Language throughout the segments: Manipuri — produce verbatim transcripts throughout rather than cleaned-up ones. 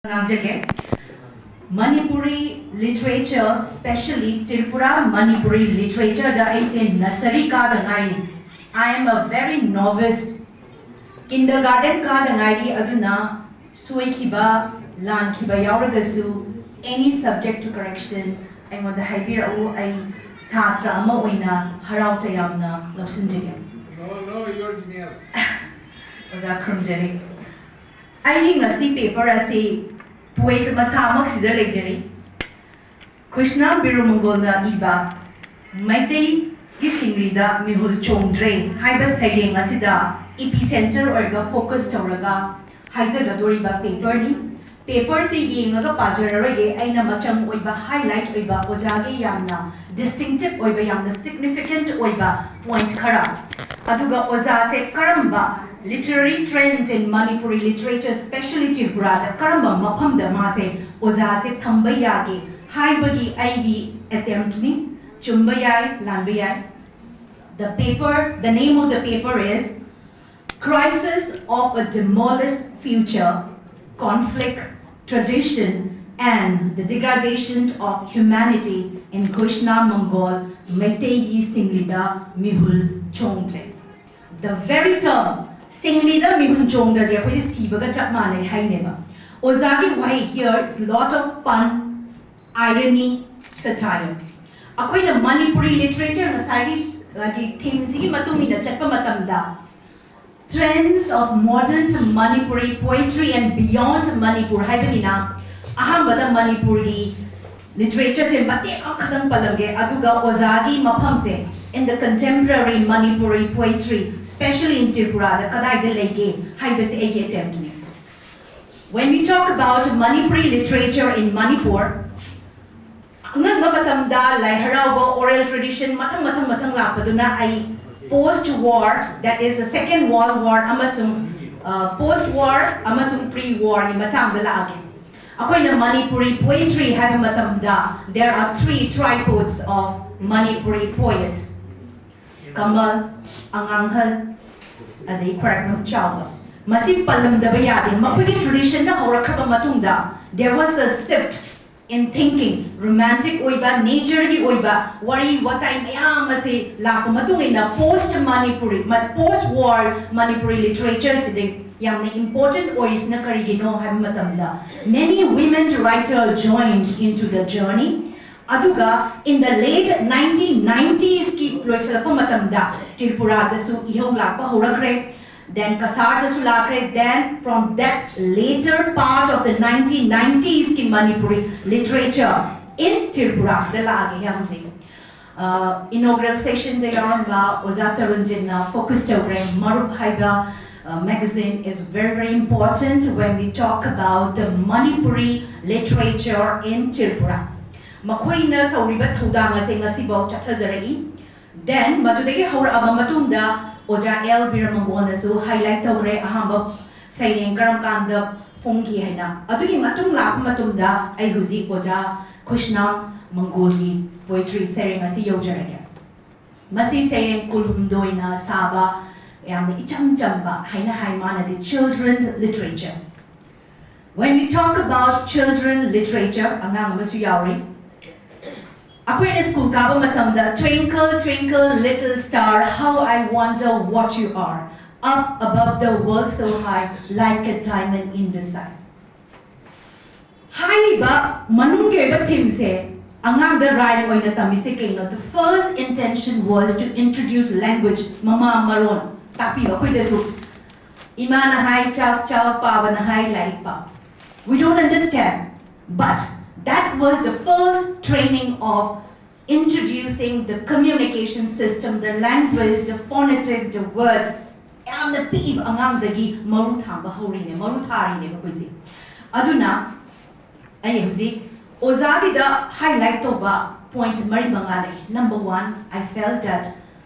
ꯉꯥꯡꯖꯒꯦ꯫ Manipuri literature, specially Tripura Manipuri literature ꯗ ꯑꯩꯁꯦ nursery ꯀꯥꯗ ꯉꯥꯏꯔꯤ꯫ I am a very novice. Kindergarten ꯀꯥꯗ ꯉꯥꯏꯔꯤ, ꯑꯗꯨꯅ ꯁꯣꯏꯈꯤꯕ, ꯂꯥꯟꯈꯤꯕ ꯌꯥꯎꯔꯒꯁꯨ, any subject to correction ꯑꯩꯉꯣꯟꯗ ꯍꯥꯏꯕꯤꯔꯛꯎ꯫ ꯑꯩ ꯁꯥꯇ꯭ꯔ ꯑꯃ ꯑꯣꯏꯅ ꯍꯔꯥꯎ ꯇꯌꯥꯝꯅ ꯂꯧꯁꯤꯟꯖꯒꯦ꯫ No, no, you're genius. ꯑꯣꯖꯥ ꯈꯨꯔꯨꯝꯖꯔꯤ꯫ ꯑꯩꯒꯤ ꯉꯁꯤ paper ꯑꯁꯤ poet ꯃꯁꯥꯃꯛꯁꯤꯗ ꯂꯩꯖꯔꯤ꯫ ꯀ꯭ꯔꯤꯁꯅ ꯕꯤꯔꯨꯃꯪꯒꯣꯜꯅ ꯏꯕ ꯃꯩꯇꯩꯒꯤ ꯁꯤꯡꯂꯤꯗ ꯃꯤꯍꯨꯜ ꯆꯣꯡꯗ꯭ꯔꯦ ꯍꯥꯏꯕ ꯁꯩꯔꯦꯡ ꯑꯁꯤꯗ epicenter ꯑꯣꯏꯔꯒ focus ꯇꯧꯔꯒ ꯍꯥꯏꯖꯒꯗꯣꯔꯤꯕ paper ꯅꯤ꯫ Paper ꯁꯤ ꯌꯦꯡꯉꯒ ꯄꯥꯖꯔꯔꯣꯏꯒꯦ, ꯑꯩꯅ ꯃꯆꯪ ꯑꯣꯏꯕ, highlight ꯑꯣꯏꯕ, ꯑꯣꯖꯥꯒꯤ ꯌꯥꯝꯅ distinctive ꯑꯣꯏꯕ, ꯌꯥꯝꯅ significant ꯑꯣꯏꯕ point ꯈꯔ, ꯑꯗꯨꯒ ꯑꯣꯖꯥꯁꯦ ꯀꯔꯝꯕ literary trend in Manipuri literature, specially ꯇ꯭ꯔꯤꯄꯨꯔꯥꯗ ꯀꯔꯝꯕ ꯃꯐꯝꯗ ꯃꯥꯁꯦ, ꯑꯣꯖꯥꯁꯦ ꯊꯝꯕ ꯌꯥꯒꯦ ꯍꯥꯏꯕꯒꯤ ꯑꯩꯒꯤ attempt ꯅꯤ꯫ ꯆꯨꯝꯕ ꯌꯥꯏ, ꯂꯥꯟꯕ ꯌꯥꯏ꯫ The paper, the name of the paper is Crisis of a Demolished Future, Conflict, Tradition and the Degradation of Humanity in Krishna Mongol, ꯃꯩꯇꯩꯒꯤ ꯁꯤꯡꯂꯤꯗ ꯃꯤꯍꯨꯜ ꯆꯣꯡꯗ꯭ꯔꯦ꯫ The very term, ꯁꯤꯡꯂꯤꯗ ꯃꯤꯍꯨꯜ ꯆꯣꯡꯗ꯭ꯔꯗꯤ ꯑꯩꯈꯣꯏꯁꯦ ꯁꯤꯕꯒ ꯆꯞ ꯃꯥꯟꯅꯩ ꯍꯥꯏꯅꯦꯕ꯫ ꯑꯣꯖꯥꯒꯤ ꯋꯥꯍꯩ here is lot of pun, irony, satire. ꯑꯩꯈꯣꯏꯅ Manipuri literature ꯉꯁꯥꯏꯒꯤ ꯍꯥꯏꯗꯤ theme ꯁꯤꯒꯤ ꯃꯇꯨꯡ ꯏꯟꯅ ꯆꯠꯄ ꯃꯇꯝꯗ, Trends of Modern Manipuri Poetry and Beyond Manipur ꯍꯥꯏꯕꯅꯤꯅ, ꯑꯍꯥꯟꯕꯗ ꯃꯅꯤꯄꯨꯔꯒꯤ literature ꯁꯦ ꯃꯇꯦꯛ ꯑꯃꯈꯛꯇꯪ ꯄꯜꯂꯝꯒꯦ, ꯑꯗꯨꯒ ꯑꯣꯖꯥꯒꯤ ꯃꯐꯝꯁꯦ in the contemporary Manipuri poetry, specially in Tripura ꯗ ꯀꯗꯥꯏꯗ ꯂꯩꯒꯦ ꯍꯥꯏꯕꯁꯦ ꯑꯩꯒꯤ attempt ꯅꯤ꯫ When we talk about Manipuri literature in Manipur, ꯑꯉꯟꯕ ꯃꯇꯝꯗ ꯂꯥꯏ ꯍꯔꯥꯎꯕ, oral tradition, ꯃꯊꯪ ꯃꯊꯪ ꯃꯊꯪ ꯂꯥꯛꯄꯗꯨꯅ ꯑꯩ post war, that is the Second World War ꯑꯃꯁꯨꯡ post war ꯑꯃꯁꯨꯡ pre war ꯒꯤ ꯃꯇꯥꯡꯗ ꯂꯥꯛꯑꯒꯦ꯫ ꯑꯩꯈꯣꯏꯅ Manipuri poetry ꯍꯥꯏꯕ ꯃꯇꯝꯗ, there are three tripods of Manipuri poets: ꯀꯃꯜ, ꯑꯉꯥꯡꯍꯜ, ꯑꯗꯩ ꯈ꯭ꯋꯥꯏꯔꯥꯛꯄꯝ ꯆꯥꯎꯕ꯫ ꯃꯁꯤ ꯄꯜꯂꯝꯗꯕ ꯌꯥꯗꯦ꯫ ꯃꯈꯣꯏꯒꯤ traditionꯅ ꯍꯧꯔꯛꯈ꯭ꯔꯕ ꯃꯇꯨꯡꯗ there was a shift in thinking, romantic ꯑꯣꯏꯕ, natureꯒꯤ ꯑꯣꯏꯕ ꯋꯥꯔꯤ ꯋꯥꯇꯥꯏ ꯃꯌꯥꯝ ꯑꯁꯤ ꯂꯥꯛꯄ ꯃꯇꯨꯡ ꯏꯟꯅ post Manipuri, post war Manipuri literatureꯁꯤꯗ ꯌꯥꯝꯅ important ꯑꯣꯏꯔꯤꯁꯤꯅ ꯀꯔꯤꯒꯤꯅꯣ ꯍꯥꯏꯕ ꯃꯇꯝꯗ many women writers joined into the journey. ꯑꯗꯨꯒ in the late nineteen ninetiesꯀꯤ ꯂꯣꯏꯁꯤꯜꯂꯛꯄ ꯃꯇꯝꯗ ꯇ꯭ꯔꯤꯄꯨꯔꯥꯗꯁꯨ ꯏꯍꯧ ꯂꯥꯛꯄ ꯍꯧꯔꯛꯈ꯭ꯔꯦ, then ꯀꯁꯥꯔꯗꯁꯨ ꯂꯥꯛꯈ꯭ꯔꯦ, then from that later part of the nineteen ninetiesꯀꯤ Manipuri literature in Tripuraꯗ ꯂꯥꯛꯑꯒꯦ ꯍꯧꯖꯤꯛ꯫ Inaugural sessionꯗ ꯌꯥꯎꯔꯝꯕ ꯑꯣꯖꯥ ꯇꯔꯨꯟꯖꯤꯠꯅ focus ꯇꯧꯈ꯭ꯔꯦ꯫ ꯃꯔꯨꯞ ꯍꯥꯏꯕ magazine is very very important when we talk about the Manipuri literature in Tripura꯫ ꯃꯈꯣꯏꯅ ꯇꯧꯔꯤꯕ ꯊꯧꯗꯥꯡ ꯑꯁꯦ ꯉꯁꯤꯐꯥꯎ ꯆꯠꯊꯖꯔꯛꯏ꯫ Then ꯃꯗꯨꯗꯒꯤ ꯍꯧꯔꯛꯑꯕ ꯃꯇꯨꯡꯗ ꯑꯣꯖꯥ ꯑꯦꯜ ꯕꯤꯔꯃꯪꯒꯣꯜꯅꯁꯨ highlight ꯇꯧꯈ꯭ꯔꯦ ꯑꯍꯥꯟꯕ ꯁꯩꯔꯦꯡ ꯀꯔꯝ ꯀꯥꯟꯗ ꯐꯣꯡꯈꯤ ꯍꯥꯏꯅ꯫ ꯑꯗꯨꯒꯤ ꯃꯇꯨꯡ ꯂꯥꯛꯄ ꯃꯇꯝꯗ ꯑꯩ ꯍꯧꯖꯤꯛ ꯑꯣꯖꯥ ꯈꯨꯁꯅꯥꯝ ꯃꯪꯒꯣꯜꯒꯤ poetry ꯁꯩꯔꯦꯡ ꯑꯁꯤ ꯌꯧꯖꯔꯒꯦ꯫ ꯃꯁꯤ ꯁꯩꯔꯦꯡ ꯀꯨꯟꯍꯨꯝꯗꯣꯏꯅ ꯁꯥꯕ ꯌꯥꯝꯅ ꯏꯆꯝ ꯆꯝꯕ ꯍꯥꯏꯅ ꯍꯥꯏ ꯃꯥꯅꯗꯤ children's literature꯫ When we talk about children literature, ꯑꯉꯥꯡ ꯑꯃꯁꯨ ꯌꯥꯎꯔꯤ꯫ ꯑꯩꯈꯣꯏꯅ ꯁ꯭ꯀꯨꯜ ꯀꯥꯕ ꯃꯇꯝꯗ twinkle twinkle little star, how I wonder what you are, up above the world so high, like a diamond in the sky꯫ ꯍꯥꯏꯔꯤꯕ ꯃꯅꯨꯡꯒꯤ ꯑꯣꯏꯕ themeꯁꯦ ꯑꯉꯥꯡꯗ rhyme ꯑꯣꯏꯅ ꯇꯝꯃꯤꯁꯦ ꯀꯩꯅꯣ? The first intention was to introduce language, ꯃꯃꯥ ꯃꯔꯣꯟ ꯇꯥꯛꯄꯤꯕ ꯑꯩꯈꯣꯏꯗꯁꯨ꯫ ꯏꯃꯥꯅ ꯍꯥꯏ ꯆꯥꯛ ꯆꯥꯎ, ꯄꯥꯕꯅ ꯍꯥꯏ ꯂꯥꯏꯔꯤꯛ ꯄꯥꯎ꯫ We don't understand, but that was the first training of introducing the communication system, the language, the phonetics, the words. ꯌꯥꯝꯅ ꯄꯤꯛꯏꯕ ꯑꯉꯥꯡꯗꯒꯤ ꯃꯔꯨ ꯊꯥꯕ ꯍꯧꯔꯤꯅꯦ, ꯃꯔꯨ ꯊꯥꯔꯤꯅꯦꯕ ꯑꯩꯈꯣꯏꯁꯦ꯫ ꯑꯗꯨꯅ ꯑꯩ ꯍꯧꯖꯤꯛ ꯑꯣꯖꯥꯒꯤꯗ highlight ꯇꯧꯕ point ꯃꯔꯤ ꯃꯉꯥ ꯂꯩ꯫ Number one, I felt that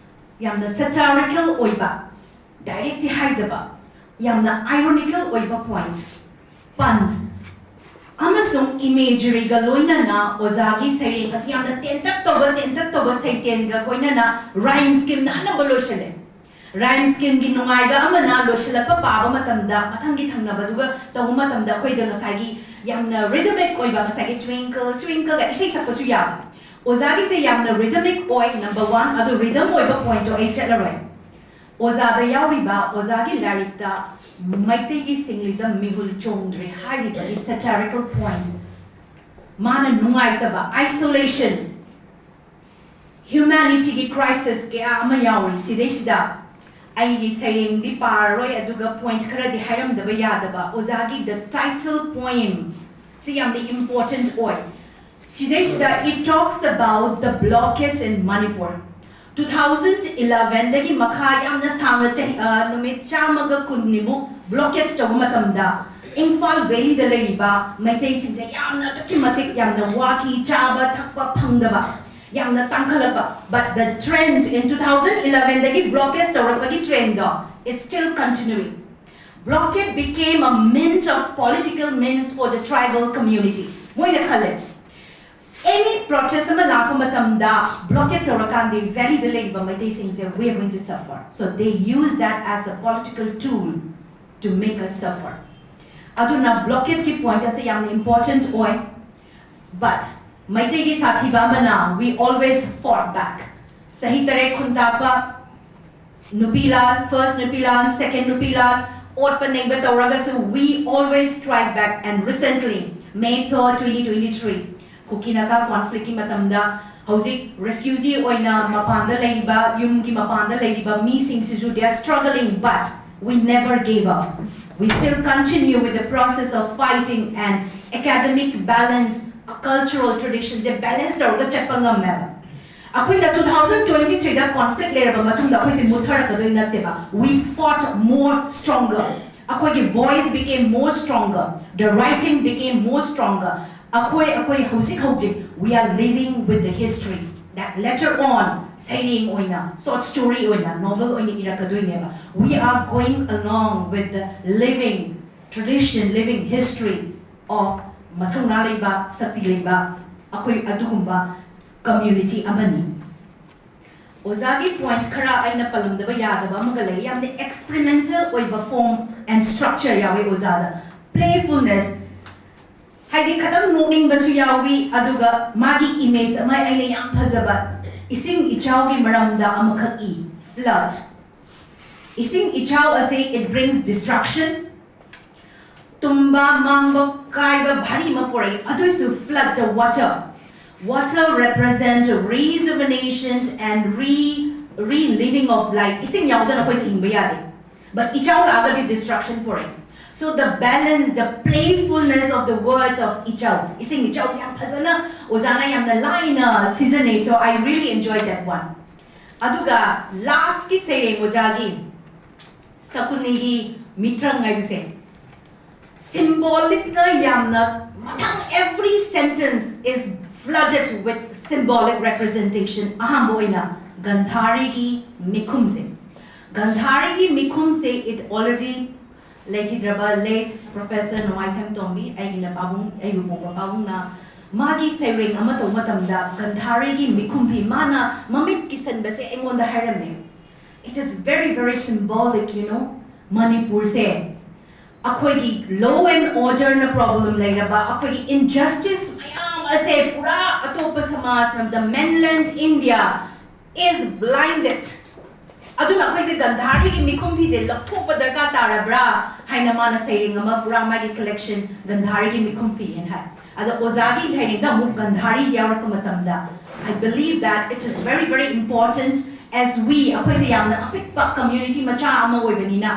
ꯌꯥꯝꯅ satirical ꯑꯣꯏꯕ, directly ꯍꯥꯏꯗꯕ, ꯌꯥꯝꯅ ironical ꯑꯣꯏꯕ point, pun ꯑꯃꯁꯨꯡ imageryꯒ ꯂꯣꯏꯅꯅ ꯑꯣꯖꯥꯒꯤ ꯁꯩꯔꯦꯡ ꯑꯁꯤ ꯌꯥꯝꯅ ꯇꯦꯟꯇꯛ ꯇꯧꯕ, ꯇꯦꯟꯇꯛ ꯇꯧꯕ ꯁꯩꯇꯦꯟꯒ ꯂꯣꯏꯅꯅ rhyme schemeꯅ ꯑꯅꯝꯕ ꯂꯣꯏꯁꯤꯜꯂꯦ꯫ Rhyme schemeꯒꯤ ꯅꯨꯡꯉꯥꯏꯕ ꯑꯃꯅ ꯂꯣꯏꯁꯤꯜꯂꯛꯄ ꯄꯥꯕ ꯃꯇꯝꯗ ꯃꯊꯪꯒꯤ ꯊꯪꯅꯕꯗꯨꯒ ꯇꯧꯕ ꯃꯇꯝꯗ ꯑꯩꯈꯣꯏꯗ ꯉꯁꯥꯏꯒꯤ ꯌꯥꯝꯅ rhythmic ꯑꯣꯏꯕ, ꯉꯁꯥꯏꯒꯤ twinkle twinkleꯒ ꯏꯁꯩ ꯁꯛꯄꯁꯨ ꯌꯥꯕ꯫ ꯑꯣꯖꯥꯒꯤꯁꯦ ꯌꯥꯝꯅ rhythmic ꯑꯣꯏ, number one꯫ ꯑꯗꯨ rhythm ꯑꯣꯏꯕ pointꯇꯣ ꯑꯩ ꯆꯠꯂꯔꯣꯏ꯫ ꯑꯣꯖꯥꯗ ꯌꯥꯎꯔꯤꯕ ꯑꯣꯖꯥꯒꯤ ꯂꯥꯏꯔꯤꯛꯇ ꯃꯩꯇꯩꯒꯤ ꯁꯤꯡꯂꯤꯗ ꯃꯤꯍꯨꯜ ꯆꯣꯡꯗ꯭ꯔꯦ ꯍꯥꯏꯔꯤꯕꯒꯤ satirical point, ꯃꯥꯅ ꯅꯨꯡꯉꯥꯏꯇꯕ, isolation, humanityꯒꯤ crisis ꯀꯌꯥ ꯑꯃ ꯌꯥꯎꯔꯤ꯫ ꯁꯤꯗꯩꯁꯤꯗ ꯑꯩꯒꯤ ꯁꯩꯔꯦꯡꯗꯤ ꯄꯥꯔꯔꯣꯏ, ꯑꯗꯨꯒ point ꯈꯔꯗꯤ ꯍꯥꯏꯔꯝꯗꯕ ꯌꯥꯗꯕ꯫ ꯑꯣꯖꯥꯒꯤ the title poem ꯁꯤ ꯌꯥꯝꯅ important ꯑꯣꯏ꯫ ꯁꯤꯗꯩꯁꯤꯗ it talks about the blockage in Manipur꯫ Two thousand elevenꯗꯒꯤ ꯃꯈꯥ ꯌꯥꯝꯅ ꯁꯥꯡꯅ ꯆꯍꯤ, ꯑ, ꯅꯨꯃꯤꯠ ꯆꯥꯝꯃꯒ ꯀꯨꯟꯅꯤꯃꯨꯛ blockades ꯇꯧꯕ ꯃꯇꯝꯗ ꯏꯝꯐꯥꯜ valleyꯗ ꯂꯩꯔꯤꯕ ꯃꯩꯇꯩꯁꯤꯡꯁꯦ ꯌꯥꯝꯅ ꯑꯗꯨꯛꯀꯤ ꯃꯇꯤꯛ ꯌꯥꯝꯅ ꯋꯥꯈꯤ, ꯆꯥꯕ ꯊꯛꯄ ꯐꯪꯗꯕ ꯌꯥꯝꯅ ꯇꯥꯡꯈꯠꯂꯛꯄ꯫ But the trend in two thousand elevenꯗꯒꯤ blockades ꯇꯧꯔꯛꯄꯒꯤ trendꯗꯣ is still continuing꯫ Blockade became a means of political means for the tribal community꯫ ꯃꯣꯏꯅ ꯈꯜꯂꯦ, any protest ꯑꯃ ꯂꯥꯛꯄ ꯃꯇꯝꯗ blockade ꯇꯧꯔꯀꯥꯟꯗꯤ valleyꯗ ꯂꯩꯔꯤꯕ ꯃꯩꯇꯩꯁꯤꯡꯁꯦ we are going to suffer, so they use that as a political tool to make us suffer꯫ ꯑꯗꯨꯅ blockadeꯀꯤ point ꯑꯁꯦ ꯌꯥꯝꯅ important ꯑꯣꯏ꯫ But ꯃꯩꯇꯩꯒꯤ ꯁꯥꯊꯤꯕ ꯑꯃꯅ we always fought back꯫ ꯆꯍꯤ ꯇꯔꯦꯠ ꯈꯨꯟꯇꯥꯛꯄ ꯅꯨꯄꯤ ꯂꯥꯟ, first ꯅꯨꯄꯤ ꯂꯥꯟ, second ꯅꯨꯄꯤ ꯂꯥꯟ, ꯑꯣꯠꯄ ꯅꯩꯕ ꯇꯧꯔꯒꯁꯨ we always strike back, and recently May third, twenty twenty-three ꯀꯨꯀꯤ ꯅꯥꯒꯥ conflictꯀꯤ ꯃꯇꯝꯗ ꯍꯧꯖꯤꯛ refugee ꯑꯣꯏꯅ ꯃꯄꯥꯟꯗ ꯂꯩꯔꯤꯕ, ꯌꯨꯝꯒꯤ ꯃꯄꯥꯟꯗ ꯂꯩꯔꯤꯕ ꯃꯤꯁꯤꯡꯁꯤꯁꯨ they are struggling, but we never gave up. We still continue with the process of fighting and academic balance, cultural traditionꯁꯦ balance ꯇꯧꯔꯒ ꯆꯠꯄ ꯉꯝꯃꯦꯕ꯫ ꯑꯩꯈꯣꯏꯅ two thousand twenty threeꯗ conflict ꯂꯩꯔꯕ ꯃꯇꯨꯡꯗ ꯑꯩꯈꯣꯏꯁꯦ ꯃꯨꯠꯊꯔꯛꯀꯗꯣꯏ ꯅꯠꯇꯦꯕ꯫ We fought more stronger. ꯑꯩꯈꯣꯏꯒꯤ voice became more stronger. The writing became more stronger. ꯑꯩꯈꯣꯏ ꯑꯩꯈꯣꯏ ꯍꯧꯖꯤꯛ ꯍꯧꯖꯤꯛ we are living with the history that later on ꯁꯩꯔꯦꯡ ꯑꯣꯏꯅ, short story ꯑꯣꯏꯅ, novel ꯑꯣꯏꯅ ꯏꯔꯛꯀꯗꯣꯏꯅꯦꯕ꯫ We are going along with the living tradition, living history of ꯃꯊꯧꯅꯥ ꯂꯩꯕ, ꯁꯛꯇꯤ ꯂꯩꯕ ꯑꯩꯈꯣꯏ ꯑꯗꯨꯒꯨꯝꯕ community ꯑꯃꯅꯤ꯫ ꯑꯣꯖꯥꯒꯤ ꯄꯣꯏꯟꯠ ꯈꯔ ꯑꯩꯅ ꯄꯜꯂꯝꯗꯕ ꯌꯥꯗꯕ ꯑꯃꯒ ꯂꯩ꯫ ꯌꯥꯝꯅ ꯑꯦꯛꯁꯄꯤꯔꯤꯃꯦꯟꯇꯦꯜ ꯑꯣꯏꯕ ꯐꯣꯔꯝ ꯑꯦꯟ ꯁ꯭ꯇ꯭ꯔꯛꯆꯔ ꯌꯥꯎꯋꯤ ꯑꯣꯖꯥꯗ꯫ ꯄ꯭ꯂꯦꯐꯨꯜꯅꯦꯁ, ꯍꯥꯏꯗꯤ ꯈꯇꯪ ꯅꯣꯛꯅꯤꯡꯕꯁꯨ ꯌꯥꯎꯋꯤ, ꯑꯗꯨꯒ ꯃꯥꯒꯤ ꯏꯃꯦꯖ ꯑꯃ ꯑꯩꯅ ꯌꯥꯝ ꯐꯖꯕ, ꯏꯁꯤꯡ ꯏꯆꯥꯎꯒꯤ ꯃꯔꯝꯗ ꯑꯃꯈꯛ ꯏ, ꯐ꯭ꯂꯠ꯫ ꯏꯁꯤꯡ ꯏꯆꯥꯎ ꯑꯁꯦ, it brings destruction, ꯇꯨꯝꯕ, ꯃꯥꯡꯕ, ꯀꯥꯏꯕ, ꯚꯥꯔꯤ ꯑꯃ ꯄꯨꯔꯛꯏ꯫ ꯑꯗꯨꯏꯁꯨ flood the water. Water represent rejuvenation and re reliving of life. ꯏꯁꯤꯡ ꯌꯥꯎꯗꯅ ꯑꯩꯈꯣꯏꯁꯦ ꯍꯤꯡꯕ ꯌꯥꯗꯦ꯫ But ꯏꯆꯥꯎ ꯂꯥꯛꯑꯒꯗꯤ ꯗꯤꯁꯇ꯭ꯔꯛꯁꯟ ꯄꯨꯔꯛꯏ꯫ So the balance, the playfulness of the words of ꯏꯆꯥꯎ, ꯏꯁꯤꯡ ꯏꯆꯥꯎꯁꯦ ꯌꯥꯝ ꯐꯖꯅ ꯑꯣꯖꯥꯅ ꯌꯥꯝꯅ ꯂꯥꯏꯅ ꯁꯤꯖꯤꯟꯅꯩ꯫ So I really enjoy that one. ꯑꯗꯨꯒ ꯂꯥꯁꯀꯤ ꯁꯩꯔꯦꯡ ꯑꯣꯖꯥꯒꯤ ꯁꯀꯨꯅꯤꯒꯤ ꯃꯤꯇ꯭ꯔꯪ ꯍꯥꯏꯕꯁꯦ ꯁꯤꯝꯕꯣꯂꯤꯛꯅ ꯌꯥꯝꯅ, ꯃꯊꯪ every sentence is flooded with symbolic representation. ꯑꯍꯥꯟꯕ ꯑꯣꯏꯅ ꯒꯟꯙꯥꯔꯤꯒꯤ ꯃꯤꯈꯨꯝꯁꯦ, ꯒꯟꯙꯥꯔꯤꯒꯤ ꯃꯤꯈꯨꯝꯁꯦ, it already ꯂꯩꯈꯤꯗ꯭ꯔꯕ late Professor ꯅꯣꯡꯃꯥꯏꯊꯦꯝ ꯇꯣꯝꯕꯤ, ꯑꯩꯒꯤꯅ ꯄꯥꯕꯨꯡ, ꯑꯩꯕꯨ ꯄꯣꯛꯄ ꯄꯥꯕꯨꯡꯅ ꯃꯥꯒꯤ ꯁꯩꯔꯦꯡ ꯑꯃ ꯇꯧꯕ ꯃꯇꯝꯗ ꯒꯟꯙꯥꯔꯤꯒꯤ ꯃꯤꯈꯨꯝꯕꯤ, ꯃꯥꯅ ꯃꯃꯤꯠ ꯀꯤꯁꯟꯕꯁꯦ ꯑꯩꯉꯣꯟꯗ ꯍꯥꯏꯔꯝꯃꯦ꯫ It is very very symbolic, you know. ꯃꯅꯤꯄꯨꯔꯁꯦ ꯑꯩꯈꯣꯏꯒꯤ law and orderꯅ problem ꯂꯩꯔꯕ, ꯑꯩꯈꯣꯏꯒꯤ injustice ꯃꯌꯥꯝ ꯑꯁꯦ ꯄꯨꯔꯥ ꯑꯇꯣꯞꯄ ꯁꯃꯥꯖꯅ, the mainland India is blinded. ꯑꯗꯨꯅ ꯑꯩꯈꯣꯏꯁꯦ ꯒꯟꯙꯥꯔꯤꯒꯤ ꯃꯤꯈꯨꯝꯕꯤꯁꯦ ꯂꯧꯊꯣꯛꯄ ꯗꯔꯀꯥꯔ ꯇꯥꯔꯕ꯭ꯔꯥ ꯍꯥꯏꯅ ꯃꯥꯅ ꯁꯩꯔꯦꯡ ꯑꯃ ꯄꯨꯔꯥ ꯃꯥꯒꯤ collection ꯒꯟꯙꯥꯔꯤꯒꯤ ꯃꯤꯈꯨꯝꯕꯤ ꯍꯥꯏꯅ ꯍꯥꯏ꯫ ꯑꯗ ꯑꯣꯖꯥꯒꯤ ꯁꯩꯔꯦꯡꯗ ꯑꯃꯨꯛ ꯒꯟꯙꯥꯔꯤ ꯌꯥꯎꯔꯛꯄ ꯃꯇꯝꯗ, I believe that it is very very important as we, ꯑꯩꯈꯣꯏꯁꯦ ꯌꯥꯝꯅ ꯑꯄꯤꯛꯄ community ꯃꯆꯥ ꯑꯃ ꯑꯣꯏꯕꯅꯤꯅ,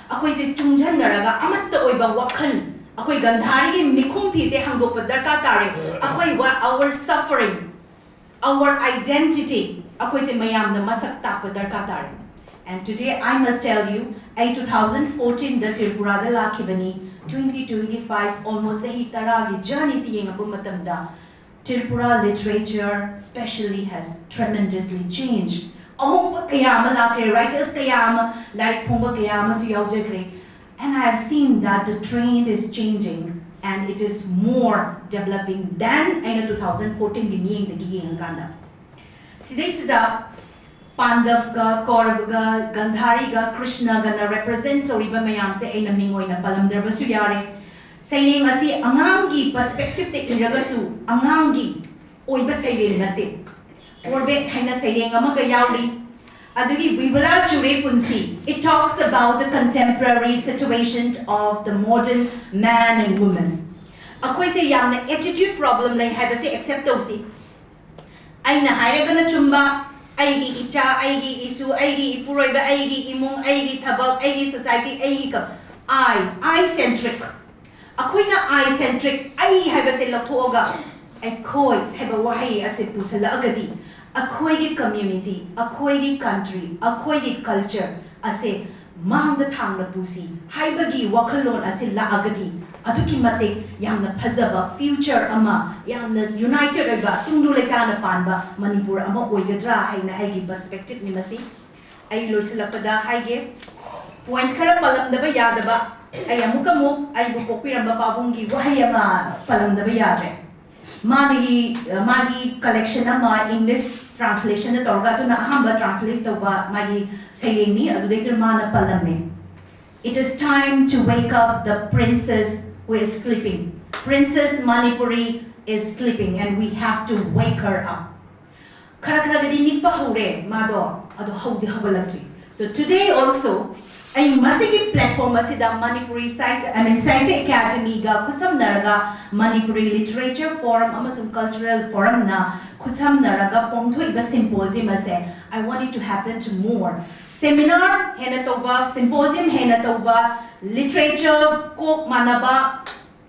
ꯑꯩꯈꯣꯏꯁꯦ ꯆꯨꯡꯁꯤꯟꯅꯔꯒ ꯑꯃꯠꯇ ꯑꯣꯏꯕ ꯋꯥꯈꯜ, ꯑꯩꯈꯣꯏ ꯒꯟꯙꯥꯔꯤꯒꯤ ꯃꯤꯈꯨꯝꯕꯤꯁꯦ ꯍꯥꯡꯗꯣꯛꯄ ꯗꯔꯀꯥꯔ ꯇꯥꯔꯦ꯫ ꯑꯩꯈꯣꯏ what our suffering, our identity, ꯑꯩꯈꯣꯏꯁꯦ ꯃꯌꯥꯝꯅ ꯃꯁꯛ ꯇꯥꯛꯄ ꯗꯔꯀꯥꯔ ꯇꯥꯔꯦ꯫ And today I must tell you, ꯑꯩ two thousand fourteen ꯗ ꯇ꯭ꯔꯤꯄꯨꯔꯥꯗ ꯂꯥꯛꯈꯤꯕꯅꯤ꯫ Twenty twenty five, almost ꯆꯍꯤ ꯇꯔꯥꯒꯤ journey ꯁꯤ ꯌꯦꯡꯉꯛꯄ ꯃꯇꯝꯗ, Tripura literature specially has tremendously changed. ꯑꯍꯣꯡꯕ ꯀꯌꯥ ꯑꯃ ꯂꯥꯛꯈ꯭ꯔꯦ, writers ꯀꯌꯥ ꯑꯃ, ꯂꯥꯏꯔꯤꯛ ꯐꯣꯡꯕ ꯀꯌꯥ ꯑꯃꯁꯨ ꯌꯥꯎꯖꯈ꯭ꯔꯦ꯫ And I have seen that the trend is changing and it is more developing than ꯑꯩꯅ two thousand fourteen ꯒꯤ ꯃꯤꯠꯌꯦꯡꯗꯒꯤ ꯌꯦꯡꯉꯀꯥꯟꯗ꯫ ꯁꯤꯗꯩꯁꯤꯗ ꯄꯥꯟꯗꯚꯒ, ꯀꯧꯔꯚꯒ, ꯒꯟꯙꯥꯔꯤꯒ, ꯀ꯭ꯔꯤꯁꯅꯒꯅ represent ꯇꯧꯔꯤꯕ ꯃꯌꯥꯝꯁꯦ ꯑꯩꯅ ꯃꯤꯡ ꯑꯣꯏꯅ ꯄꯜꯂꯝꯗ꯭ꯔꯕꯁꯨ ꯌꯥꯔꯦ꯫ ꯁꯩꯔꯦꯡ ꯑꯁꯤ ꯑꯉꯥꯡꯒꯤ perspective ꯇ ꯏꯔꯒꯁꯨ ꯑꯉꯥꯡꯒꯤ ꯑꯣꯏꯕ ꯁꯩꯔꯦꯡ ꯅꯠꯇꯦ꯫ ꯀꯣꯔꯕꯦꯠ ꯍꯥꯏꯅ ꯁꯩꯔꯦꯡ ꯑꯃꯒ ꯌꯥꯎꯔꯤ꯫ ꯑꯗꯨꯒꯤ ꯕꯤꯕꯨꯂꯥ ꯆꯨꯔꯦ ꯄꯨꯟꯁꯤ, it talks about the contemporary situation of the modern man and woman. ꯑꯩꯈꯣꯏꯁꯦ ꯌꯥꯝꯅ attitude problem ꯂꯩ ꯍꯥꯏꯕꯁꯦ accept ꯇꯧꯁꯤ꯫ ꯑꯩꯅ ꯍꯥꯏꯔꯒꯅ ꯆꯨꯝꯕ, ꯑꯩꯒꯤ ꯏꯆꯥ, ꯑꯩꯒꯤ ꯏꯁꯨ, ꯑꯩꯒꯤ ꯏꯄꯨꯔꯣꯏꯕ, ꯑꯩꯒꯤ ꯏꯃꯨꯡ, ꯑꯩꯒꯤ ꯊꯕꯛ, ꯑꯩꯒꯤ society, ꯑꯩꯒꯤ ꯀ-, I, I centric꯫ ꯑꯩꯈꯣꯏꯅ I centric, ꯑꯩ ꯍꯥꯏꯕꯁꯦ ꯂꯧꯊꯣꯛꯑꯒ ꯑꯩꯈꯣꯏ ꯍꯥꯏꯕ ꯋꯥꯍꯩ ꯑꯁꯦ ꯄꯨꯁꯜꯂꯛꯑꯒꯗꯤ ꯑꯩꯈꯣꯏꯒꯤ community, ꯑꯩꯈꯣꯏꯒꯤ country, ꯑꯩꯈꯣꯏꯒꯤ culture ꯑꯁꯦ ꯃꯥꯡꯗ ꯊꯥꯡꯅ ꯄꯨꯁꯤ ꯍꯥꯏꯕꯒꯤ ꯋꯥꯈꯜꯂꯣꯟ ꯑꯁꯤ ꯂꯥꯛꯑꯒꯗꯤ ꯑꯗꯨꯛꯀꯤ ꯃꯇꯤꯛ ꯌꯥꯝꯅ ꯐꯖꯕ future ꯑꯃ, ꯌꯥꯝꯅ united ꯑꯣꯏꯕ, ꯇꯨꯡꯂꯨ ꯂꯩꯇꯥꯅ ꯄꯥꯟꯕ ꯃꯅꯤꯄꯨꯔ ꯑꯃ ꯑꯣꯏꯒꯗ꯭ꯔꯥ ꯍꯥꯏꯅ ꯑꯩꯒꯤ perspective ꯅꯤ ꯃꯁꯤ꯫ ꯑꯩ ꯂꯣꯏꯁꯤꯜꯂꯛꯄꯗ ꯍꯥꯏꯒꯦ, point ꯈꯔ ꯄꯜꯂꯝꯗꯕ ꯌꯥꯗꯕ, ꯑꯩ ꯑꯃꯨꯛ ꯑꯃꯨꯛ ꯑꯩꯕꯨ ꯄꯣꯛꯄꯤꯔꯝꯕ ꯄꯥꯕꯨꯡꯒꯤ ꯋꯥꯍꯩ ꯑꯃ ꯄꯜꯂꯝꯗꯕ ꯌꯥꯗ꯭ꯔꯦ꯫ ꯃꯥꯒꯤ, ꯃꯥꯒꯤ collection ꯑꯃ English translation ꯗ ꯇꯧꯔꯒ, ꯑꯗꯨꯅ ꯑꯍꯥꯟꯕ translate ꯇꯧꯕ ꯃꯥꯒꯤ ꯁꯩꯔꯦꯡꯅꯤ, ꯑꯗꯨꯗꯩꯗꯨꯅ ꯃꯥꯅ ꯄꯜꯂꯝꯃꯦ, "It is time to wake up the princess who is sleeping. Princess Manipuri is sleeping and we have to wake her up." ꯈꯔ ꯈꯔꯒꯗꯤ ꯅꯤꯛꯄ ꯍꯧꯔꯦ ꯃꯥꯗꯣ, ꯑꯗꯣ ꯍꯧꯗꯤ ꯍꯧꯒꯠꯂꯛꯇ꯭ꯔꯤ꯫ So today also, ꯑꯩ ꯃꯁꯤꯒꯤ platform ꯑꯁꯤꯗ Manipuri Sahitya, I mean, Sahitya Academy ꯒ ꯈꯨꯠꯁꯝꯅꯔꯒ Manipuri Literature Forum ꯑꯃꯁꯨꯡ Cultural Forum ꯅ ꯈꯨꯠꯁꯝꯅꯔꯒ ꯄꯥꯡꯊꯣꯛꯏꯕ symposium ꯑꯁꯦ, I want it to happen to more. Seminar ꯍꯦꯟꯅ ꯇꯧꯕ, symposium ꯍꯦꯟꯅ ꯇꯧꯕ, literature ꯀꯣꯛ ꯃꯥꯟꯅꯕ,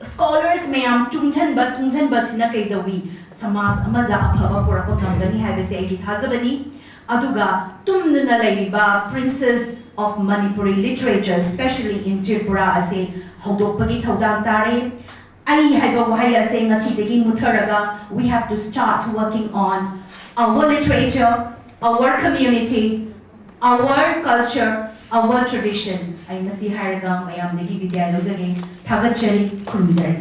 scholars ꯃꯌꯥꯝ ꯇꯨꯡꯁꯤꯟꯕ, ꯇꯨꯡꯁꯤꯟꯕꯁꯤꯅ ꯀꯩꯗꯧꯏ? ꯁꯃꯥꯖ ꯑꯃꯗ ꯑꯐꯕ ꯄꯨꯔꯛꯄ ꯉꯝꯒꯅꯤ ꯍꯥꯏꯕꯁꯦ ꯑꯩꯒꯤ ꯊꯥꯖꯕꯅꯤ꯫ ꯑꯗꯨꯒ ꯇꯨꯝꯗꯨꯅ ꯂꯩꯔꯤꯕ Princess of Manipuri Literature, especially in Tripura ꯑꯁꯦ ꯍꯧꯗꯣꯛꯄꯒꯤ ꯊꯧꯗꯥꯡ ꯇꯥꯔꯦ꯫ ꯑꯩ ꯍꯥꯏꯕ ꯋꯥꯍꯩ ꯑꯁꯦ ꯉꯁꯤꯗꯒꯤ ꯃꯨꯠꯊꯔꯒ, we have to start working on our literature, our community, our culture, our tradition꯫ ꯑꯩ ꯃꯁꯤ ꯍꯥꯏꯔꯒ ꯃꯌꯥꯝꯗꯒꯤ ꯕꯤꯗꯥꯏ ꯂꯧꯖꯒꯦ꯫ ꯊꯥꯒꯠꯆꯔꯤ, ꯈꯨꯔꯨꯝꯖꯔꯤ꯫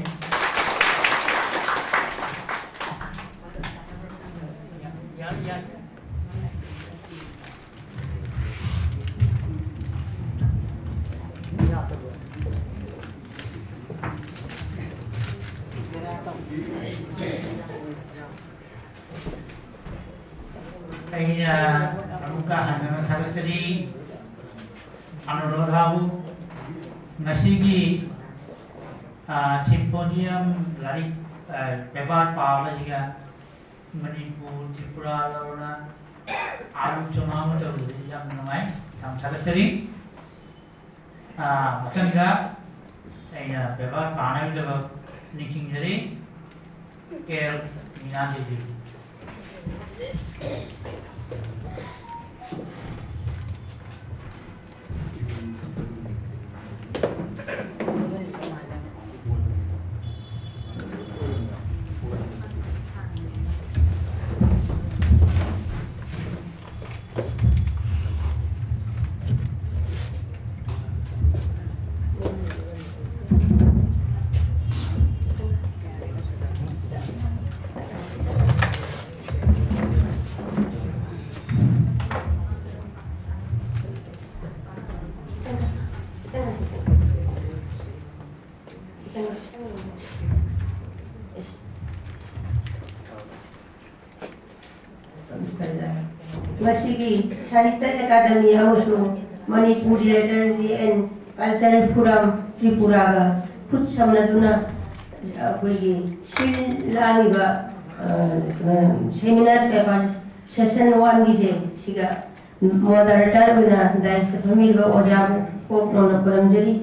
ꯑꯩꯅ ꯑꯃꯨꯛꯀ ꯍꯟꯅ ꯊꯥꯒꯠꯆꯔꯤ ꯑꯅꯨꯔꯣꯙꯕꯨ꯫ ꯉꯁꯤꯒꯤ, ꯑ, symposium ꯂꯥꯏꯔꯤꯛ, ꯑ, paper ꯄꯥꯕꯁꯤꯒ ꯃꯅꯤꯄꯨꯔ, ꯇ꯭ꯔꯤꯄꯨꯔꯥ ꯂꯧꯔꯅ ꯑꯥꯂꯨ ꯆꯣꯃꯥ ꯑꯃ ꯇꯧꯕꯁꯤ ꯌꯥꯝ ꯅꯨꯡꯉꯥꯏ꯫ ꯌꯥꯝ ꯊꯥꯒꯠꯆꯔꯤ꯫ ꯑ, ꯃꯊꯪꯗ ꯑꯩꯅ paper ꯄꯥꯅꯕꯒꯤꯗꯃꯛ ꯅꯤꯡꯁꯤꯡꯖꯔꯤ꯫ ꯑꯦꯜ ꯃꯤꯅꯥ ꯗꯦꯕꯤ꯫ ꯉꯁꯤꯒꯤ ꯁꯥꯍꯤꯇ꯭ꯌ ꯑꯦꯀꯥꯗꯃꯤ ꯑꯃꯁꯨꯡ Manipur Literary and Cultural Forum ꯇ꯭ꯔꯤꯄꯨꯔꯥꯒ ꯈꯨꯠ ꯁꯝꯅꯗꯨꯅ ꯑꯩꯈꯣꯏꯒꯤ ꯁꯤꯜ ꯂꯥꯡꯉꯤꯕ, ꯑ, seminar paper session one ꯒꯤꯁꯦ ꯁꯤꯒ moderator ꯑꯣꯏꯅ dais ꯇ ꯐꯝꯃꯤꯕ ꯑꯣꯖꯥꯕꯨ ꯀꯣꯛ ꯅꯧꯅ ꯈꯨꯔꯨꯝꯖꯔꯤ꯫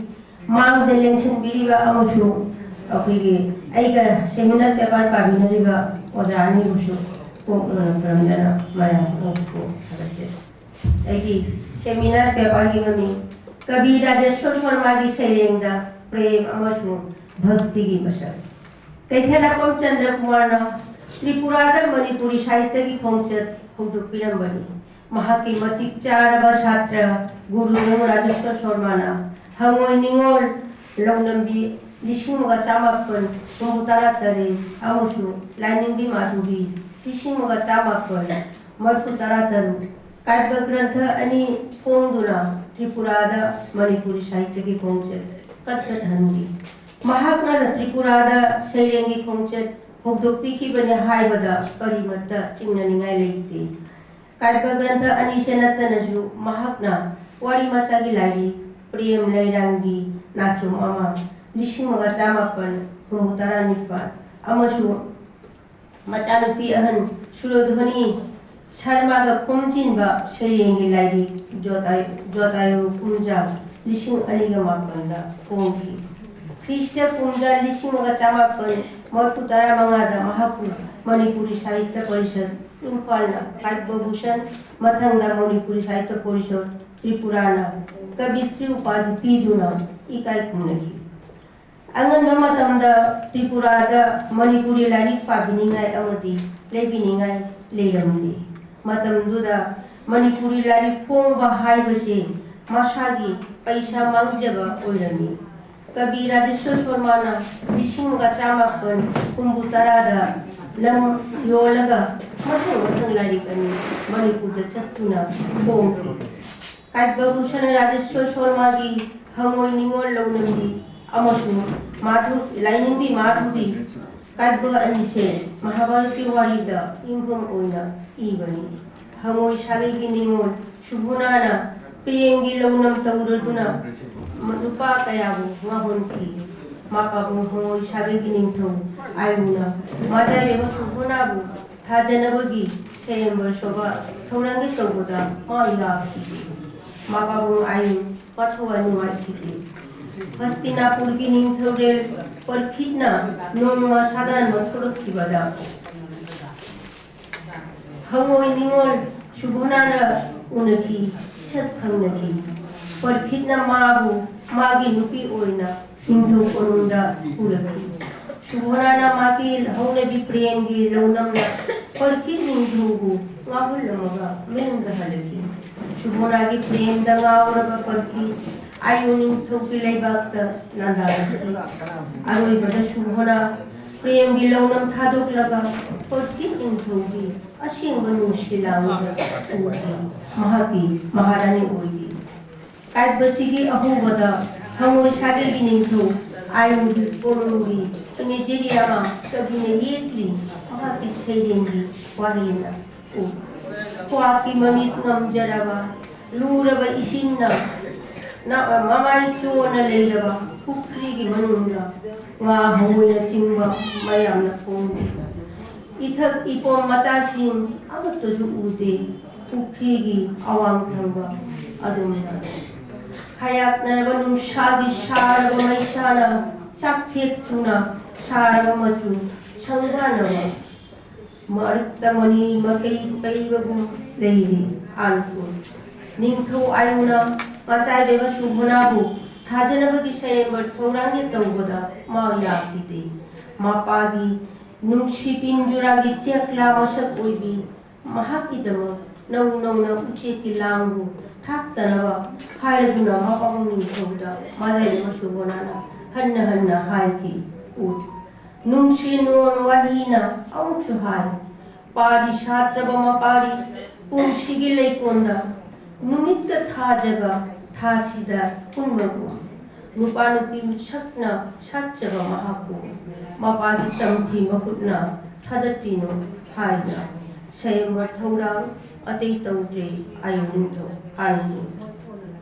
ꯃꯥꯡꯗ ꯂꯦꯡꯁꯤꯟꯕꯤꯔꯤꯕ ꯑꯃꯁꯨꯡ ꯑꯩꯈꯣꯏꯒꯤ ꯑꯩꯒ seminar paper ꯄꯥꯃꯤꯟꯅꯔꯤꯕ ꯑꯣꯖꯥ ꯑꯅꯤꯕꯨꯁꯨ ꯀꯣꯛ ꯅꯧꯅ ꯈꯨꯔꯨꯝꯖꯅ ꯃꯌꯥꯝ ꯀꯣꯛ ꯊꯥꯒꯠꯆꯔꯤ꯫ ꯑꯩꯒꯤ seminar paper ꯒꯤ ꯃꯃꯤꯡ ꯀꯕꯤ ꯔꯥꯖꯦꯁ꯭ꯋꯔ ꯁꯔꯃꯥꯒꯤ ꯁꯩꯔꯦꯡꯗ ꯄ꯭ꯔꯦꯝ ꯑꯃꯁꯨꯡ ꯚꯛꯇꯤꯒꯤ ꯃꯁꯛ꯫ ꯀꯩꯊꯦꯜꯂꯥꯛꯄꯝ ꯆꯟꯗ꯭ꯔ ꯀꯨꯃꯥꯔꯅ ꯇ꯭ꯔꯤꯄꯨꯔꯥꯗ ꯃꯅꯤꯄꯨꯔꯤ ꯁꯥꯍꯤꯇ꯭ꯌꯒꯤ ꯈꯣꯡꯆꯠ ꯍꯧꯗꯣꯛꯄꯤꯔꯝꯕꯅꯤ꯫ ꯃꯍꯥꯛꯀꯤ ꯃꯇꯤꯛ ꯆꯥꯔꯕ ꯁꯥꯇ꯭ꯔ ꯒꯨꯔꯨ ꯔꯥꯖꯦꯁ꯭ꯋꯔ ꯁꯔꯃꯥꯅ ꯍꯉꯣꯏ ꯅꯤꯉꯣꯜ, ꯂꯧꯅꯝꯕꯤ ꯂꯤꯁꯤꯡ ꯑꯃꯒ ꯆꯥꯃꯥꯄꯟ ꯍꯨꯝꯐꯨ ꯇꯔꯥ ꯇꯔꯦꯠ ꯑꯃꯁꯨꯡ ꯂꯥꯏꯅꯤꯡꯕꯤ ꯃꯥꯙꯨꯔꯤ ꯂꯤꯁꯤꯡ ꯑꯃꯒ ꯆꯥꯃꯥꯄꯟ ꯃꯔꯤꯐꯨ ꯇꯔꯥ ꯇꯔꯨꯛ ꯀꯥꯕ꯭ꯌ ꯒ꯭ꯔꯟꯊ ꯑꯅꯤ ꯐꯣꯡꯗꯨꯅ ꯇ꯭ꯔꯤꯄꯨꯔꯥꯗ ꯃꯅꯤꯄꯨꯔꯤ ꯁꯥꯍꯤꯇ꯭ꯌꯒꯤ ꯈꯣꯡꯆꯠ ꯀꯟꯈꯠꯍꯟꯈꯤ꯫ ꯃꯍꯥꯛꯅ ꯇ꯭ꯔꯤꯄꯨꯔꯥꯗ ꯁꯩꯔꯦꯡꯒꯤ ꯈꯣꯡꯆꯠ ꯍꯧꯗꯣꯛꯄꯤꯈꯤꯕꯅꯤ ꯍꯥꯏꯕꯗ ꯀꯔꯤꯃꯠꯇ ꯆꯤꯡꯅꯅꯤꯡꯉꯥꯏ ꯂꯩꯇꯦ꯫ ꯀꯥꯕ꯭ꯌ ꯒ꯭ꯔꯟꯊ ꯑꯅꯤꯁꯦ ꯅꯠꯇꯅꯁꯨ ꯃꯍꯥꯛꯅ ꯋꯥꯔꯤ ꯃꯆꯥꯒꯤ ꯂꯥꯏꯔꯤꯛ ꯄ꯭ꯔꯦꯝ ꯂꯩꯔꯥꯡꯒꯤ ꯅꯥꯆꯣꯝ ꯑꯃ, ꯂꯤꯁꯤꯡ ꯑꯃꯒ ꯆꯥꯃꯥꯄꯟ ꯍꯨꯝꯐꯨ ꯇꯔꯥ ꯅꯤꯄꯥꯟ, ꯑꯃꯁꯨꯡ ꯃꯆꯥꯅꯨꯄꯤ ꯑꯍꯟ ꯁꯨꯔꯣꯙ꯭ꯋꯅꯤ ꯁꯔꯃꯥꯒ ꯈꯣꯝꯖꯤꯟꯕ ꯁꯩꯔꯦꯡꯒꯤ ꯂꯥꯏꯔꯤꯛ ꯖꯣꯇꯥ-, ꯖꯣꯇꯥꯌꯨ ꯄꯨꯝꯖꯥ ꯂꯤꯁꯤꯡ ꯑꯅꯤꯒ ꯃꯥꯄꯟꯗ ꯐꯣꯡꯈꯤ꯫ ꯈ꯭ꯔꯤꯁꯇ ꯄꯨꯝꯖꯥ ꯂꯤꯁꯤꯡ ꯑꯃꯒ ꯆꯥꯃꯥꯄꯟ ꯃꯔꯤꯐꯨ ꯇꯔꯥ ꯃꯉꯥꯗ ꯃꯍꯥꯛꯄꯨ ꯃꯅꯤꯄꯨꯔꯤ ꯁꯥꯍꯤꯇ꯭ꯌ ꯄꯔꯤꯁꯠ, ꯏꯝꯐꯥꯜꯅ ꯀꯥꯕ꯭ꯌ ꯚꯨꯁꯟ, ꯃꯊꯪꯗ ꯃꯅꯤꯄꯨꯔꯤ ꯁꯥꯍꯤꯇ꯭ꯌ ꯄꯔꯤꯁꯠ, ꯇ꯭ꯔꯤꯄꯨꯔꯥꯅ ꯀꯕꯤꯁ꯭ꯔꯤ ꯎꯄꯥꯙꯤ ꯄꯤꯗꯨꯅ ꯏꯀꯥꯏ ꯈꯨꯝꯅꯈꯤ꯫ ꯑꯉꯟꯕ ꯃꯇꯝꯗ ꯇ꯭ꯔꯤꯄꯨꯔꯥꯗ ꯃꯅꯤꯄꯨꯔꯤ ꯂꯥꯏꯔꯤꯛ ꯄꯥꯕꯤꯅꯤꯡꯉꯥꯏ ꯑꯃꯗꯤ ꯂꯩꯕꯤꯅꯤꯡꯉꯥꯏ ꯂꯩꯔꯝꯗꯦ꯫ ꯃꯇꯝꯗꯨꯗ ꯃꯅꯤꯄꯨꯔꯤ ꯂꯥꯏꯔꯤꯛ ꯐꯣꯡꯕ ꯍꯥꯏꯕꯁꯤ ꯃꯁꯥꯒꯤ ꯄꯩꯁꯥ ꯃꯥꯡꯖꯕ ꯑꯣꯏꯔꯝꯃꯤ꯫ ꯀꯕꯤ ꯔꯥꯖꯦꯁ꯭ꯋꯔ ꯁꯔꯃꯥꯅ ꯂꯤꯁꯤꯡ ꯑꯃꯒ ꯆꯥꯃꯥꯄꯟ ꯍꯨꯝꯐꯨ ꯇꯔꯥꯗ ꯂꯝ ꯌꯣꯜꯂꯒ ꯃꯊꯪ ꯃꯊꯪ ꯂꯥꯏꯔꯤꯛ ꯑꯅꯤ ꯃꯅꯤꯄꯨꯔꯗ ꯆꯠꯇꯨꯅ ꯐꯣꯡꯈꯤ꯫ ꯀꯥꯕ꯭ꯌ ꯚꯨꯁꯟ ꯔꯥꯖꯦꯁ꯭ꯋꯔ ꯁꯔꯃꯥꯒꯤ ꯍꯉꯣꯏ ꯅꯤꯉꯣꯜ ꯂꯧꯅꯝꯕꯤ ꯑꯃꯁꯨꯡ ꯃꯥꯙꯨ-, ꯂꯥꯏꯅꯤꯡꯕꯤ ꯃꯥꯙꯨꯕꯤ ꯀꯥꯕ꯭ꯌ ꯑꯅꯤꯁꯦ ꯃꯍꯥꯚꯥꯔꯠꯀꯤ ꯋꯥꯔꯤꯗ ꯌꯨꯝꯐꯝ ꯑꯣꯏꯅ ꯏꯕꯅꯤ꯫ ꯍꯉꯣꯏ ꯁꯥꯒꯩꯒꯤ ꯅꯤꯉꯣꯜ ꯁꯨꯚꯣꯅꯥꯅ ꯄ꯭ꯔꯦꯝꯒꯤ ꯂꯧꯅꯝ ꯇꯧꯔꯗꯨꯅ ꯅꯨꯄꯥ ꯀꯌꯥꯕꯨ ꯉꯥꯎꯍꯟꯈꯤ꯫ ꯃꯄꯥꯕꯨꯡ ꯍꯉꯣꯏ ꯁꯥꯒꯩꯒꯤ ꯅꯤꯡꯊꯧ ꯑꯥꯏꯌꯨꯅ ꯃꯖꯥꯏꯔꯦꯕ ꯁꯨꯚꯣꯅꯥꯕꯨ ꯊꯥꯖꯅꯕꯒꯤ ꯁ꯭ꯋꯌꯝꯚꯔ ꯁꯣꯚꯥ ꯊꯧꯔꯥꯡꯒꯤ ꯇꯧꯕꯗ ꯃꯥ ꯌꯥꯈꯤꯗꯦ꯫ ꯃꯄꯥꯕꯨꯡ ꯑꯥꯏꯌꯨ ꯃꯊꯧꯋꯥꯏ ꯅꯨꯡꯉꯥꯏꯈꯤꯗꯦ꯫ ꯍꯁꯇꯤꯅꯥꯄꯨꯔꯒꯤ ꯅꯤꯡꯊꯧꯔꯦꯜ ꯄꯔꯈꯤꯠꯅ ꯅꯣꯡꯃ ꯁꯥꯗꯥꯟꯕ ꯊꯣꯔꯛꯈꯤꯕꯗ ꯍꯉꯣꯏ ꯅꯤꯉꯣꯜ ꯁꯨꯚꯣꯅꯥꯅ ꯎꯅꯈꯤ, ꯁꯛ ꯈꯪꯅꯈꯤ꯫ ꯄꯔꯈꯤꯠꯅ ꯃꯥꯕꯨ ꯃꯥꯒꯤ ꯅꯨꯄꯤ ꯑꯣꯏꯅ ꯅꯤꯡꯊꯧ ꯀꯣꯅꯨꯡꯗ ꯄꯨꯔꯛꯈꯤ꯫ ꯁꯨꯚꯣꯅꯥꯅ ꯃꯥꯒꯤ ꯍꯧꯅꯕꯤ ꯄ꯭ꯔꯦꯝꯒꯤ ꯂꯧꯅꯝꯅ ꯄꯔꯈꯤꯠ ꯅꯤꯡꯊꯧꯕꯨ ꯉꯥꯎꯍꯜꯂꯝꯃꯒ ꯃꯌꯨꯝꯗ ꯍꯜꯂꯛꯈꯤ꯫ ꯁꯨꯚꯣꯅꯥꯒꯤ ꯄ꯭ꯔꯦꯝꯗ ꯉꯥꯎꯔꯕ ꯄꯔꯈꯤꯠ ꯑꯥꯏꯌꯨ ꯅꯤꯡꯊꯧꯒꯤ ꯂꯩꯕꯥꯛꯇ ꯂꯥꯟꯗꯥꯔꯛꯈꯤ꯫ ꯑꯔꯣꯏꯕꯗ ꯁꯨꯚꯣꯅꯥ ꯄ꯭ꯔꯦꯝꯒꯤ ꯂꯧꯅꯝ ꯊꯥꯗꯣꯛꯂꯒ ꯄꯔꯈꯤꯠ ꯅꯤꯡꯊꯧꯒꯤ ꯑꯁꯦꯡꯕ ꯅꯨꯡꯁꯤ ꯂꯥꯡꯗ ꯎꯈꯤ꯫ ꯃꯍꯥꯛꯀꯤ ꯃꯍꯥꯔꯥꯅꯤ ꯑꯣꯏꯈꯤ꯫ ꯀꯥꯕ꯭ꯌꯁꯤꯒꯤ ꯑꯍꯧꯕꯗ ꯍꯉꯣꯏ ꯁꯥꯒꯩꯒꯤ ꯅꯤꯡꯊꯧ ꯑꯥꯏꯟꯒꯤ ꯀꯣꯅꯨꯡꯒꯤ ꯏꯃꯦꯖꯔꯤ ꯑꯃ ꯀꯕꯤꯅ ꯌꯦꯛꯂꯤ꯫ ꯃꯍꯥꯛꯀꯤ ꯁꯩꯔꯦꯡꯒꯤ ꯋꯥꯔꯤꯅ ꯎ꯫ ꯀ꯭ꯋꯥꯛꯀꯤ ꯃꯃꯤꯠ ꯉꯝꯖꯔꯕ, ꯂꯨꯔꯕ ꯏꯁꯤꯡꯅ ꯅ-, ꯃꯃꯥꯏ ꯆꯣꯟꯅ ꯂꯩꯔꯕ ꯄꯨꯈ꯭ꯔꯤꯒꯤ ꯃꯅꯨꯡꯗ ꯉꯥ ꯍꯧꯋꯤꯅꯆꯤꯡꯕ ꯃꯌꯥꯝꯅ ꯐꯣꯡꯂꯤ꯫ ꯏꯊꯛ ꯏꯄꯣꯝ ꯃꯆꯥꯁꯤꯡ ꯑꯃꯠꯇꯁꯨ ꯎꯗꯦ꯫ ꯄꯨꯈ꯭ꯔꯤꯒꯤ ꯑꯋꯥꯡ ꯊꯪꯕ ꯑꯗꯣꯝꯗ ꯈꯌꯥꯛꯅꯔꯕ ꯅꯨꯡꯁꯥꯒꯤ ꯁꯥꯔꯕ ꯃꯩꯁꯥꯅ ꯆꯥꯛꯊꯦꯛꯇꯨꯅ ꯁꯥꯔꯕ ꯃꯆꯨ ꯁꯪꯕꯥꯅꯕ ꯃꯔꯛꯇ ꯃꯅꯤ ꯃꯀꯩ ꯄꯩꯕꯒꯨꯝ ꯂꯩꯔꯤ꯫ ꯑꯥꯟꯀꯨ ꯅꯤꯡꯊꯧ ꯑꯥꯌꯨꯅ ꯃꯆꯥꯏꯕꯦꯝꯃ ꯁꯨꯕꯅꯥꯕꯨ ꯊꯥꯖꯅꯕꯒꯤ ꯁꯌꯦꯝꯕꯔ ꯊꯧꯔꯥꯡꯒꯤ ꯇꯧꯕꯗ ꯃꯥ ꯌꯥꯈꯤꯗꯦ꯫ ꯃꯄꯥꯒꯤ ꯅꯨꯡꯁꯤ ꯄꯤꯟꯖꯨꯔꯥꯒꯤ ꯆꯦꯛꯂꯥ ꯃꯁꯛ ꯑꯣꯏꯕꯤ ꯃꯍꯥꯛꯀꯤꯗꯃꯛ ꯅꯧ ꯅꯧꯅ ꯎꯆꯦꯛꯀꯤ ꯂꯥꯡꯕꯨ ꯊꯥꯛꯇꯅꯕ ꯍꯥꯏꯔꯗꯨꯅ ꯃꯄꯥꯕꯨꯡ ꯅꯤꯡꯊꯧꯗ ꯃꯥꯂꯦꯝ ꯃꯆꯨ ꯕꯣꯅꯥꯅ ꯍꯟꯅ ꯍꯟꯅ ꯍꯥꯏꯈꯤ꯫ ꯎꯠ ꯅꯨꯡꯁꯤ ꯅꯣꯟ ꯋꯥꯍꯤꯅ ꯑꯃꯨꯛꯁꯨ ꯍꯥꯏ, ꯄꯥꯔꯤ ꯁꯥꯇ꯭ꯔꯕ ꯃꯄꯥꯔꯤ ꯄꯨꯟꯁꯤꯒꯤ ꯂꯩꯀꯣꯟꯗ ꯅꯨꯃꯤꯠꯇ ꯊꯥꯖꯒ ꯊꯥꯁꯤꯗ ꯄꯨꯟꯕꯒꯨꯝ ꯅꯨꯄꯥ ꯅꯨꯄꯤ ꯃꯤꯁꯛꯅ ꯁꯥꯠꯆꯕ ꯃꯍꯥꯛꯄꯨ ꯃꯄꯥꯒꯤ ꯇꯝꯊꯤ ꯃꯈꯨꯠꯅ ꯊꯥꯗꯠꯄꯤꯅꯨ ꯍꯥꯏꯅ ꯁꯌꯦꯝꯕꯔ ꯊꯧꯔꯥꯡ ꯑꯇꯩ ꯇꯧꯗ꯭ꯔꯦ꯫ ꯑꯌꯨ ꯅꯤꯡꯊꯧ ꯍꯥꯏꯅꯤ꯫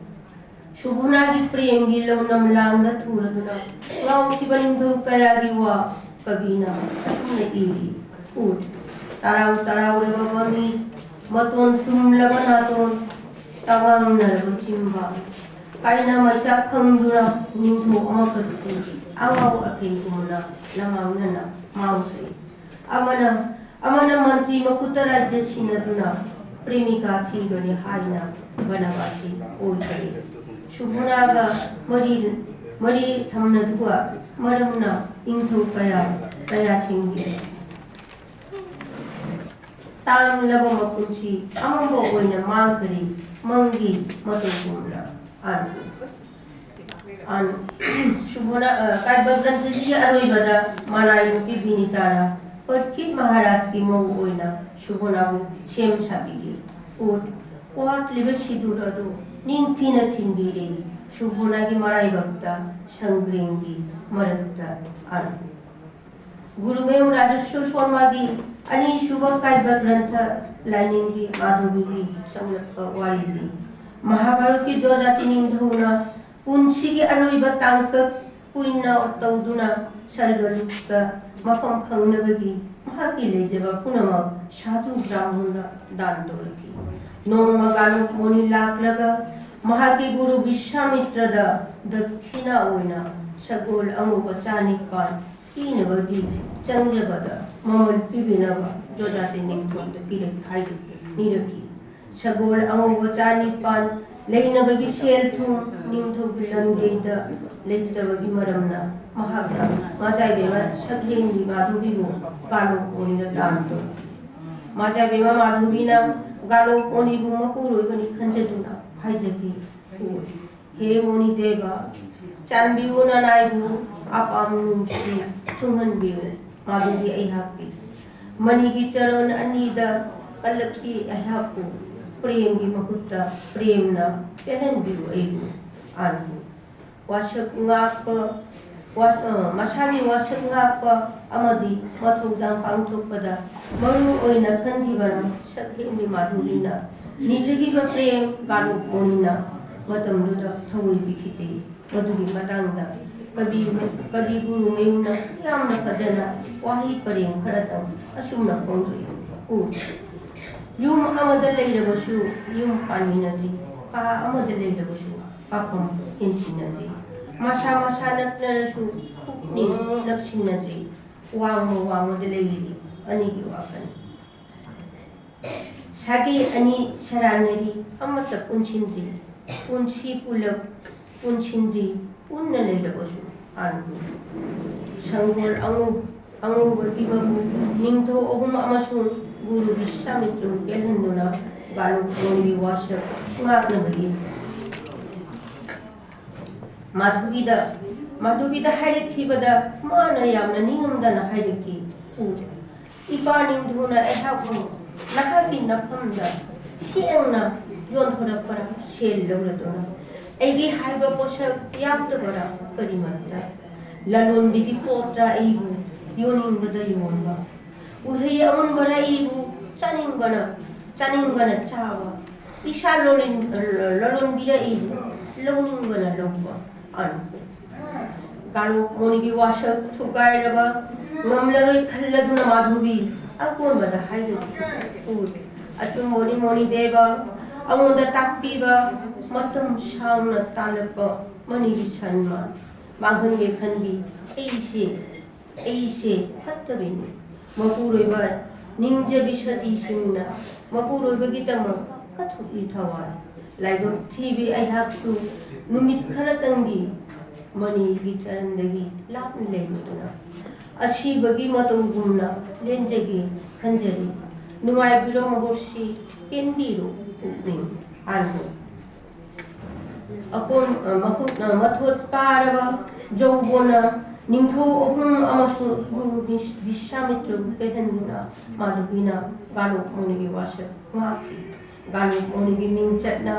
ꯁꯨꯒꯨꯅꯥꯒꯤ ꯄ꯭ꯔꯦꯝꯒꯤ ꯂꯧꯅꯝ ꯂꯥꯡꯗ ꯊꯨꯔꯗꯨꯅ ꯉꯥꯎꯈꯤꯕ ꯅꯤꯡꯊꯧ ꯀꯌꯥꯒꯤ ꯋꯥ ꯀꯕꯤꯅ ꯑꯁꯨꯝꯅ ꯏꯔꯤ꯫ ꯎꯠ ꯇꯔꯥꯎ ꯇꯔꯥꯎꯔꯕ ꯃꯃꯤ ꯃꯇꯣꯟ ꯇꯨꯝꯂꯕ ꯅꯥꯇꯣꯟ ꯇꯉꯥꯡꯅꯔꯕ ꯆꯤꯟꯕꯥꯜ ꯀꯥꯏꯅ ꯃꯩꯆꯥꯛ ꯈꯪꯗꯨꯅ ꯅꯤꯡꯊꯧ ꯑꯃꯈꯛꯇꯤ ꯑꯉꯥꯎ ꯑꯐꯩꯒꯨꯝꯅ ꯂꯃꯥꯡꯅꯅ ꯃꯥꯡꯈ꯭ꯔꯦ꯫ ꯑꯃꯅ ꯑꯃꯅ ꯃꯟꯇ꯭ꯔꯤ ꯃꯈꯨꯠꯇ ꯔꯥꯖ꯭ꯌ ꯁꯤꯟꯅꯗꯨꯅ ꯄ꯭ꯔꯦꯃꯤꯀꯥ ꯊꯤꯕꯅꯤ ꯍꯥꯏꯅ ꯕꯅꯕꯥꯁꯤ ꯑꯣꯏꯈ꯭ꯔꯦ꯫ ꯁꯨꯒꯨꯅꯥꯒ ꯃꯔꯤ ꯃꯔꯤ ꯊꯝꯅꯗꯨꯕ ꯃꯔꯝꯅ ꯅꯤꯡꯊꯧ ꯀꯌꯥ ꯀꯌꯥꯁꯤꯡꯒꯤ ꯇꯥꯡꯂꯕ ꯃꯄꯨꯟꯁꯤ ꯑꯃꯝꯕ ꯑꯣꯏꯅ ꯃꯥꯡꯈ꯭ꯔꯦ꯫ ꯃꯪꯒꯤ ꯃꯇꯧꯒꯨꯝꯅ꯫ ꯑꯥꯟ ꯑꯥꯟ ꯁꯨꯕꯣꯅ ꯀꯥꯏꯕ ꯒ꯭ꯔꯟꯊꯁꯤꯒꯤ ꯑꯔꯣꯏꯕꯗ ꯃꯂꯥꯏ ꯅꯨꯄꯤ ꯕꯤꯅꯤꯇꯥꯅ ꯄꯔꯤꯈꯤꯠ ꯃꯍꯥꯔꯥꯖꯀꯤ ꯃꯧ ꯑꯣꯏꯅ ꯁꯨꯕꯣꯅꯥꯕꯨ ꯁꯦꯝ ꯁꯥꯕꯤꯔꯤ꯫ ꯎꯠ ꯋꯥꯠꯂꯤꯕ ꯁꯤꯗꯨꯔ ꯑꯗꯨ ꯅꯤꯡꯊꯤꯅ ꯊꯤꯟꯕꯤꯔꯦ꯫ ꯁꯨꯕꯣꯅꯥꯒꯤ ꯃꯔꯥꯏꯕꯛꯇ ꯁꯪꯒ꯭ꯔꯦꯡꯒꯤ ꯃꯔꯛꯇ ꯑꯥꯔ ꯒꯨꯔꯨꯃꯌꯨꯝ ꯔꯥꯖꯦꯁ꯭ꯋꯔ ꯁꯣꯔꯃꯥꯒꯤ ꯑꯅꯤꯁꯨꯕ ꯀꯥꯏꯕ ꯒ꯭ꯔꯟꯊ ꯂꯥꯏꯅꯤꯡꯒꯤ ꯃꯥꯙꯨꯔꯤꯒꯤ ꯆꯪꯂꯛꯄ ꯋꯥꯔꯤꯗꯤ ꯃꯍꯥꯚꯥꯔꯠꯀꯤ ꯖꯣꯖꯥꯇꯤ ꯅꯤꯡꯊꯧꯅ ꯄꯨꯟꯁꯤꯒꯤ ꯑꯔꯣꯏꯕ ꯇꯥꯡꯀꯛ ꯀꯨꯏꯅ ꯇꯧꯗꯨꯅ ꯁꯔꯒ ꯂꯣꯛꯇ ꯃꯐꯝ ꯐꯪꯅꯕꯒꯤ ꯃꯍꯥꯛꯀꯤ ꯂꯩꯖꯕ ꯄꯨꯝꯅꯃꯛ ꯁꯥꯙꯨ ꯕ꯭ꯔꯥꯍꯃꯟꯗ ꯗꯥꯟ ꯇꯧꯔꯛꯈꯤ꯫ ꯅꯣꯡꯃ ꯒꯥꯂꯣꯞ ꯃꯨꯅꯤ ꯂꯥꯛꯂꯒ ꯃꯍꯥꯛꯀꯤ ꯒꯨꯔꯨ ꯕꯤꯁ꯭ꯋꯥꯃꯤꯇ꯭ꯔꯗ ꯗꯛꯈꯤꯅꯥ ꯑꯣꯏꯅ ꯁꯒꯣꯜ ꯑꯉꯧꯕ ꯆꯥꯅꯤꯄꯥꯟ ꯄꯤꯅꯕꯒꯤ ꯆꯪꯖꯕꯗ ꯃꯃꯜ ꯄꯤꯕꯤꯅꯕ ꯖꯣꯖꯥꯇꯤ ꯅꯤꯡꯊꯧꯗ ꯄꯤꯔꯛ-, ꯍꯥꯏꯔꯛ-, ꯅꯤꯔꯛꯈꯤ꯫ ꯁꯒꯣꯜ ꯑꯉꯧꯕ ꯆꯥꯅꯤꯄꯥꯟ ꯂꯩꯅꯕꯒꯤ ꯁꯦꯜ ꯊꯨꯝ ꯅꯤꯡꯊꯧꯒꯤ ꯂꯟꯗꯦꯗ ꯂꯩꯇꯕꯒꯤ ꯃꯔꯝꯅ ꯃꯍꯥꯛꯅ ꯃꯖꯥꯏꯕꯦꯝꯃ ꯁꯛꯍꯦꯟꯕꯤ ꯃꯥꯙꯨꯔꯤꯕꯨ ꯒꯥꯂꯣꯞ ꯃꯨꯅꯤꯗ ꯗꯥꯟ ꯇꯧꯈꯤ꯫ ꯃꯖꯥꯏꯕꯦꯝꯃ ꯃꯥꯙꯨꯔꯤꯅ ꯒꯥꯂꯣꯞ ꯃꯨꯅꯤꯕꯨ ꯃꯄꯨꯔꯣꯏꯕꯅꯤ ꯈꯟꯖꯗꯨꯅ ꯍꯥꯏꯖꯈꯤ, "ꯍꯦ ꯃꯨꯅꯤꯗꯦꯕ, ꯆꯥꯟꯕꯤꯌꯨ ꯅꯅꯥꯏꯕꯨ ꯑꯄꯥꯝ ꯅꯨꯡꯁꯤ ꯊꯨꯡꯍꯟꯕꯤꯌꯨ꯫ ꯃꯥꯗꯨꯗꯤ ꯑꯩꯍꯥꯛꯀꯤ ꯃꯅꯤꯒꯤ ꯆꯔꯣꯟ ꯑꯅꯤꯗ ꯀꯜꯂꯛꯄꯤ ꯑꯩꯍꯥꯛꯄꯨ ꯄ꯭ꯔꯦꯝꯒꯤ ꯃꯍꯨꯠꯇ ꯄ꯭ꯔꯦꯝꯅ ꯄꯦꯜꯍꯟꯕꯤꯌꯨ ꯑꯩꯕꯨ꯫" ꯑꯥꯔꯕꯨ ꯋꯥꯁꯛ ꯉꯥꯛꯄ, ꯋꯥꯁ-, ꯑ, ꯃꯁꯥꯒꯤ ꯋꯥꯁꯛ ꯉꯥꯛꯄ ꯑꯃꯗꯤ ꯃꯊꯧꯗꯥꯡ ꯄꯥꯡꯊꯣꯛꯄꯗ ꯃꯔꯨ ꯑꯣꯏꯅ ꯈꯟꯈꯤꯕꯅ ꯁꯛꯍꯦꯟꯕꯤ ꯃꯥꯙꯨꯔꯤꯅ ꯅꯤꯖꯈꯤꯕ ꯄ꯭ꯔꯦꯝ ꯒꯥꯂꯣꯞ ꯃꯨꯅꯤꯅ ꯃꯇꯝꯗꯨꯗ ꯊꯑꯣꯏ ꯄꯤꯈꯤꯗꯦ꯫ ꯃꯗꯨꯒꯤ ꯃꯇꯥꯡꯗ ꯀꯕꯤ, ꯀꯕꯤ ꯒꯨꯔꯨ ꯃꯌꯨꯝꯅ ꯌꯥꯝꯅ ꯐꯖꯅ ꯋꯥꯍꯩ ꯄꯔꯦꯡ ꯈꯔꯇꯪ ꯑꯁꯨꯝꯅ ꯐꯣꯡꯗꯣꯛꯏ꯫ ꯎ, ꯌꯨꯝ ꯑꯃꯗ ꯂꯩꯔꯕꯁꯨ ꯌꯨꯝ ꯄꯥꯟꯃꯤꯟꯅꯗ꯭ꯔꯤ, ꯀꯥ ꯑꯃꯗ ꯂꯩꯔꯕꯁꯨ ꯀꯥꯐꯝ ꯏꯟꯁꯤꯟꯅꯗ꯭ꯔꯤ, ꯃꯁꯥ ꯃꯁꯥ ꯅꯛꯅꯔꯁꯨ ꯄꯨꯛꯅꯤꯡ ꯅꯛꯁꯤꯟꯅꯗ꯭ꯔꯤ, ꯋꯥꯡꯃ ꯋꯥꯡꯃꯗ ꯂꯩꯔꯤꯕꯤ ꯑꯅꯤꯒꯤ ꯋꯥꯈꯜ꯫ ꯁꯥꯒꯩ ꯑꯅꯤ ꯁꯔꯥꯟꯅꯔꯤ, ꯑꯃꯠꯇ ꯄꯨꯟꯁꯤꯟꯗ꯭ꯔꯤ, ꯄꯨꯟꯁꯤ ꯄꯨꯂꯞ ꯄꯨꯟꯁꯤꯟꯗ꯭ꯔꯤ, ꯄꯨꯟꯅ ꯂꯩꯔꯕꯁꯨ ꯑꯥꯟꯕꯨ꯫ ꯁꯪꯒꯣꯜ ꯑꯉꯧ-, ꯑꯉꯧꯕꯒꯤ ꯃꯄꯨ ꯅꯤꯡꯊꯧ ꯑꯍꯨꯝ ꯑꯃꯁꯨꯡ ꯒꯨꯔꯨ ꯕꯤꯁ꯭ꯋꯥꯃꯤꯇ꯭ꯔꯕꯨ ꯄꯦꯜꯍꯟꯗꯨꯅ ꯒꯥꯂꯣꯞ ꯃꯨꯅꯤꯒꯤ ꯋꯥꯁꯛ ꯉꯥꯛꯅꯕꯒꯤ ꯃꯥꯙꯨꯔꯤꯗ, ꯃꯥꯙꯨꯔꯤꯗ ꯍꯥꯏꯔꯛꯈꯤꯕꯗ ꯃꯥꯅ ꯌꯥꯝꯅ ꯅꯤꯡꯉꯝꯗꯅ ꯍꯥꯏꯔꯛꯈꯤ, "ꯎ, ꯏꯄꯥ ꯅꯤꯡꯊꯧꯅ ꯑꯩꯍꯥꯛꯄꯨ ꯅꯍꯥꯛꯀꯤ ꯅꯐꯝꯗ ꯁꯦꯡꯅ ꯌꯣꯟꯊꯣꯔꯛꯄꯔꯥ, ꯁꯦꯜ ꯂꯧꯔꯗꯨꯅ ꯑꯩꯒꯤ ꯍꯥꯏꯕ ꯄꯣꯠꯁꯛ ꯌꯥꯎꯗꯕꯔꯥ ꯀꯔꯤꯃꯠꯇ? ꯂꯂꯣꯟꯕꯤꯒꯤ ꯄꯣꯠꯇ ꯑꯩꯕꯨ ꯌꯣꯟꯅꯤꯡꯕꯗ ꯌꯣꯟꯕ, ꯎꯍꯩ ꯑꯃꯨꯟꯕꯅ ꯑꯩꯕꯨ ꯆꯥꯅꯤꯡꯕꯅ, ꯆꯥꯅꯤꯡꯕꯅ ꯆꯥꯕ, ꯏꯁꯥ ꯂꯣꯜꯂꯤꯟ-, ꯂꯂꯣꯟꯕꯤꯅ ꯑꯩꯕꯨ ꯂꯧꯅꯤꯡꯕꯅ ꯂꯧꯕ꯫ ꯑꯟ꯫ ꯒꯥꯂꯣꯞ ꯃꯣꯅꯤꯒꯤ ꯋꯥꯁꯛ ꯊꯨꯒꯥꯏꯔꯕ ꯉꯝꯂꯔꯣꯏ ꯈꯜꯂꯗꯨꯅ ꯃꯥꯙꯨꯕꯤ ꯑꯀꯣꯟꯕꯗ ꯍꯥꯏꯔꯨꯔꯤ꯫ ꯎ, ꯑꯆꯨꯝꯕꯅꯤ ꯃꯣꯅꯤ ꯗꯦꯕ, ꯑꯩꯉꯣꯟꯗ ꯇꯥꯛꯄꯤꯕ, ꯃꯇꯝ ꯁꯥꯡꯅ ꯇꯥꯜꯂꯛꯄ ꯃꯅꯤꯒꯤ ꯁꯟꯃ ꯃꯥꯡꯍꯟꯒꯦ ꯈꯟꯕꯤ ꯑꯩꯁꯦ, ꯑꯩꯁꯦ ꯐꯠꯇꯕꯤꯅꯤ꯫ ꯃꯄꯨꯔꯣꯏꯕ ꯅꯤꯡꯖꯕꯤ ꯁꯇꯤꯁꯤꯡꯅ ꯃꯄꯨꯔꯣꯏꯕꯒꯤꯗꯃꯛ ꯀꯠꯊꯣꯛꯂꯤ ꯊꯋꯥꯏ꯫ ꯂꯥꯏꯕꯛ ꯊꯤꯕꯤ ꯑꯩꯍꯥꯛꯁꯨ ꯅꯨꯃꯤꯠ ꯈꯔꯇꯪꯒꯤ ꯃꯅꯤꯒꯤ ꯆꯔꯟꯗꯒꯤ ꯂꯥꯞꯅ ꯂꯩꯔꯨꯗꯨꯅ ꯑꯁꯤꯕꯒꯤ ꯃꯇꯧꯒꯨꯝꯅ ꯂꯦꯟꯖꯒꯦ ꯈꯟꯖꯔꯤ꯫ ꯅꯨꯡꯉꯥꯏꯕꯤꯔꯣ ꯃꯍꯨꯠꯁꯤ ꯄꯦꯟꯕꯤꯔꯣ ꯄꯨꯛꯅꯤꯡ꯫ ꯑꯥꯔꯍꯨ꯫ ꯑꯀꯣꯟ-, ꯑ, ꯃꯈꯨꯠ-, ꯑ, ꯃꯊꯣꯠ ꯀꯥꯔꯕ ꯖꯧꯕꯣꯅ ꯅꯤꯡꯊꯧ ꯑꯍꯨꯝ ꯑꯃꯁꯨꯡ ꯒꯨꯔꯨ ꯕꯤꯁ-, ꯕꯤꯁ꯭ꯋꯥꯃꯤꯇ꯭ꯔꯕꯨ ꯀꯩꯍꯟꯗꯨꯅ ꯃꯥꯙꯕꯤꯅ ꯒꯥꯂꯣꯞ ꯃꯣꯅꯤꯒꯤ ꯋꯥꯁꯛ ꯉꯥꯛꯈꯤ꯫ ꯒꯥꯂꯣꯞ ꯃꯣꯅꯤꯒꯤ ꯃꯤꯡꯆꯠꯅ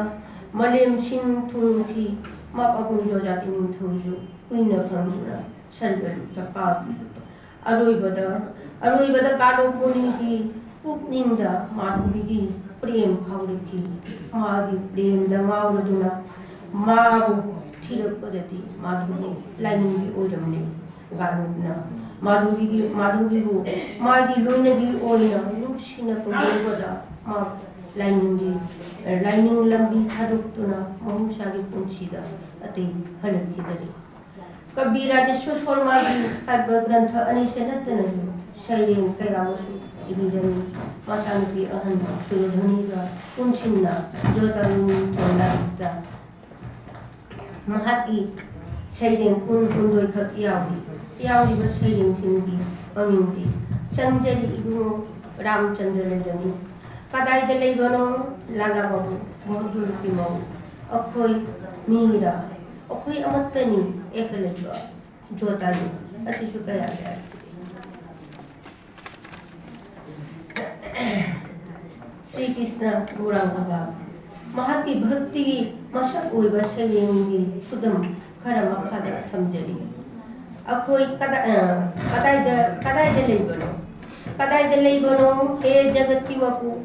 ꯃꯥꯂꯦꯝ ꯁꯤꯟ ꯊꯨꯡꯈꯤ꯫ ꯃꯥ ꯄꯥꯕꯨꯡ ꯖꯣꯖꯥꯇꯤ ꯅꯤꯡꯊꯧꯁꯨ ꯀꯨꯏꯅ ꯐꯪꯗꯨꯅ ꯁꯔꯒꯂꯣꯛꯇ ꯀꯥꯈꯤ꯫ ꯑꯔꯣꯏꯕꯗ, ꯑꯔꯣꯏꯕꯗ ꯒꯥꯂꯣꯞ ꯃꯣꯅꯤꯒꯤ ꯄꯨꯛꯅꯤꯡꯗ ꯃꯥꯙꯕꯤꯒꯤ ꯄ꯭ꯔꯦꯝ ꯐꯥꯎꯔꯛꯈꯤ꯫ ꯃꯥꯒꯤ ꯄ꯭ꯔꯦꯝꯗ ꯉꯥꯎꯔꯗꯨꯅ ꯃꯥꯕꯨ ꯊꯤꯔꯛꯄꯗꯗꯤ ꯃꯥꯙꯕꯤ ꯂꯥꯏꯅꯤꯡꯕꯤ ꯑꯣꯏꯔꯝꯂꯦ꯫ ꯒꯥꯂꯣꯞꯅ ꯃꯥꯙꯕꯤꯒꯤ, ꯃꯥꯙꯕꯤꯕꯨ ꯃꯥꯒꯤ ꯂꯣꯏꯅꯕꯤ ꯑꯣꯏꯅ ꯅꯨꯡꯁꯤꯅ ꯀꯧꯔꯨꯕꯗ ꯃꯥ ꯂꯥꯏꯅꯤꯡꯒꯤ, ꯂꯥꯏꯅꯤꯡ ꯂꯝꯕꯤ ꯊꯥꯗꯣꯛꯇꯨꯅ ꯃꯍꯧꯁꯥꯒꯤ ꯄꯨꯟꯁꯤꯗ ꯑꯇꯩ ꯐꯪꯂꯛꯈꯤꯗꯔꯦ꯫ ꯀꯕꯤ ꯔꯥꯖꯦꯁ꯭ꯋꯔ ꯁꯔꯃꯥꯒꯤ ꯀꯥꯕ꯭ꯌ ꯒ꯭ꯔꯟꯊ ꯑꯅꯤꯁꯦ ꯅꯠꯇꯅꯁꯨ ꯁꯩꯔꯦꯡ ꯀꯌꯥ ꯑꯃꯁꯨ ꯏꯕꯤꯔꯝꯃꯤ꯫ ꯃꯆꯥꯅꯨꯄꯤ ꯑꯍꯟ ꯁꯨꯔꯙꯅꯤꯒ ꯄꯨꯟꯁꯤꯟꯅ ꯖꯣꯇꯥꯅꯨ ꯅꯤꯡꯊꯧ ꯂꯥꯏꯔꯤꯛꯇ ꯃꯍꯥꯛꯀꯤ ꯁꯩꯔꯦꯡ ꯀꯨꯟ ꯍꯨꯝꯗꯣꯏꯈꯛ ꯌꯥꯎꯔꯤ꯫ ꯌꯥꯎꯔꯤꯕ ꯁꯩꯔꯦꯡꯁꯤꯡꯒꯤ ꯃꯃꯤꯡꯗꯤ ꯆꯪꯖꯔꯤ ꯏꯕꯨꯡꯉꯣ ꯔꯥꯝꯆꯟꯗ꯭ꯔ ꯂꯩꯔꯝꯃꯤ꯫ ꯀꯗꯥꯏꯗ ꯂꯩꯕꯅꯣ ꯂꯥꯂꯥ ꯕꯍꯥꯗꯨꯔꯒꯤ ꯃꯧ? ꯑꯩꯈꯣꯏ ꯃꯤꯔ? ꯑꯩꯈꯣꯏ ꯑꯃꯠꯇꯅꯤ ꯑꯦꯀꯂꯩꯕ ꯖꯣꯇꯥꯅꯤ꯫ ꯑꯁꯤꯁꯨ ꯀꯌꯥ ꯌꯥꯏ꯫ ꯁ꯭ꯔꯤ ꯀ꯭ꯔꯤꯁꯅ ꯒꯧꯔꯥꯡꯒ ꯚꯥꯕ꯫ ꯃꯍꯥꯛꯀꯤ ꯚꯛꯇꯤꯒꯤ ꯃꯁꯛ ꯑꯣꯏꯕ ꯁꯩꯔꯦꯡꯒꯤ ꯈꯨꯗꯝ ꯈꯔ ꯃꯈꯥꯗ ꯊꯝꯖꯔꯤ꯫ ꯑꯩꯈꯣꯏ ꯀꯗꯥ-, ꯑ, ꯀꯗꯥꯏꯗ, ꯀꯗꯥꯏꯗ ꯂꯩꯕꯅꯣ? ꯀꯗꯥꯏꯗ ꯂꯩꯕꯅꯣ, ꯍꯦ ꯖꯒꯠꯀꯤ ꯃꯄꯨ?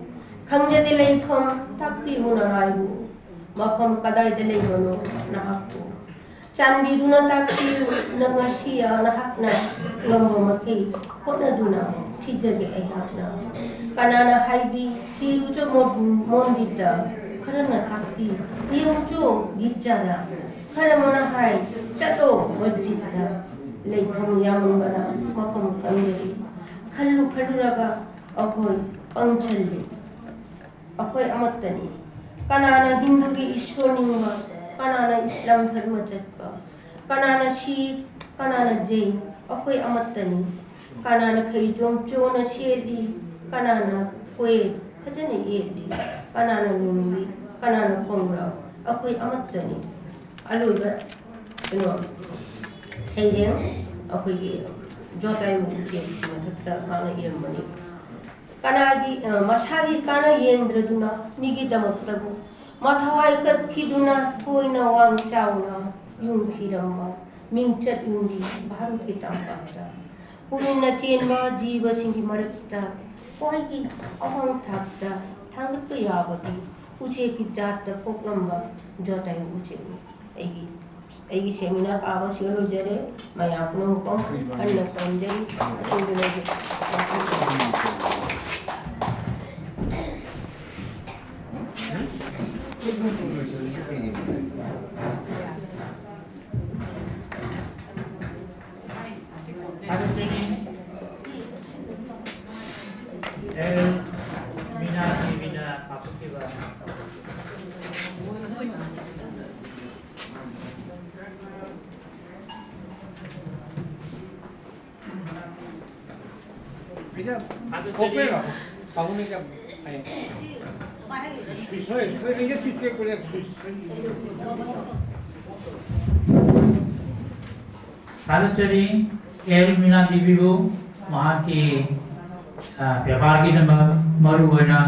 ꯈꯪꯖꯗꯦ ꯂꯩꯐꯝ, ꯇꯥꯛꯄꯤꯌꯨꯅ ꯍꯥꯏꯕꯨ꯫ ꯃꯐꯝ ꯀꯗꯥꯏꯗ ꯂꯩꯕꯅꯣ ꯅꯍꯥꯛꯄꯨ? ꯆꯥꯟꯕꯤꯗꯨꯅ ꯇꯥꯛꯄꯤꯌꯨ, ꯅꯪ ꯉꯁꯤ ꯅꯍꯥꯛꯅ ꯉꯝꯕ ꯃꯈꯩ ꯍꯣꯠꯅꯗꯨꯅ ꯊꯤꯖꯒꯦ ꯑꯩꯍꯥꯛꯅ꯫ ꯀꯅꯥꯅ ꯍꯥꯏꯕꯤ, ꯊꯤꯔꯨꯆꯣ ꯃꯣꯟ-, ꯃꯣꯟꯗꯤꯠꯇ, ꯈꯔꯅ ꯇꯥꯛꯄꯤ, ꯌꯦꯡꯉꯨꯆꯣ ꯒꯤꯔꯖꯥꯗ, ꯈꯔ ꯑꯃꯅ ꯍꯥꯏ, ꯆꯠꯂꯣ ꯃꯁꯖꯤꯠꯇ꯫ ꯂꯩꯐꯝ ꯌꯥꯝꯃꯟꯕꯅ ꯃꯐꯝ ꯈꯪꯗꯔꯤ꯫ ꯈꯜꯂꯨ ꯈꯜꯂꯨꯔꯒ ꯑꯩꯈꯣꯏ ꯄꯪꯁꯜꯂꯤ꯫ ꯑꯩꯈꯣꯏ ꯑꯃꯠꯇꯅꯤ꯫ ꯀꯅꯥꯅ ꯍꯤꯟꯗꯨꯒꯤ ꯏꯁꯣꯔ ꯅꯤꯡꯕ? ꯀꯅꯥꯅ ꯏꯁꯂꯥꯝ ꯙꯔꯃ ꯆꯠꯄ? ꯀꯅꯥꯅ ꯁꯤꯈ? ꯀꯅꯥꯅ ꯖꯩꯟ? ꯑꯩꯈꯣꯏ ꯑꯃꯠꯇꯅꯤ꯫ ꯀꯅꯥꯅ ꯐꯩꯖꯣꯝ ꯆꯣꯅ ꯁꯦꯠꯂꯤ? ꯀꯅꯥꯅ ꯀꯣꯌꯦꯠ ꯐꯖꯅ ꯌꯦꯠꯂꯤ? ꯀꯅꯥꯅ ꯂꯨꯡꯒꯤ? ꯀꯅꯥꯅ ꯈꯣꯡꯒ꯭ꯔꯥꯎ? ꯑꯩꯈꯣꯏ ꯑꯃꯠꯇꯅꯤ꯫ ꯑꯂꯣꯏꯕ ꯀꯩꯅꯣ, ꯁꯩꯔꯦꯡ ꯑꯩꯈꯣꯏꯒꯤ ꯖꯣꯇꯥꯏ ꯃꯨꯛꯇꯦꯜꯒꯤ ꯃꯊꯛꯇ ꯃꯥꯅ ꯏꯔꯝꯕꯅꯤ꯫ ꯀꯅꯥꯒꯤ, ꯑ, ꯃꯁꯥꯒꯤ ꯀꯥꯟꯅ ꯌꯦꯡꯗ꯭ꯔꯗꯨꯅ ꯃꯤꯒꯤꯗꯃꯛꯇꯕꯨ ꯃꯊꯋꯥꯏ ꯀꯠꯈꯤꯗꯨꯅ ꯊꯣꯏꯅ ꯋꯥꯡ ꯆꯥꯎꯅ ꯌꯨꯝꯈꯤꯔꯝꯕ ꯃꯤꯡꯆꯠ ꯌꯨꯝꯕꯤ ꯚꯥꯔꯠꯀꯤ ꯇꯝꯄꯥꯛꯇ ꯄꯨꯛꯅꯤꯡꯅ ꯆꯦꯟꯕ ꯖꯤꯕꯁꯤꯡꯒꯤ ꯃꯔꯛꯇ ꯈ꯭ꯋꯥꯏꯒꯤ ꯑꯋꯥꯡ ꯊꯥꯛꯇ ꯊꯥꯡꯒꯠꯄ ꯌꯥꯕꯗꯤ ꯎꯆꯦꯛꯀꯤ ꯖꯥꯠꯇ ꯄꯣꯛꯂꯝꯕ ꯖꯣꯇꯥꯏ ꯎꯆꯦꯛꯅꯤ꯫ ꯑꯩꯒꯤ ꯑꯩꯒꯤ ꯁꯦꯃꯤꯅꯥꯔ ꯄꯥꯕ ꯁꯤꯒ ꯂꯣꯏꯖꯔꯦ꯫ ꯃꯌꯥꯝ ꯄꯨꯝꯅꯃꯛꯄꯨ ꯍꯟꯅ ꯈꯨꯔꯨꯝꯖꯔꯤ꯫ ꯑꯁꯣꯏꯕ ꯂꯩꯖꯩ꯫ ꯑꯦꯜ ꯃꯤꯅꯥ ꯇꯤꯚꯤꯅ ꯄꯥꯡꯊꯣꯛꯈꯤꯕ꯫ এটা খোপে না, পাবনে কে? সুইচ, সুইচ, সুইচ, সুইচ করে, সুইচ। ꯊꯥꯒꯠꯆꯔꯤ ꯑꯦꯜ ꯃꯤꯅꯥ ꯇꯤꯚꯤꯕꯨ ꯃꯍꯥꯛꯀꯤ, ꯑ, ꯄꯦꯄꯥꯔꯒꯤꯗꯃꯛ, ꯃꯔꯨꯑꯣꯏꯅ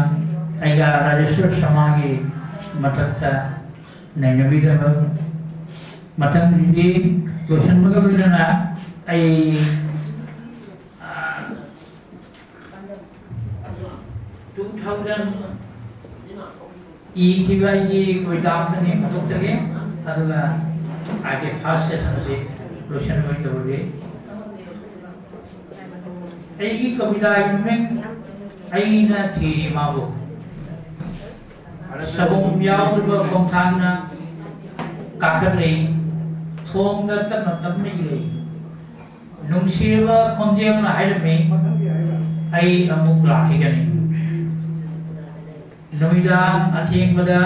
ꯑꯩꯒ ꯔꯥꯖꯦꯁ꯭ꯋꯔ ꯁꯃꯥꯒꯤ ꯃꯊꯛꯇ ꯅꯩꯅꯕꯤꯗꯕ꯫ ꯃꯊꯪꯒꯤꯗꯤ ꯂꯣꯏꯁꯤꯟꯕꯒ ꯂꯣꯏꯅꯅ ꯑꯩ, ꯑ, two thousand ꯏꯈꯤꯕ ꯑꯩꯒꯤ ꯀꯕꯤꯇꯥ ꯑꯃꯇꯪ ꯍꯦꯛ ꯐꯥꯗꯣꯛꯆꯒꯦ, ꯑꯗꯨꯒ ꯑꯩꯒꯤ first session ꯑꯁꯤ ꯂꯣꯏꯁꯤꯟꯕ ꯑꯣꯏꯅ ꯇꯧꯔꯒꯦ꯫ ꯑꯩꯒꯤ ꯀꯕꯤꯇꯥꯒꯤ ꯃꯃꯤꯡ "ꯑꯩꯅ ꯊꯤꯔꯤ ꯃꯥꯕꯨ"꯫ ꯁꯕꯨꯝ ꯌꯥꯎꯗ꯭ꯔꯕ ꯈꯣꯡꯊꯥꯡꯅ ꯀꯥꯈꯠꯂꯛꯏ, ꯊꯣꯡꯗ ꯇꯞꯅ ꯇꯞꯅ ꯏꯜꯂꯛꯏ꯫ ꯅꯨꯡꯁꯤꯔꯕ ꯈꯣꯟꯖꯦꯜꯅ ꯍꯥꯏꯔꯝꯃꯤ, "ꯑꯩ ꯑꯃꯨꯛ ꯂꯥꯛꯈꯤꯒꯅꯤ"꯫ ꯅꯨꯃꯤꯗꯥꯡ ꯑꯊꯦꯡꯕꯗ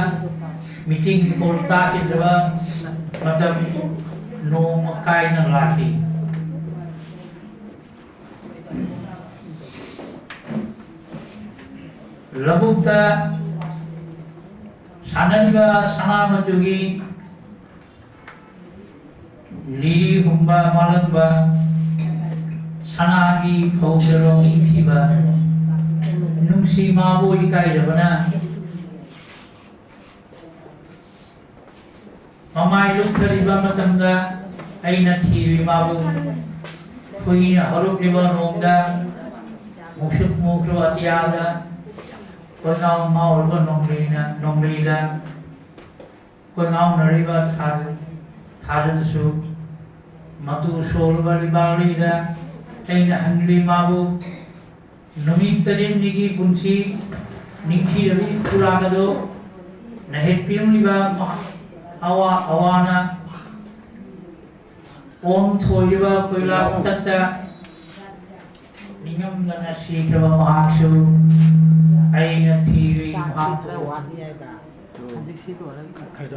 ꯃꯤꯇꯤꯡ ꯔꯤꯄꯣꯔꯠ ꯇꯥꯈꯤꯗ꯭ꯔꯕ ꯃꯇꯝ ꯅꯣꯡꯃ ꯀꯥꯏꯅ ꯂꯥꯛꯈꯤ꯫ ꯂꯧꯕꯨꯛꯇ ꯁꯥꯟꯅꯔꯤꯕ ꯁꯅꯥ ꯃꯆꯨꯒꯤ ꯂꯤꯔꯤ ꯍꯨꯝꯕ ꯃꯥꯂꯪꯕ, ꯁꯅꯥꯒꯤ ꯐꯧꯗꯔꯣꯡ ꯏꯪꯊꯤꯕ, ꯅꯨꯡꯁꯤ ꯃꯥꯕꯨ ꯏꯀꯥꯏꯖꯕꯅ ꯃꯃꯥꯏ ꯂꯨꯞꯊꯔꯤꯕ ꯃꯇꯝꯗ ꯑꯩꯅ ꯊꯤꯔꯤ ꯃꯥꯕꯨ꯫ ꯀꯨꯏꯅ ꯍꯧꯔꯛꯂꯤꯕ ꯅꯣꯡꯗ ꯃꯨꯁꯨꯛ ꯃꯨꯈ꯭ꯔꯕ ꯑꯇꯤꯌꯥꯗ ꯀꯣꯏꯉꯥꯎ ꯉꯥꯎꯔꯕ ꯅꯣꯡꯂꯩꯅ, ꯅꯣꯡꯂꯩꯗ ꯀꯣꯏꯉꯥꯎꯅꯔꯤꯕ ꯊꯥ-, ꯊꯥꯖꯗꯁꯨ ꯃꯇꯨ ꯁꯣꯜꯂꯕ ꯂꯩꯕꯥꯛꯂꯤꯗ ꯑꯩꯅ ꯍꯪꯂꯤ ꯃꯥꯕꯨ꯫ ꯅꯨꯃꯤꯠ ꯇꯔꯦꯠꯅꯤꯒꯤ ꯄꯨꯟꯁꯤ ꯅꯤꯡꯊꯤꯔꯕꯤ ꯈꯨꯔꯥꯡ ꯑꯗꯨ ꯅꯩꯍꯠꯄꯤꯔꯝꯂꯤꯕ ꯃꯍꯥ-, ꯑꯋꯥ-, ꯑꯋꯥꯅ ꯑꯣꯝ ꯊꯣꯏꯔꯤꯕ ꯀꯣꯏꯂꯥ ꯃꯊꯛꯇ ꯅꯤꯡꯉꯝꯗꯅ ꯁꯤꯈ꯭ꯔꯕ ꯃꯍꯥꯛꯁꯨ ꯑꯩꯅ ꯊꯤꯔꯤ ꯃꯍꯥꯛꯄꯨ꯫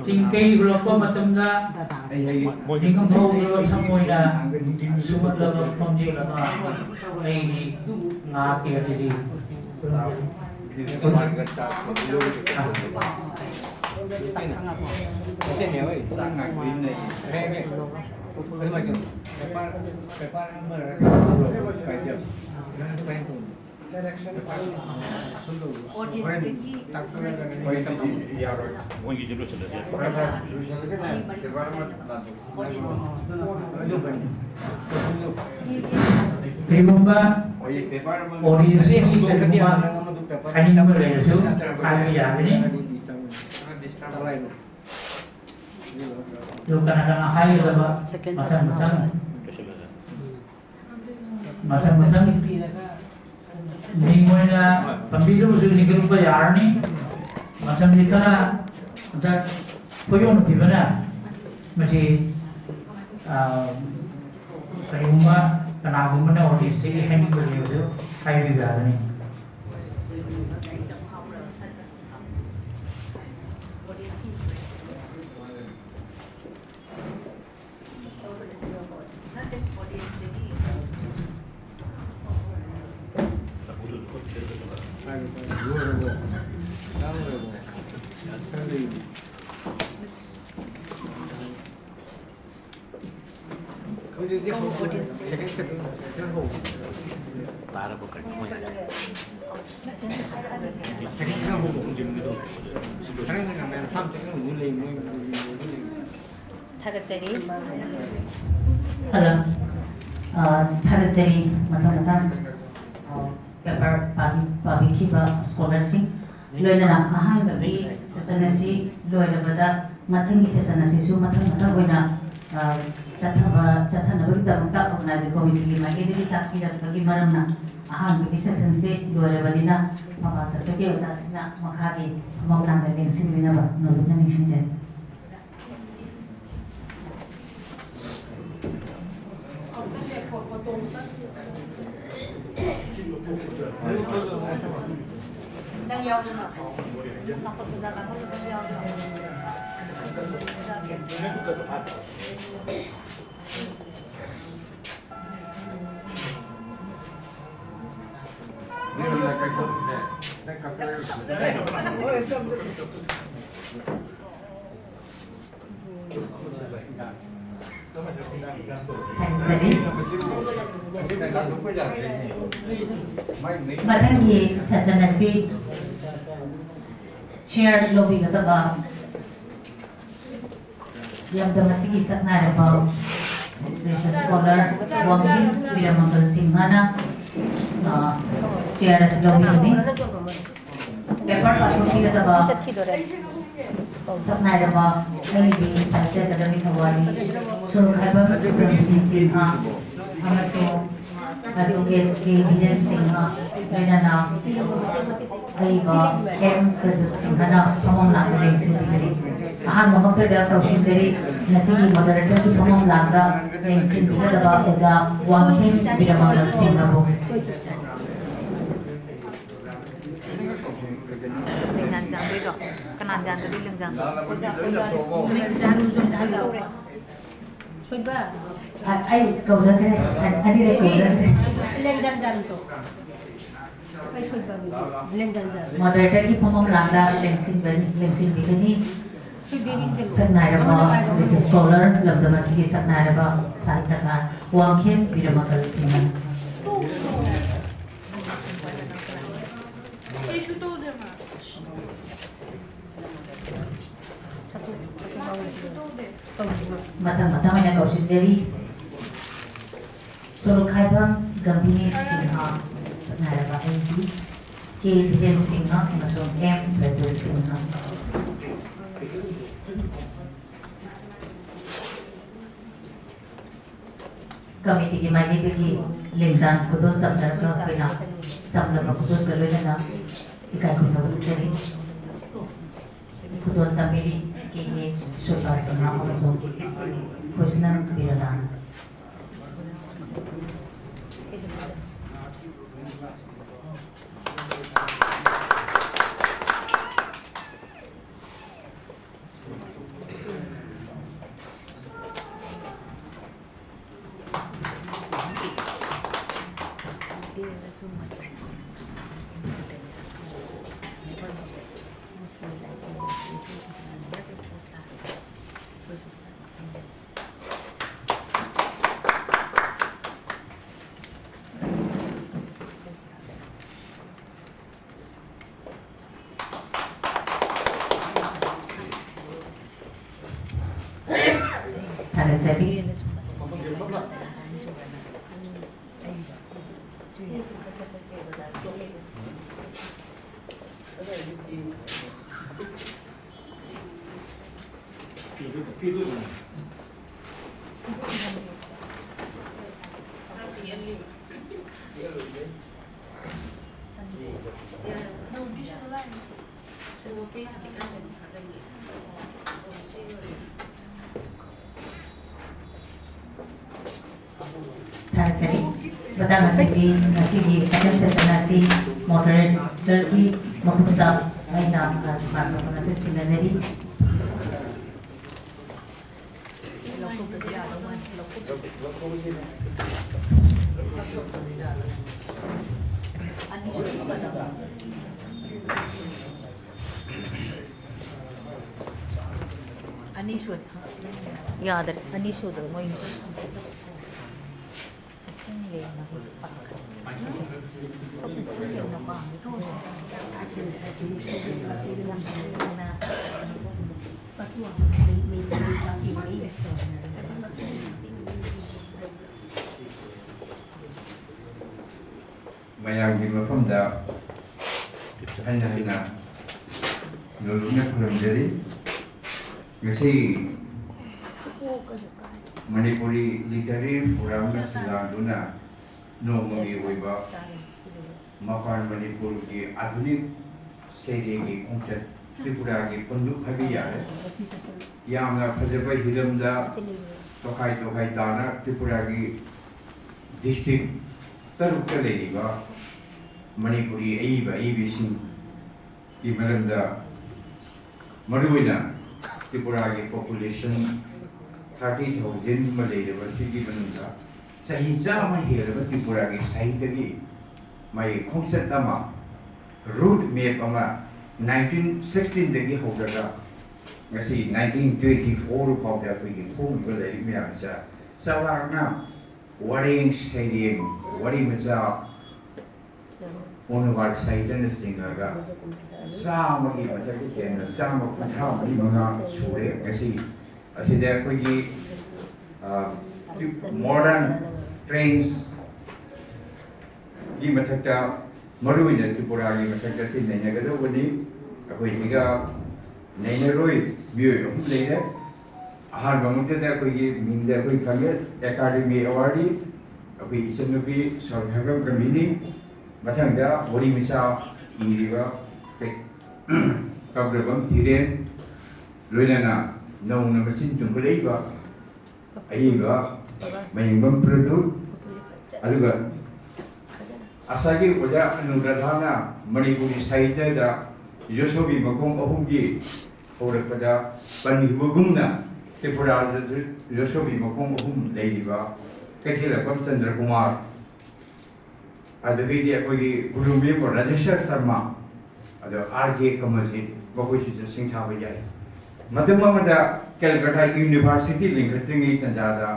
ꯆꯤꯡꯀꯩ ꯍꯨꯜꯂꯛꯄ ꯃꯇꯝꯗ ꯅꯤꯡꯉꯝ ꯍꯧꯗ꯭ꯔꯕ ꯊꯃꯣꯏꯅ ꯁꯨꯝꯍꯠꯂꯕ ꯈꯣꯟꯖꯦꯜ ꯑꯃ ꯑꯩꯒꯤ ꯉꯥꯛꯀꯤ ꯑꯗꯨꯗꯤ꯫ ꯑꯣꯗꯤꯌꯦꯟꯁꯇꯒꯤ ꯍꯣꯔꯦꯟ ꯇꯥꯛꯄꯤꯔꯒꯅꯤ꯫ ꯍꯣꯏ, ꯌꯥꯔꯣꯏ꯫ ꯃꯣꯏꯒꯤꯗꯤ ꯂꯣꯏꯁꯤꯜꯂꯁꯦ꯫ ꯍꯣꯔꯦꯟ ꯂꯣꯏꯁꯤꯜꯂꯒꯅꯦ, ꯄꯦꯄꯔ ꯑꯃ ꯂꯥꯟꯊꯣꯛꯁꯤ꯫ ꯀꯔꯤꯒꯨꯝꯕ ꯑꯣꯗꯤꯌꯦꯟꯁꯀꯤ ꯀꯔꯤꯒꯨꯝꯕ ꯍꯥꯏꯅꯤꯡꯕ ꯂꯩꯔꯁꯨ ꯍꯥꯏꯕ ꯌꯥꯒꯅꯤ꯫ ꯑꯗꯨ ꯀꯅꯥ ꯀꯅꯥ ꯍꯥꯏꯒꯗꯕ ꯃꯊꯪ ꯃꯊꯪ ꯃꯊꯪ ꯃꯊꯪ ꯃꯤꯡ ꯑꯣꯏꯅ ꯄꯟꯕꯤꯗꯕꯁꯨ ꯂꯤꯡꯈꯠꯂꯛꯄ ꯌꯥꯔꯅꯤ꯫ ꯃꯇꯝꯁꯤ ꯈꯔ ꯑꯝꯇ ꯈꯨꯌꯧꯅꯈꯤꯕꯅ ꯃꯁꯤ, ꯑ, ꯀꯔꯤꯒꯨꯝꯕ ꯀꯅꯥꯒꯨꯝꯕꯅ ꯑꯣꯗꯤꯌꯦꯟꯁꯇꯒꯤ ꯍꯥꯏꯅꯤꯡꯕ ꯂꯩꯕꯁꯨ ꯍꯥꯏꯕꯤꯕ ꯌꯥꯒꯅꯤ꯫ ꯍꯧꯖꯤꯛ ꯍꯧꯗ꯭ꯔꯤꯕꯅꯦ꯫ ꯁꯦꯀꯦꯟ ꯁꯦꯀꯦꯟ ꯍꯧꯗ꯭ꯔꯤꯕꯅꯦ꯫ ꯇꯥꯔꯕꯣ ꯀꯩꯅꯣ ꯃꯣꯏ ꯍꯥꯏꯁꯦ? ꯁꯦꯀꯦꯟ ꯁꯦꯀꯦꯟ ꯍꯧꯗ꯭ꯔꯤꯕꯅꯦ꯫ ꯈꯔ ꯉꯟꯅ ꯃꯌꯥꯝ ꯐꯥꯝ ꯆꯠꯅꯕꯁꯨ ꯂꯩ, ꯃꯣꯏ ꯂꯩ꯫ ꯊꯥꯒꯠꯆꯔꯤ꯫ ꯍꯜꯂꯣ꯫ ꯑ, ꯊꯥꯒꯠꯆꯔꯤ꯫ ꯃꯊꯪ ꯃꯊꯪ, ꯑ, ꯄꯦꯄꯔ ꯄꯥꯕꯤ-, ꯄꯥꯕꯤꯈꯤꯕ ꯁ꯭ꯀꯣꯂꯔꯁꯤꯡ, ꯂꯣꯏꯅꯅ ꯑꯍꯥꯟꯕꯒꯤ ꯁꯦꯁꯟ ꯑꯁꯤ ꯂꯣꯏꯔꯕꯗ ꯃꯊꯪꯒꯤ ꯁꯦꯁꯟ ꯑꯁꯤꯁꯨ ꯃꯊꯪ ꯃꯊꯪ ꯑꯣꯏꯅ, ꯑ, ꯆꯠꯊꯕ, ꯆꯠꯊꯅꯕꯒꯤꯗꯃꯛꯇ ꯑꯣꯔꯒꯅꯥꯏꯖꯤꯡ ꯀꯣꯃꯤꯇꯤꯒꯤ ꯃꯥꯏꯀꯩꯗꯒꯤ ꯇꯥꯛꯄꯤꯔꯛꯄꯒꯤ ꯃꯔꯝꯅ ꯑꯍꯥꯟꯕꯒꯤ ꯁꯦꯁꯟꯁꯦ ꯂꯣꯏꯔꯕꯅꯤꯅ ꯃꯄꯥꯟ ꯊꯣꯛꯄꯒꯤ ꯑꯣꯖꯥꯁꯤꯡꯅ ꯃꯈꯥꯒꯤ ꯊꯕꯛ ꯂꯥꯡꯗ ꯂꯦꯡꯁꯤꯟꯕꯤꯅꯕ ꯅꯣꯂꯨꯛꯅ ꯅꯤꯡꯁꯤꯡꯖꯔꯤ꯫ ꯊꯝꯖꯔꯤ꯫ ꯃꯊꯪꯒꯤ session ꯑꯁꯤ chair ꯂꯧꯕꯤꯒꯗꯕ ꯂꯝꯗꯝ ꯑꯁꯤꯒꯤ ꯁꯛꯅꯥꯏꯔꯕ research scholar ꯋꯥꯡꯈꯦꯝ ꯕꯤꯔꯃꯪꯒꯜ ꯁꯤꯡꯍꯅ, ꯑ, chair ꯑꯁꯤ ꯂꯧꯕꯤꯒꯅꯤ꯫ Paper ꯄꯥꯊꯣꯛꯄꯤꯒꯗꯕ ꯁꯛꯅꯥꯏꯔꯕ ꯑꯩꯒꯤ ꯁꯥꯍꯤꯇ꯭ꯌ ꯑꯦꯀꯥꯗꯃꯤꯛ ꯑꯦꯋꯥꯔꯗꯤ ꯁꯨꯔꯨꯈꯥꯏꯕꯝ ꯄ꯭ꯔꯕꯤꯗꯤ ꯁꯤꯡꯍ ꯑꯃꯁꯨꯡ ꯑꯦꯗꯚꯣꯀꯦꯠ ꯀꯦ ꯕꯤꯔꯦꯟ ꯁꯤꯡꯍ, ꯂꯣꯏꯅꯅ ꯑꯏꯕ ꯑꯦꯝ ꯄ꯭ꯔꯗꯨꯠ ꯁꯤꯡꯍꯅ ꯐꯝꯐꯝ ꯂꯥꯡꯗ ꯂꯦꯡꯁꯤꯟꯕꯤꯒꯅꯤ꯫ ꯑꯍꯥꯟꯕꯃꯛꯇꯗ ꯀꯧꯁꯤꯟꯖꯔꯤ ꯉꯁꯤꯒꯤ moderatorꯒꯤ ꯐꯝꯐꯝ ꯂꯥꯡꯗ ꯂꯦꯡꯁꯤꯟꯕꯤꯒꯗꯕ ꯑꯣꯖꯥ ꯋꯥꯡꯈꯦꯝ ꯕꯤꯔꯃꯪꯒꯜ ꯁꯤꯡꯍꯕꯨ꯫ ꯂꯦꯡꯖꯥꯟ ꯆꯥꯟꯗꯣꯏꯗꯣ꯫ ꯀꯅꯥ ꯆꯥꯟꯗꯣꯏ? ꯂꯦꯡꯖꯥꯟꯗꯣ꯫ ꯂꯦꯡꯖꯥꯟ ꯀꯧꯔꯦ꯫ ꯁꯣꯏꯕ꯫ ꯑ-, ꯑꯩ ꯀꯧꯖꯈ꯭ꯔꯦ꯫ ꯑ-, ꯑꯅꯤꯔꯛ ꯀꯧꯖꯈ꯭ꯔꯦ꯫ ꯂꯦꯡꯖꯥꯟ ꯆꯥꯟꯗꯣ꯫ ꯑꯩ ꯁꯣꯏꯕ꯫ ꯂꯦꯡꯖꯥꯟ ꯆꯥꯟ꯫ Moderatorꯒꯤ ꯐꯝꯐꯝ ꯂꯥꯡꯗ ꯂꯦꯡꯁꯤꯟꯕꯅꯤ, ꯂꯦꯡꯁꯤꯟꯕꯤꯒꯅꯤ꯫ ꯁꯣꯏꯕꯤꯔꯤꯡꯖꯝ꯫ ꯁꯛꯅꯥꯏꯔꯕ research scholar, ꯂꯝꯗꯝ ꯑꯁꯤꯒꯤ ꯁꯛꯅꯥꯏꯔꯕ ꯁꯥꯍꯤꯇ꯭ꯌꯀꯥꯔ ꯋꯥꯡꯈꯦꯝ ꯕꯤꯔꯃꯪꯒꯜ ꯁꯤꯡꯍ꯫ ꯃꯊꯪ ꯃꯊꯪ ꯑꯣꯏꯅ ꯀꯧꯁꯤꯟꯖꯔꯤ꯫ ꯁꯣꯔꯣꯛꯈꯥꯏꯕꯝ ꯒꯝꯚꯤꯔ ꯁꯤꯡꯍ, ꯁꯛꯅꯥꯏꯔꯕ ꯑꯩꯒꯤ ꯀꯦ ꯙꯤꯔꯦꯟ ꯁꯤꯡꯍ ꯑꯃꯁꯨꯡ ꯑꯦꯝ ꯄ꯭ꯔꯗꯨꯜ ꯁꯤꯡꯍ꯫ ꯀꯃꯤꯇꯤꯒꯤ ꯃꯥꯏꯀꯩꯗꯒꯤ ꯂꯦꯡꯖꯥꯟ ꯈꯨꯗꯣꯜ ꯇꯝꯖꯔꯒ ꯑꯩꯈꯣꯏꯅ ꯆꯝꯂꯕ ꯈꯨꯗꯣꯜꯒ ꯂꯣꯏꯅꯅ ꯏꯀꯥꯏ ꯈꯨꯝꯅꯕ ꯎꯠꯆꯔꯤ꯫ ꯈꯨꯗꯣꯜ ꯇꯝꯕꯤꯔꯤ ꯀꯦ ꯑꯦ ꯁꯨꯜꯄꯥ ꯁꯤꯡꯍ ꯑꯃꯁꯨꯡ ꯍꯨꯁꯅꯟ ꯕꯤꯔꯂꯥꯅ꯫ ꯊꯥꯒꯠꯆꯔꯤ꯫ ꯃꯇꯥꯡ ꯑꯁꯤꯗꯤ ꯉꯁꯤꯒꯤ second session ꯑꯁꯤ moderatorꯒꯤ ꯃꯈꯨꯠꯇ ꯑꯩꯅ microphone ꯑꯁꯤ ꯁꯤꯟꯅꯖꯔꯤ꯫ ꯑꯅꯤ ꯁꯨꯔꯦ꯫ ꯌꯥꯗꯔꯦ꯫ ꯑꯅꯤ ꯁꯨꯗ꯭ꯔꯣ ꯃꯣꯏꯒꯤꯁꯨ? ꯃꯌꯥꯝꯒꯤ ꯃꯐꯝꯗ ꯍꯟꯅ ꯍꯟꯅ ꯅꯣꯂꯨꯛꯅ ꯈꯨꯔꯨꯝꯖꯔꯤ꯫ ꯉꯁꯤ ꯃꯅꯤꯄꯨꯔꯤ ꯂꯤꯇꯔꯦꯔꯤ ꯐꯣꯔꯝꯅ ꯁꯤꯜꯂꯥꯡꯗꯨꯅ ꯅꯣꯡꯃꯒꯤ ꯑꯣꯏꯕ ꯃꯄꯥꯟ ꯃꯅꯤꯄꯨꯔꯒꯤ ꯑꯥꯙꯨꯅꯤꯛ ꯁꯩꯔꯦꯡꯒꯤ ꯈꯣꯡꯆꯠ ꯇ꯭ꯔꯤꯄꯨꯔꯥꯒꯤ ꯄꯨꯟꯗꯨꯞ ꯍꯥꯏꯕ ꯌꯥꯔꯦ꯫ ꯌꯥꯝꯅ ꯐꯖꯕ ꯍꯤꯔꯝꯗ ꯇꯣꯈꯥꯏ ꯇꯣꯈꯥꯏ ꯇꯥꯅ ꯇ꯭ꯔꯤꯄꯨꯔꯥꯒꯤ district ꯇꯔꯨꯛꯇ ꯂꯩꯔꯤꯕ ꯃꯅꯤꯄꯨꯔꯤ ꯑꯏꯕ ꯑꯏꯕꯤꯁꯤꯡꯒꯤ ꯃꯔꯝꯗ ꯃꯔꯨꯑꯣꯏꯅ ꯇ꯭ꯔꯤꯄꯨꯔꯥꯒꯤ population thirty thousand ꯑꯃ ꯂꯩꯔꯕ ꯑꯁꯤꯒꯤ ꯃꯅꯨꯡꯗ ꯆꯍꯤ ꯆꯥꯝꯃ ꯍꯦꯜꯂꯕ ꯇ꯭ꯔꯤꯄꯨꯔꯥꯒꯤ ꯁꯥꯍꯤꯇ꯭ꯌꯒꯤ ꯃꯥꯒꯤ ꯈꯣꯡꯆꯠ ꯑꯃ, route map ꯑꯃ nineteen sixteen ꯗꯒꯤ ꯍꯧꯔꯒ ꯉꯁꯤ nineteen twenty four ꯐꯥꯎꯗ ꯑꯩꯈꯣꯏꯒꯤ ꯐꯣꯡꯂꯤꯕ ꯂꯥꯏꯔꯤꯛ ꯃꯌꯥꯝꯁꯦ ꯆꯥꯎꯔꯥꯛꯅ ꯋꯥꯔꯦꯡ ꯁꯩꯔꯦꯡ, ꯋꯥꯔꯤ ꯃꯆꯥ, ꯄꯣꯅꯨꯕꯥꯔ ꯁꯥꯍꯤꯇ꯭ꯌꯅꯆꯤꯡꯉꯒ ꯆꯥꯝꯃꯒꯤ ꯃꯊꯛꯇ ꯍꯦꯟꯅ, ꯆꯥꯝꯃ ꯀꯨꯟꯊ꯭ꯔꯥ ꯃꯔꯤ ꯃꯉꯥ ꯁꯨꯔꯦ꯫ ꯉꯁꯤ ꯑꯁꯤꯗ ꯑꯩꯈꯣꯏꯒꯤ, ꯑ, modern trends ꯒꯤ ꯃꯊꯛꯇ, ꯃꯔꯨꯑꯣꯏꯅ ꯇ꯭ꯔꯤꯄꯨꯔꯥꯒꯤ ꯃꯊꯛꯇ ꯁꯤ ꯅꯩꯅꯒꯗꯧꯕꯅꯤ꯫ ꯑꯩꯈꯣꯏ ꯁꯤꯒ ꯅꯩꯅꯔꯣꯏ ꯃꯤꯑꯣꯏ ꯑꯍꯨꯝ ꯂꯩꯔꯦ꯫ ꯑꯍꯥꯟꯕ ꯃꯛꯇꯗ ꯑꯩꯈꯣꯏꯒꯤ ꯃꯤꯡꯗ ꯑꯩꯈꯣꯏ ꯈꯪꯉꯦ, ꯑꯦꯀꯥꯗꯦꯃꯤ ꯑꯦꯋꯥꯔꯗꯤ ꯑꯩꯈꯣꯏ ꯏꯆꯟꯅꯨꯄꯤ ꯁꯣꯔ ꯍꯦꯕ꯭ꯔꯝ ꯀꯃꯤꯅꯤ꯫ ꯃꯊꯪꯗ ꯋꯥꯔꯤ ꯃꯆꯥ ꯏꯔꯤꯕ ꯀꯕ꯭ꯔꯕꯝ ꯙꯤꯔꯦꯟ, ꯂꯣꯏꯅꯅ ꯅꯧꯅ ꯃꯆꯤꯟ ꯇꯨꯝꯈꯠꯂꯛꯏꯕ ꯑꯏꯕ ꯃꯌꯦꯡꯕꯝ ꯄ꯭ꯔꯗꯨꯞ, ꯑꯗꯨꯒ ꯉꯁꯥꯏꯒꯤ ꯑꯣꯖꯥ ꯑꯅꯨꯔꯥꯙꯥꯅ ꯃꯅꯤꯄꯨꯔꯤ ꯁꯥꯍꯤꯇ꯭ꯌꯗ ꯌꯣꯁꯣꯕꯤ ꯃꯈꯣꯡ ꯑꯍꯨꯝꯒꯤ ꯍꯧꯔꯛꯄꯗ ꯄꯟꯈꯤꯕꯒꯨꯝꯅ, ꯇ꯭ꯔꯤꯄꯨꯔꯥꯗꯁꯨ ꯌꯣꯁꯣꯕꯤ ꯃꯈꯣꯡ ꯑꯍꯨꯝ ꯂꯩꯔꯤꯕ ꯀꯩꯊꯦꯜꯂꯛꯄꯝ ꯆꯟꯗ꯭ꯔꯀꯨꯃꯥꯔ, ꯑꯗꯨꯗꯒꯤꯗꯤ ꯑꯩꯈꯣꯏꯒꯤ ꯒꯨꯔꯨ ꯃꯦꯝ ꯔꯥꯖꯦꯁ꯭ꯋꯔ ꯁꯔꯃ, ꯑꯗꯣ ꯑꯥꯔ ꯀꯦ ꯀꯃꯜꯖꯤꯠ, ꯃꯈꯣꯏꯁꯤꯁꯨ ꯁꯤꯡꯊꯥꯕ ꯌꯥꯏ꯫ ꯃꯇꯝ ꯑꯃꯗ ꯀꯦꯜꯀꯇꯥ ꯌꯨꯅꯤꯚꯔꯁꯤꯇꯤ ꯂꯤꯡꯈꯠꯇ꯭ꯔꯤꯉꯩ ꯇꯥꯟꯖꯥꯗ,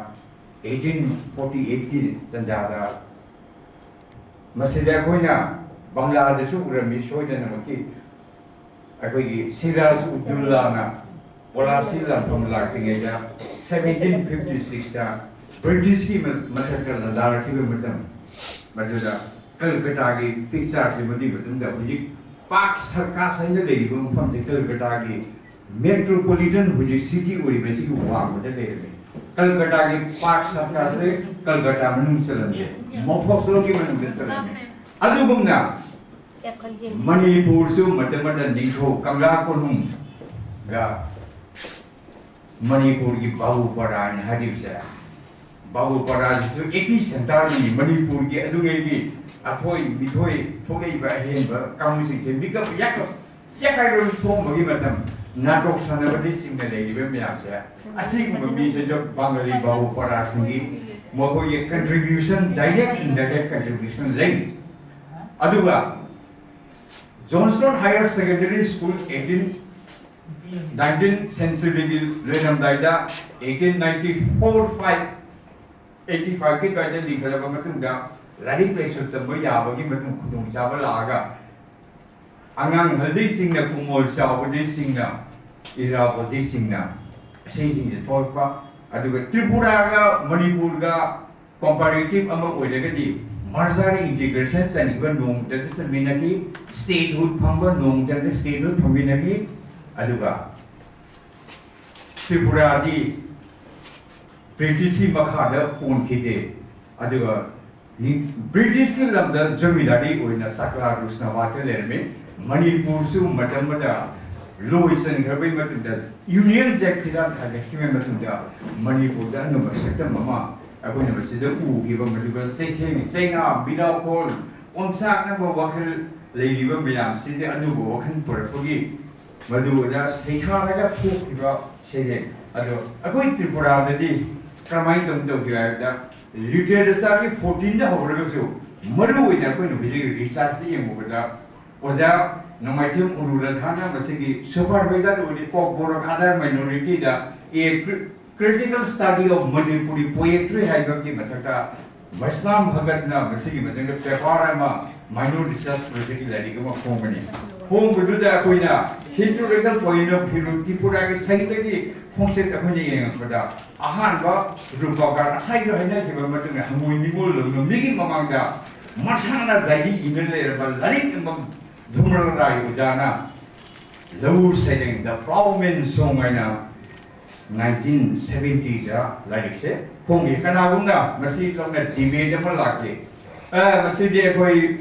ꯑꯩꯠꯇꯤꯟ ꯐꯣꯔꯇꯤ ꯑꯩꯠꯀꯤ ꯇꯥꯟꯖꯥꯗ, ꯃꯁꯤꯗ ꯑꯩꯈꯣꯏꯅ ꯕꯪꯂꯥꯗꯁꯨ ꯎꯔꯝꯃꯤ ꯁꯣꯏꯗꯅꯃꯛꯀꯤ, ꯑꯩꯈꯣꯏꯒꯤ ꯁꯤꯔꯥꯖ ꯎꯗꯨꯜꯂꯥꯅ ꯄꯣꯂꯥꯁꯤ ꯂꯥꯟꯐꯝ ꯂꯥꯛꯇ꯭ꯔꯤꯉꯩꯗ, ꯁꯕꯦꯟꯇꯤꯟ ꯐꯤꯐꯇꯤ ꯁꯤꯛꯁꯇ ꯕ꯭ꯔꯤꯇꯤꯁꯀꯤ ꯃ-, ꯃꯊꯛꯇ ꯂꯥꯟꯗꯥꯔꯛꯈꯤꯕ ꯃꯇꯝ, ꯃꯗꯨꯗ ꯀꯜꯀꯇꯥꯒꯤ ꯄꯤꯛꯆꯔꯁꯤ, ꯃꯗꯨꯒꯤ ꯃꯇꯨꯡꯗ ꯍꯧꯖꯤꯛ ꯄꯥꯛ ꯁꯔꯀꯥꯔ ꯍꯥꯏꯅ ꯂꯩꯔꯤꯕ ꯃꯐꯝꯁꯦ ꯀꯜꯀꯇꯥꯒꯤ ꯃꯦꯇ꯭ꯔꯣꯄꯣꯂꯤꯇꯟ ꯍꯧꯖꯤꯛ ꯁꯤꯇꯤ ꯑꯣꯏꯔꯤꯕꯁꯤꯒꯤ ꯋꯥꯡꯃꯗ ꯂꯩꯔꯝꯃꯤ꯫ ꯀꯜꯀꯇꯥꯒꯤ ꯄꯥꯛ ꯁꯔꯀꯥꯔꯁꯦ ꯀꯜꯀꯇꯥ ꯃꯅꯨꯡ ꯆꯜꯂꯝꯗꯦ, ꯃꯐꯣꯁꯂꯣꯒꯤ ꯃꯅꯨꯡꯗ ꯆꯜꯂꯝꯃꯤ꯫ ꯑꯗꯨꯒꯨꯝꯅ ꯃꯅꯤꯄꯨꯔꯁꯨ ꯃꯇꯝ ꯑꯃꯗ ꯅꯤꯡꯊꯧ ꯀꯪꯂꯥ ꯀꯣꯅꯨꯡꯒ ꯃꯅꯤꯄꯨꯔꯒꯤ ꯕꯥꯕꯨꯄꯥꯔꯥꯅꯤ ꯍꯥꯏꯔꯤꯕꯁꯦ, ꯕꯥꯕꯨꯄꯥꯔꯥꯁꯤꯁꯨ ꯑꯦꯄꯤ ꯁꯦꯟꯇꯔꯅꯤ꯫ ꯃꯅꯤꯄꯨꯔꯒꯤ ꯑꯗꯨꯉꯩꯒꯤ ꯑꯊꯣꯏ ꯃꯤꯊꯣꯏ ꯊꯣꯛꯂꯛꯏꯕ ꯑꯍꯦꯟꯕ ꯀꯥꯡꯕꯨꯁꯤꯡꯁꯦ ꯃꯤꯀꯞ ꯌꯥꯀꯞ ꯌꯥꯀꯥꯏꯔꯣꯝ ꯊꯣꯡꯕꯒꯤ ꯃꯇꯝ, ꯅꯥꯇꯣꯛ ꯁꯥꯟꯅꯕꯗꯒꯤ ꯆꯤꯡꯅ ꯂꯩꯔꯤꯕ ꯃꯌꯥꯝꯁꯦ, ꯑꯁꯤꯒꯨꯝꯕ ꯃꯤꯁꯤꯡꯗ ꯕꯪꯒꯥꯂꯤ ꯕꯥꯕꯨꯄꯥꯔꯥꯁꯤꯡꯒꯤ ꯃꯈꯣꯏꯒꯤ contribution, direct indirect contribution ꯂꯩ꯫ ꯑꯗꯨꯒ Johnstone Higher Secondary School eighteen, nineteenth centuryꯒꯤ ꯂꯣꯏꯔꯝꯗꯥꯏꯗ, eighteen ninety four five, eighty fiveꯀꯤ ꯑꯗꯨꯋꯥꯏꯗ ꯂꯤꯡꯈꯠꯂꯕ ꯃꯇꯨꯡꯗ, ꯂꯥꯏꯔꯤꯛ ꯂꯥꯏꯁꯨ ꯇꯝꯕ ꯌꯥꯕꯒꯤ ꯃꯇꯨꯡ ꯈꯨꯗꯣꯡꯆꯥꯕ ꯂꯥꯛꯑꯒ, ꯑꯉꯥꯡ ꯑꯍꯜꯗꯩ ꯆꯤꯡꯅ ꯀꯨꯃꯣꯜ ꯆꯥꯎꯕꯗꯩ ꯆꯤꯡꯅ ꯏꯔꯥꯕꯣꯠꯇꯩ ꯆꯤꯡꯅ ꯑꯁꯤꯁꯤꯡꯁꯦ ꯊꯣꯛꯂꯛꯄ, ꯑꯗꯨꯒ ꯇ꯭ꯔꯤꯄꯨꯔꯥꯒ ꯃꯅꯤꯄꯨꯔꯒ comparative ꯑꯃ ꯑꯣꯏꯔꯒꯗꯤ, Merger integration ꯆꯟꯈꯤꯕ ꯅꯣꯡꯃꯇꯗ ꯆꯟꯃꯤꯟꯅꯈꯤ, statehood ꯐꯪꯕ ꯅꯣꯡꯃꯇꯗ statehood ꯐꯪꯃꯤꯟꯅꯈꯤ꯫ ꯑꯗꯨꯒ ꯇ꯭ꯔꯤꯄꯨꯔꯥꯗꯤ ꯕ꯭ꯔꯤꯇꯤꯁꯀꯤ ꯃꯈꯥꯗ ꯄꯣꯟꯈꯤꯗꯦ꯫ ꯑꯗꯨꯒ ꯅꯤ-, ꯕ꯭ꯔꯤꯇꯤꯁꯀꯤ ꯂꯝꯗ ꯖꯃꯤꯟꯗꯥꯔꯤ ꯑꯣꯏꯅ ꯆꯀ꯭ꯔꯥ ꯔꯨꯁꯅꯥꯕꯥꯗꯇ ꯂꯩꯔꯝꯃꯤ꯫ ꯃꯅꯤꯄꯨꯔꯁꯨ ꯃꯇꯝ ꯑꯃꯗ ꯂꯣꯏ ꯆꯟꯈ꯭ꯔꯕꯩ ꯃꯇꯨꯡꯗ, Union Jack ꯐꯤꯔꯥꯟ ꯊꯥꯒꯠꯈꯤꯕꯒꯤ ꯃꯇꯨꯡꯗ, ꯃꯅꯤꯄꯨꯔꯗ ꯑꯅꯧꯕ ꯁꯛꯇꯝ ꯑꯃ ꯑꯩꯈꯣꯏꯅ ꯃꯁꯤꯗ ꯎꯈꯤꯕ꯫ ꯃꯗꯨꯒ ꯆꯩꯊꯦꯡ ꯆꯩꯅꯥ, ꯃꯤꯅꯥꯈꯣꯜ, ꯑꯣꯝꯆꯥꯛꯅꯕ ꯋꯥꯈꯜ ꯂꯩꯔꯤꯕ ꯃꯌꯥꯝꯁꯤꯗꯤ ꯑꯅꯧꯕ ꯋꯥꯈꯜ ꯄꯨꯔꯛꯄꯒꯤ ꯃꯗꯨꯗ ꯁꯩꯊꯥꯔꯒ ꯊꯣꯛꯈꯤꯕ ꯁꯩꯔꯦꯡ꯫ ꯑꯗꯣ ꯑꯩꯈꯣꯏ ꯇ꯭ꯔꯤꯄꯨꯔꯥꯗꯗꯤ ꯀꯔꯝꯍꯥꯏꯅ ꯇꯧꯅ ꯇꯧꯒꯦ ꯍꯥꯏꯕꯗ, ꯂꯤꯇꯔꯦꯆꯔꯒꯤ ꯐꯣꯔꯇꯤꯟꯗ ꯍꯧꯔꯒꯁꯨ, ꯃꯔꯨ ꯑꯣꯏꯅ ꯑꯩꯈꯣꯏꯅ ꯍꯧꯖꯤꯛ ꯔꯤꯁꯔꯆꯇ ꯌꯦꯡꯉꯨꯕꯗ, ꯑꯣꯖꯥ ꯅꯣꯡꯃꯥꯏꯊꯦꯝ ꯑꯅꯨꯔꯥꯙꯥꯅ ꯃꯁꯤꯒꯤ supervisor ꯑꯣꯏꯔꯤ, ꯀꯣꯛꯕꯣꯔꯣꯛ other minorityꯗ A Cri-, Critical Study of Manipuri Poetry ꯍꯥꯏꯕꯒꯤ ꯃꯊꯛꯇ ꯃꯩꯁꯅꯥꯝ ꯚꯒꯠꯅ ꯃꯁꯤꯒꯤ ꯃꯇꯥꯡꯗ ꯄꯦꯄꯔ ꯑꯃ, minor research projectꯀꯤ ꯂꯥꯏꯔꯤꯛ ꯑꯃ ꯐꯣꯡꯕꯅꯤ꯫ ꯐꯣꯡꯕꯗꯨꯗ ꯑꯩꯈꯣꯏꯅ historical point of view, ꯇ꯭ꯔꯤꯄꯨꯔꯥꯒꯤ ꯁꯥꯍꯤꯇ꯭ꯌꯒꯤ ꯈꯣꯡꯆꯠ ꯑꯩꯈꯣꯏꯅ ꯌꯦꯡꯉꯛꯄꯗ, ꯑꯍꯥꯟꯕ ꯔꯨꯄꯥꯀꯔ ꯉꯁꯥꯏꯗꯣ ꯍꯥꯏꯅꯈꯤꯕ ꯃꯇꯨꯡꯗ ꯍꯪꯉꯣꯏ ꯅꯤꯉꯣꯜ ꯂꯧꯅ ꯃꯤꯒꯤ ꯃꯃꯥꯡꯗ ꯃꯁꯥꯅ ꯗꯥꯏꯔꯤ ꯏꯅ ꯂꯩꯔꯕ ꯂꯥꯏꯔꯤꯛ ꯑꯃ ꯙꯨꯃ꯭ꯔ ꯔꯥꯏ ꯑꯣꯖꯥꯅ ꯂꯧꯎ ꯁꯩꯔꯦꯡ The Ploughman's Song ꯍꯥꯏꯅ nineteen seventyꯗ ꯂꯥꯏꯔꯤꯛꯁꯦ ꯐꯣꯡꯉꯤ꯫ ꯀꯅꯥꯒꯨꯝꯅ ꯃꯁꯤ ꯂꯧꯅ debate ꯑꯃ ꯂꯥꯛꯈꯤ꯫ ꯑ, ꯃꯁꯤꯗꯤ ꯑꯩꯈꯣꯏ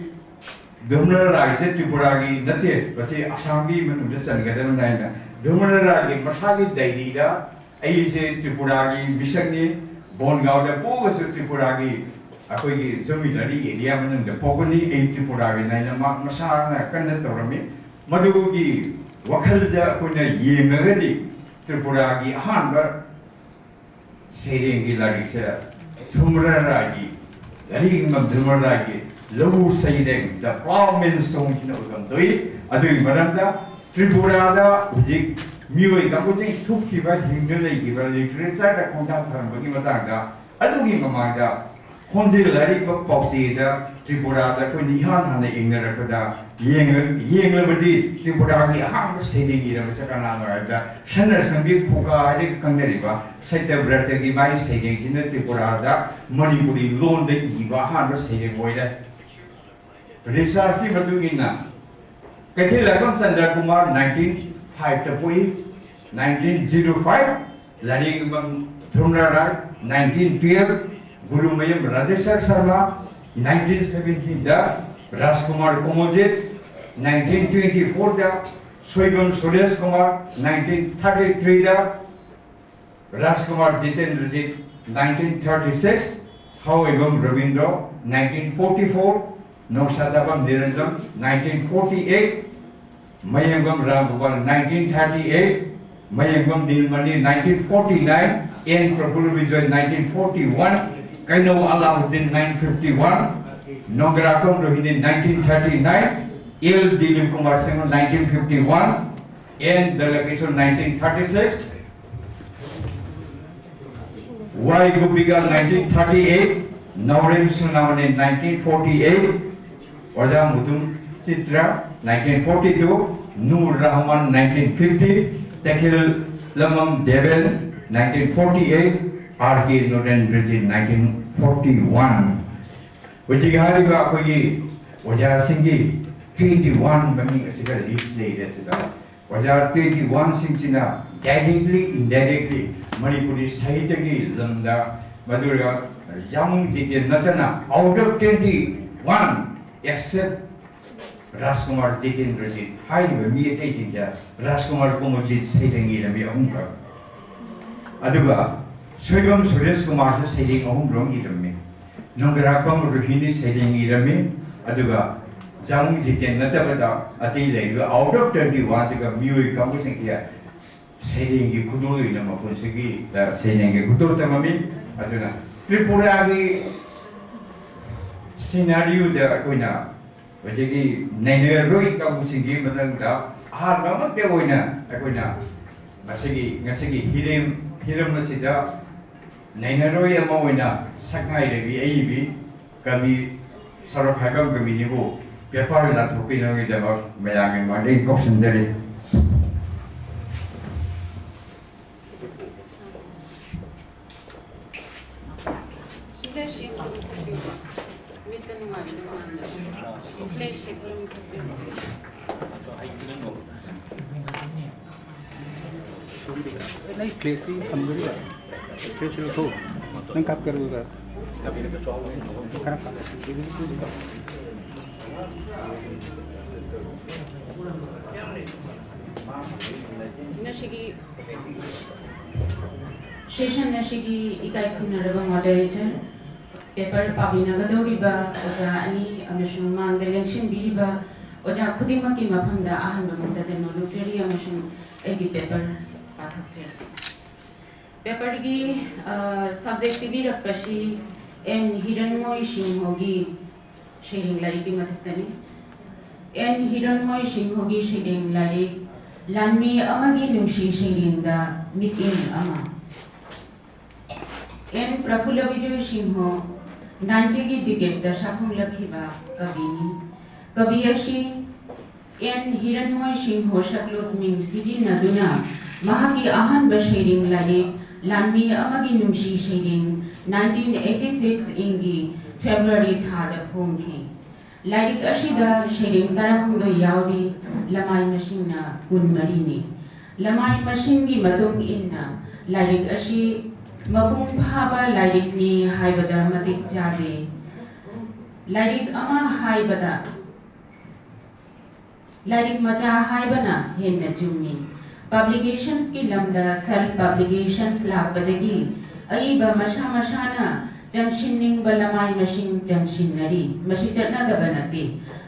ꯙꯨꯃ꯭ꯔ ꯔꯥꯏꯁꯦ ꯇ꯭ꯔꯤꯄꯨꯔꯥꯒꯤ ꯅꯠꯇꯦ, ꯃꯁꯤ ꯑꯁꯥꯝꯒꯤ ꯃꯅꯨꯡꯗ ꯆꯟꯒꯗꯕꯅꯤ ꯍꯥꯏꯅ꯫ ꯙꯨꯃ꯭ꯔ ꯔꯥꯏꯒꯤ ꯃꯁꯥꯒꯤ ꯗꯥꯏꯔꯤꯗ, "ꯑꯩꯁꯦ ꯇ꯭ꯔꯤꯄꯨꯔꯥꯒꯤ ꯃꯤꯁꯛꯅꯤ, ꯕꯣꯟꯒꯥꯎꯗ ꯄꯣꯛꯑꯒꯁꯨ ꯇ꯭ꯔꯤꯄꯨꯔꯥꯒꯤ ꯑꯩꯈꯣꯏꯒꯤ ꯖꯃꯤꯟꯗꯥꯔꯤ area ꯃꯅꯨꯡꯗ ꯄꯣꯛꯄꯅꯤ, ꯑꯩ ꯇ꯭ꯔꯤꯄꯨꯔꯥꯒꯤ" ꯍꯥꯏꯅ ꯃꯍꯥꯛ ꯃꯁꯥꯅ ꯀꯟꯅ ꯇꯧꯔꯝꯃꯤ꯫ ꯃꯗꯨꯒꯤ ꯋꯥꯈꯜꯗ ꯑꯩꯈꯣꯏꯅ ꯌꯦꯡꯉꯒꯗꯤ, ꯇ꯭ꯔꯤꯄꯨꯔꯥꯒꯤ ꯑꯍꯥꯟꯕ ꯁꯩꯔꯦꯡꯒꯤ ꯂꯥꯏꯔꯤꯛꯁꯦ ꯙꯨꯃ꯭ꯔ ꯔꯥꯏꯒꯤ, ꯂꯥꯏꯔꯤꯛ ꯌꯦꯡꯕ ꯙꯨꯃ꯭ꯔ ꯔꯥꯏꯒꯤ ꯂꯧꯎ ꯁꯩꯔꯦꯡ The Ploughman's Songꯁꯤꯅ ꯑꯣꯏꯔꯝꯗꯣꯏ꯫ ꯑꯗꯨꯒꯤ ꯃꯔꯝꯗ ꯇ꯭ꯔꯤꯄꯨꯔꯥꯗ ꯍꯧꯖꯤꯛ ꯃꯤꯑꯣꯏ ꯀꯥꯡꯕꯨꯁꯤꯡ ꯊꯣꯛꯈꯤꯕ, ꯍꯤꯡꯗꯨꯅ ꯂꯩꯈꯤꯕ, literature ꯈꯣꯡꯊꯥꯡ ꯊꯥꯔꯝꯕꯒꯤ ꯃꯇꯥꯡꯗ, ꯑꯗꯨꯒꯤ ꯃꯃꯥꯡꯗ ꯈꯣꯟꯖꯦꯜ ꯍꯥꯏꯔꯤꯕ ꯄꯥꯎꯆꯦꯗ ꯇ꯭ꯔꯤꯄꯨꯔꯥꯗ ꯑꯩꯈꯣꯏꯅ ꯏꯍꯥꯟ ꯍꯥꯟꯅ ꯌꯦꯡꯅꯔꯛꯄꯗ, ꯌꯦꯡꯂꯕꯗꯤ ꯇ꯭ꯔꯤꯄꯨꯔꯥꯒꯤ ꯑꯍꯥꯟꯕ ꯁꯩꯔꯦꯡ ꯏꯔꯝꯕꯁꯦ ꯀꯅꯥꯅꯣ ꯍꯥꯏꯕꯗ, ꯁꯅꯔꯁꯪꯕꯤ ꯈꯨꯒꯥ ꯍꯥꯏꯔꯒ ꯈꯪꯅꯔꯤꯕ ꯁꯇ꯭ꯌꯕ꯭ꯔꯇꯒꯤ ꯃꯥꯒꯤ ꯁꯩꯔꯦꯡꯁꯤꯅ ꯇ꯭ꯔꯤꯄꯨꯔꯥꯗ ꯃꯅꯤꯄꯨꯔꯤ ꯂꯣꯟꯗ ꯏꯕ ꯑꯍꯥꯟꯕ ꯁꯩꯔꯦꯡ ꯑꯣꯏꯔꯦ꯫ ꯔꯤꯁꯥꯔꯁꯀꯤ ꯃꯇꯨꯡ ꯏꯟꯅ, ꯀꯩꯊꯦꯜ ꯂꯥꯏꯐꯝ ꯆꯟꯗ꯭ꯔ ꯀꯨꯃꯥꯔ nineteen five ꯇ ꯄꯣꯛꯏ, nineteen zero five, Lairembam Dhruba Rai, nineteen twelve, Gurumayum Rajeswar Sharma, nineteen seventy ꯗ Rajkumar Komojit, nineteen twenty four ꯗ Soibam Suresh Kumar, nineteen thirty three ꯗ Rajkumar Jitendrajit, nineteen thirty six, Haobam Rabindro, nineteen forty four, Nongsadabam Niranjan, nineteen forty eight, Mayengbam Ramgopal, nineteen thirty eight, Mayengbam Nilmani, nineteen forty nine, N Prafulla Bijoy, nineteen forty one, Keinou Alauddin, nineteen fifty one, Nongrakom Rohini, nineteen thirty nine, L Dilip Kumar Singh, nineteen fifty one, N Dalkishor, nineteen thirty six, Y Gopika, nineteen thirty eight, Naorem Sunamani, nineteen forty eight, Oja Mutum Chitra, nineteen forty two, Nur Rahman, nineteen fifty, Takhellambam Deben, nineteen forty eight, R K Narendrajit, nineteen forty one꯫ ꯍꯧꯖꯤꯛ ꯍꯥꯏꯔꯤꯕ ꯑꯩꯈꯣꯏꯒꯤ ꯑꯣꯖꯥꯁꯤꯡꯒꯤ twenty one ꯃꯃꯤꯡ ꯑꯁꯤꯗ ꯂꯤꯁ ꯂꯩꯔꯦ꯫ ꯑꯁꯤꯗ ꯑꯣꯖꯥ twenty one ꯁꯤꯡꯁꯤꯅ directly, indirectly Manipuri ꯁꯥꯍꯤꯇ꯭ꯌꯒꯤ ꯂꯝꯗ, ꯃꯗꯨꯒ ꯌꯥꯃꯨꯡ ꯖꯤꯇꯦꯟ ꯅꯠꯇꯅ, out of twenty one, except ꯔꯥꯖꯀꯨꯃꯥꯔ ꯖꯤꯇꯦꯟꯗ꯭ꯔꯖꯤꯠ ꯍꯥꯏꯔꯤꯕ ꯃꯤ ꯑꯇꯩꯁꯤꯡꯁꯦ, ꯔꯥꯖꯀꯨꯃꯥꯔ ꯀꯣꯃꯣꯖꯤꯠ ꯁꯩꯔꯦꯡ ꯏꯔꯝꯃꯤ ꯑꯍꯨꯝꯈꯛ, ꯑꯗꯨꯒ ꯁꯣꯏꯕꯝ ꯁꯨꯔꯦꯁ ꯀꯨꯃꯥꯔꯁꯨ ꯁꯩꯔꯦꯡ ꯑꯍꯨꯝ ꯂꯣꯝ ꯏꯔꯝꯃꯤ, ꯅꯣꯡꯒ꯭ꯔꯥꯀꯣꯝ ꯔꯣꯍꯤꯅꯤ ꯁꯩꯔꯦꯡ ꯏꯔꯝꯃꯤ, ꯑꯗꯨꯒ ꯌꯥꯃꯨꯡ ꯖꯤꯇꯦꯟ ꯅꯠꯇꯕꯗ ꯑꯇꯩ ꯂꯩꯔꯤꯕ out of twenty one ꯁꯤꯒ ꯃꯤꯑꯣꯏ ꯀꯥꯡꯕꯨꯁꯤꯡꯁꯦ ꯁꯩꯔꯦꯡꯒꯤ ꯈꯨꯗꯣꯜ ꯑꯣꯏꯅ ꯃꯄꯨꯟꯁꯤꯒꯤ, ꯑ, ꯁꯩꯔꯦꯡꯒꯤ ꯈꯨꯗꯣꯜ ꯇꯝꯃꯝꯃꯤ꯫ ꯑꯗꯨꯅ ꯇ꯭ꯔꯤꯄꯨꯔꯥꯒꯤ scenario ꯗ ꯑꯩꯈꯣꯏꯅ ꯍꯧꯖꯤꯛꯀꯤ ꯅꯩꯅꯔꯣꯏ ꯀꯥꯡꯕꯨꯁꯤꯡꯒꯤ ꯃꯅꯨꯡꯗ ꯑꯍꯥꯟꯕꯃꯛꯇ ꯑꯣꯏꯅ ꯑꯩꯈꯣꯏꯅ ꯃꯁꯤꯒꯤ, ꯉꯁꯤꯒꯤ ꯍꯤꯔꯦꯝ, ꯍꯤꯔꯝ ꯑꯁꯤꯗ ꯅꯩꯅꯔꯣꯏ ꯑꯃ ꯑꯣꯏꯅ ꯁꯛꯅꯥꯏꯔꯕꯤ ꯑꯏꯕꯤ ꯀꯕꯤ ꯁꯣꯔꯣꯛ ꯍꯥꯏꯕꯝ ꯀꯕꯤꯅꯤꯕꯨ ꯄꯦꯄꯔ ꯂꯥꯟꯊꯣꯛꯄꯤꯅꯕꯒꯤꯗꯃꯛ ꯃꯌꯥꯝꯒꯤ ꯃꯃꯥꯡꯗ ꯑꯩ ꯀꯧꯁꯤꯟꯖꯔꯤ꯫ ꯃꯤꯠꯇ ꯅꯨꯡꯉꯥꯏꯕꯗꯣ ꯃꯥꯟꯗꯕ꯫ ꯐ꯭ꯂꯦꯛꯁ ꯁꯦ ꯈꯔ ꯃꯨꯊꯠꯄꯤꯔꯣ꯫ ꯅꯪ ꯄ꯭ꯂꯦꯁꯁꯤ ꯊꯝꯗꯣꯔꯤꯕ? ꯄ꯭ꯂꯦꯁꯁꯤ ꯂꯧꯊꯣꯛꯎ꯫ ꯅꯪ ꯀꯥꯞꯀꯦꯔꯣ ꯑꯗꯨꯒ? ꯈꯔ ꯀꯥꯞ-, ꯉꯁꯤꯒꯤ ꯁꯦꯁꯟ ꯑꯁꯤꯒꯤ ꯏꯀꯥꯏ ꯈꯨꯝꯅꯔꯕ ꯃꯣꯗꯦꯔꯦꯇꯔ, ꯄꯦꯄꯔ ꯄꯥꯕꯤꯅꯒꯗꯧꯔꯤꯕ ꯑꯣꯖꯥ ꯑꯅꯤ ꯑꯃꯁꯨꯡ ꯃꯥꯡꯗ ꯂꯦꯡꯁꯤꯟꯕꯤꯔꯤꯕ ꯑꯣꯖꯥ ꯈꯨꯗꯤꯡꯃꯛꯀꯤ ꯃꯐꯝꯗ ꯑꯍꯥꯟꯕ ꯃꯛꯇꯗ ꯅꯣꯂꯨꯛꯆꯔꯤ ꯑꯃꯁꯨꯡ ꯑꯩꯒꯤ ꯄꯦꯄꯔ ꯄꯥꯊꯣꯛꯆꯔꯤ꯫ ꯄꯦꯄꯔꯒꯤ, ꯑ, ꯁꯕꯖꯦꯛ ꯄꯤꯕꯤꯔꯛꯄꯁꯤ ꯑꯦꯟ ꯍꯤꯔꯟꯃꯣꯏ ꯁꯤꯡꯍꯒꯤ ꯁꯩꯔꯦꯡ ꯂꯥꯏꯔꯤꯛꯀꯤ ꯃꯊꯛꯇꯅꯤ꯫ ꯑꯦꯟ ꯍꯤꯔꯟꯃꯣꯏ ꯁꯤꯡꯍꯒꯤ ꯁꯩꯔꯦꯡ ꯂꯥꯏꯔꯤꯛ ꯂꯥꯟꯃꯤ ꯑꯃꯒꯤ ꯅꯨꯡꯁꯤ ꯁꯩꯔꯦꯡꯗ ꯃꯤꯠꯌꯦꯡ ꯑꯃ꯫ ꯑꯦꯟ ꯄ꯭ꯔꯐꯨꯜꯂ ꯕꯤꯖꯣꯏ ꯁꯤꯡꯍ ꯅꯥꯏꯟꯇꯤꯒꯤ ꯗꯤꯀꯦꯠꯇ ꯁꯛꯐꯣꯡꯂꯛꯈꯤꯕ ꯀꯕꯤꯅꯤ꯫ ꯀꯕꯤ ꯑꯁꯤ ꯑꯦꯟ ꯍꯤꯔꯟꯃꯣꯏ ꯁꯤꯡꯍ ꯁꯛꯂꯨꯞ ꯃꯤꯡ ꯁꯤꯖꯤꯟꯅꯗꯨꯅ ꯃꯍꯥꯛꯀꯤ ꯑꯍꯥꯟꯕ ꯁꯩꯔꯦꯡ ꯂꯥꯏꯔꯤꯛ ꯂꯥꯟꯃꯤ ꯑꯃꯒꯤ ꯅꯨꯡꯁꯤ ꯁꯩꯔꯦꯡ ꯅꯥꯏꯟꯇꯤꯟ ꯑꯩꯠꯇꯤ ꯁꯤꯛꯁ ꯏꯪꯒꯤ ꯐꯦꯕ꯭ꯔꯨꯋꯥꯔꯤ ꯊꯥꯗ ꯐꯣꯡꯈꯤ꯫ ꯂꯥꯏꯔꯤꯛ ꯑꯁꯤꯗ ꯁꯩꯔꯦꯡ ꯇꯔꯥꯍꯨꯝꯗꯣꯏ ꯌꯥꯎꯔꯤ, ꯂꯃꯥꯏ ꯃꯁꯤꯡꯅ ꯀꯨꯟꯃꯔꯤꯅꯤ꯫ ꯂꯃꯥꯏ ꯃꯁꯤꯡꯒꯤ ꯃꯇꯨꯡ ꯏꯟꯅ ꯂꯥꯏꯔꯤꯛ ꯑꯁꯤ ꯃꯄꯨꯡ ꯐꯥꯕ ꯂꯥꯏꯔꯤꯛꯅꯤ ꯍꯥꯏꯕꯗ ꯃꯇꯤꯛ ꯆꯥꯗꯦ꯫ ꯂꯥꯏꯔꯤꯛ ꯑꯃ ꯍꯥꯏꯕꯗ ꯂꯥꯏꯔꯤꯛ ꯃꯆꯥ ꯍꯥꯏꯕꯅ ꯍꯦꯟꯅ ꯆꯨꯝꯃꯤ꯫ ꯄꯕ꯭ꯂꯤꯀꯦꯁꯟꯁꯀꯤ ꯂꯝꯗ ꯁꯦꯜꯐ ꯄꯕ꯭ꯂꯤꯀꯦꯁꯟꯁ ꯂꯥꯛꯄꯗꯒꯤ ꯑꯏꯕ ꯃꯁꯥ ꯃꯁꯥꯅ ꯆꯪꯁꯤꯟꯅꯤꯡꯕ ꯂꯃꯥꯏ ꯃꯁꯤꯡ ꯆꯪꯁꯤꯟꯅꯔꯤ꯫ ꯃꯁꯤ ꯆꯠꯅꯗꯕ ꯅꯠꯇꯦ꯫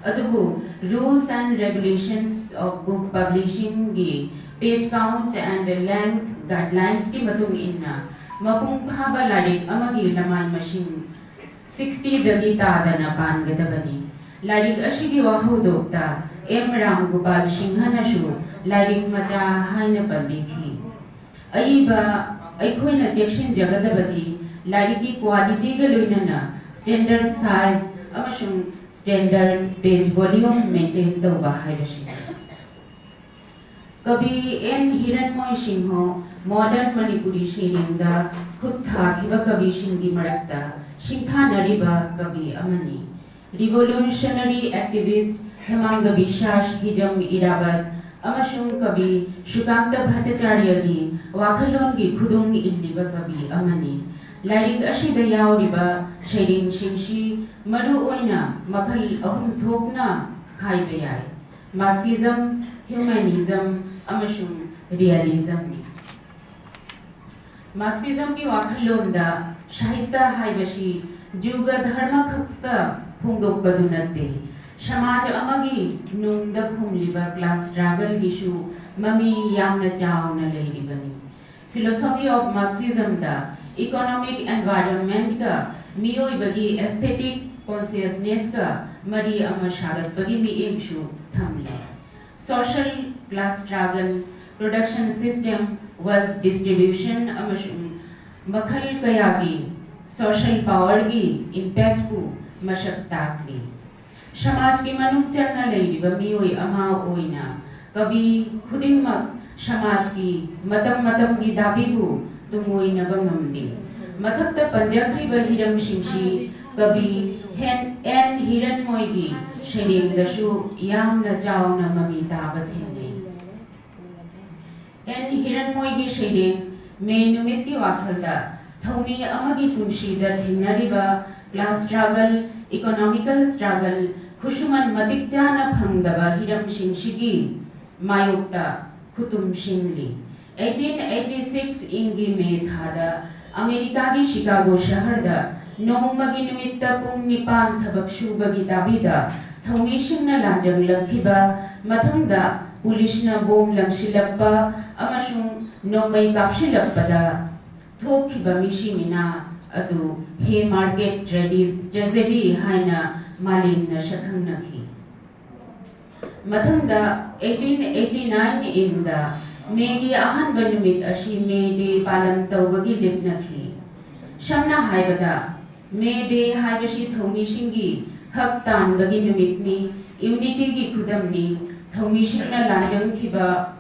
ꯑꯗꯨꯕꯨ Rules and Regulations of Book Publishingꯒꯤ page count and length guidelinesꯀꯤ ꯃꯇꯨꯡ ꯏꯟꯅ ꯃꯄꯨꯡ ꯐꯥꯕ ꯂꯥꯏꯔꯤꯛ ꯑꯃꯒꯤ ꯂꯃꯥꯏ ꯃꯁꯤꯡ ꯁꯤꯛꯁꯇꯤꯗꯒꯤ ꯇꯥꯗꯅ ꯄꯥꯟꯒꯗꯕꯅꯤ꯫ ꯂꯥꯏꯔꯤꯛ ꯑꯁꯤꯒꯤ ꯋꯥꯍꯧꯗꯣꯛꯇ ꯑꯦꯝ ꯔꯥꯝꯒꯣꯄꯥꯜ ꯁꯤꯡꯍꯅꯁꯨ ꯂꯥꯏꯔꯤꯛ ꯃꯆꯥ ꯍꯥꯏꯅ ꯄꯟꯕꯤꯈꯤ꯫ ꯑꯏꯕ ꯑꯩꯈꯣꯏꯅ ꯆꯦꯛꯁꯤꯟꯖꯒꯗꯕꯗꯤ ꯂꯥꯏꯔꯤꯛꯀꯤ qualityꯒ ꯂꯣꯏꯅꯅ standard size ꯑꯃꯁꯨꯡ standard page volume maintain ꯇꯧꯕ ꯍꯥꯏꯕꯁꯤꯅꯤ꯫ ꯀꯕꯤ ꯑꯦꯟ ꯍꯤꯔꯟꯃꯣꯏ ꯁꯤꯡꯍ modern ꯃꯅꯤꯄꯨꯔꯤ ꯁꯩꯔꯦꯡꯗ ꯈꯨꯠ ꯊꯥꯈꯤꯕ ꯀꯕꯤꯁꯤꯡꯒꯤ ꯃꯔꯛꯇ ꯁꯤꯡꯊꯥꯅꯔꯤꯕ ꯀꯕꯤ ꯑꯃꯅꯤ꯫ Revolutionary activist ꯍꯦꯃꯥꯡꯒ ꯕꯤꯁ꯭ꯋꯥꯁ ꯍꯤꯖꯝ ꯏꯔꯥꯕꯠ ꯑꯃꯁꯨꯡ ꯀꯕꯤ ꯁꯨꯀꯥꯟꯇ ꯚꯠꯇꯆꯥꯔꯌꯒꯤ ꯋꯥꯈꯜꯂꯣꯟꯒꯤ ꯈꯨꯗꯨꯡ ꯏꯜꯂꯤꯕ ꯀꯕꯤ ꯑꯃꯅꯤ꯫ ꯂꯥꯏꯔꯤꯛ ꯑꯁꯤꯗ ꯌꯥꯎꯔꯤꯕ ꯁꯩꯔꯦꯡꯁꯤꯡꯁꯤ ꯃꯔꯨ ꯑꯣꯏꯅ ꯃꯈꯜ ꯑꯍꯨꯝ ꯊꯣꯛꯅ ꯈꯥꯏꯕ ꯌꯥꯏ: Marxism, Humanism ꯑꯃꯁꯨꯡ Realismꯅꯤ꯫ Marxismꯒꯤ ꯋꯥꯈꯜꯂꯣꯟꯗ ꯁꯥꯍꯤꯇ꯭ꯌ ꯍꯥꯏꯕꯁꯤ ꯖꯨꯒ ꯙꯔꯃ ꯈꯛꯇ ꯐꯣꯡꯗꯣꯛꯄꯗꯨ ꯅꯠꯇꯦ, ꯁꯃꯥꯖ ꯑꯃꯒꯤ ꯅꯨꯡꯗ ꯐꯨꯝꯂꯤꯕ class struggleꯒꯤꯁꯨ ꯃꯃꯤ ꯌꯥꯝꯅ ꯆꯥꯎꯅ ꯂꯩꯔꯤꯕꯅꯤ꯫ Philosophy of Marxismꯗ economic environmentꯀ ꯃꯤꯑꯣꯏꯕꯒꯤ aesthetic consciousnessꯀ ꯃꯔꯤ ꯑꯃ ꯁꯥꯒꯠꯄꯒꯤ ꯃꯤꯠꯌꯦꯡꯁꯨ ꯊꯝꯂꯤ꯫ Social class struggle, production system, wealth distribution ꯑꯃꯁꯨꯡ ꯃꯈꯜ ꯀꯌꯥꯒꯤ social powerꯒꯤ impactꯄꯨ ꯃꯁꯛ ꯇꯥꯛꯂꯤ꯫ ꯁꯃꯥꯖꯀꯤ ꯃꯅꯨꯡ ꯆꯟꯅ ꯂꯩꯔꯤꯕ ꯃꯤꯑꯣꯏ ꯑꯃ ꯑꯣꯏꯅ ꯀꯕꯤ ꯈꯨꯗꯤꯡꯃꯛ ꯁꯃꯥꯖꯀꯤ ꯃꯇꯝ ꯃꯇꯝꯒꯤ ꯗꯥꯕꯤꯕꯨ ꯇꯨꯡꯑꯣꯏꯅꯕ ꯉꯝꯂꯤ꯫ ꯃꯊꯛꯇ ꯄꯟꯖꯈ꯭ꯔꯤꯕ ꯍꯤꯔꯝꯁꯤꯡꯁꯤ ꯀꯕꯤ ꯍꯦꯟ-, ꯑꯦꯟ ꯍꯤꯔꯟꯃꯣꯏꯒꯤ ꯁꯩꯔꯦꯡꯗꯁꯨ ꯌꯥꯝꯅ ꯆꯥꯎꯅ ꯃꯃꯤ ꯇꯥꯕ ꯊꯦꯡꯅꯩ꯫ ꯑꯦꯟ ꯍꯤꯔꯟꯃꯣꯏꯒꯤ ꯁꯩꯔꯦꯡ ꯃꯦ ꯅꯨꯃꯤꯠꯀꯤ ꯋꯥꯈꯜꯗ ꯊꯧꯃꯤ ꯑꯃꯒꯤ ꯄꯨꯟꯁꯤꯗ ꯊꯦꯡꯅꯔꯤꯕ class struggle, economical struggle, ꯈꯨꯠꯁꯨꯃꯟ ꯃꯇꯤꯛ ꯆꯥꯅ ꯐꯪꯗꯕ ꯍꯤꯔꯝꯁꯤꯡꯁꯤꯒꯤ ꯃꯥꯌꯣꯛꯇ ꯈꯨꯇꯨꯝ ꯁꯤꯡꯂꯤ꯫ Eighteen eighty six ꯏꯪꯒꯤ ꯃꯦ ꯊꯥꯗ ꯑꯃꯦꯔꯤꯀꯥꯒꯤ ꯁꯤꯀꯥꯒꯣ ꯁꯍꯔꯗ ꯅꯣꯡꯃꯒꯤ ꯅꯨꯃꯤꯠꯇ ꯄꯨꯡ ꯅꯤꯄꯥꯟ ꯊꯕꯛ ꯁꯨꯕꯒꯤ ꯗꯥꯕꯤꯗ ꯊꯧꯃꯤꯁꯤꯡꯅ ꯂꯥꯟꯖꯪꯂꯛꯈꯤꯕ, ꯃꯊꯪꯗ ꯄꯨꯂꯤꯁꯅ ꯕꯣꯝ ꯂꯪꯁꯤꯜꯂꯛꯄ ꯑꯃꯁꯨꯡ ꯅꯣꯡꯃꯩ ꯀꯥꯞꯁꯤꯜꯂꯛꯄꯗ ꯊꯣꯛꯈꯤꯕ ꯃꯤꯁꯤ ꯃꯤꯅꯥ ꯑꯗꯨ Haymarket tragedy, tragedy ꯍꯥꯏꯅ ꯃꯥꯂꯦꯝꯅ ꯁꯛꯈꯪꯅꯈꯤ꯫ ꯃꯊꯪꯗ eighteen eighty nine ꯏꯪꯗ ꯃꯦꯒꯤ ꯑꯍꯥꯟꯕ ꯅꯨꯃꯤꯠ ꯑꯁꯤ ꯃꯦ ꯗꯦ ꯄꯥꯂꯟ ꯇꯧꯕꯒꯤ ꯂꯦꯞꯅꯈꯤ꯫ ꯁꯝꯅ ꯍꯥꯏꯕꯗ, ꯃꯦ ꯗꯦ ꯍꯥꯏꯕꯁꯤ ꯊꯧꯃꯤꯁꯤꯡꯒꯤ ꯍꯛ ꯇꯥꯟꯕꯒꯤ ꯅꯨꯃꯤꯠꯅꯤ, ꯌꯨꯅꯤꯇꯤꯒꯤ ꯈꯨꯗꯝꯅꯤ, ꯊꯧꯃꯤꯁꯤꯡꯅ ꯂꯥꯟꯖꯪꯈꯤꯕ,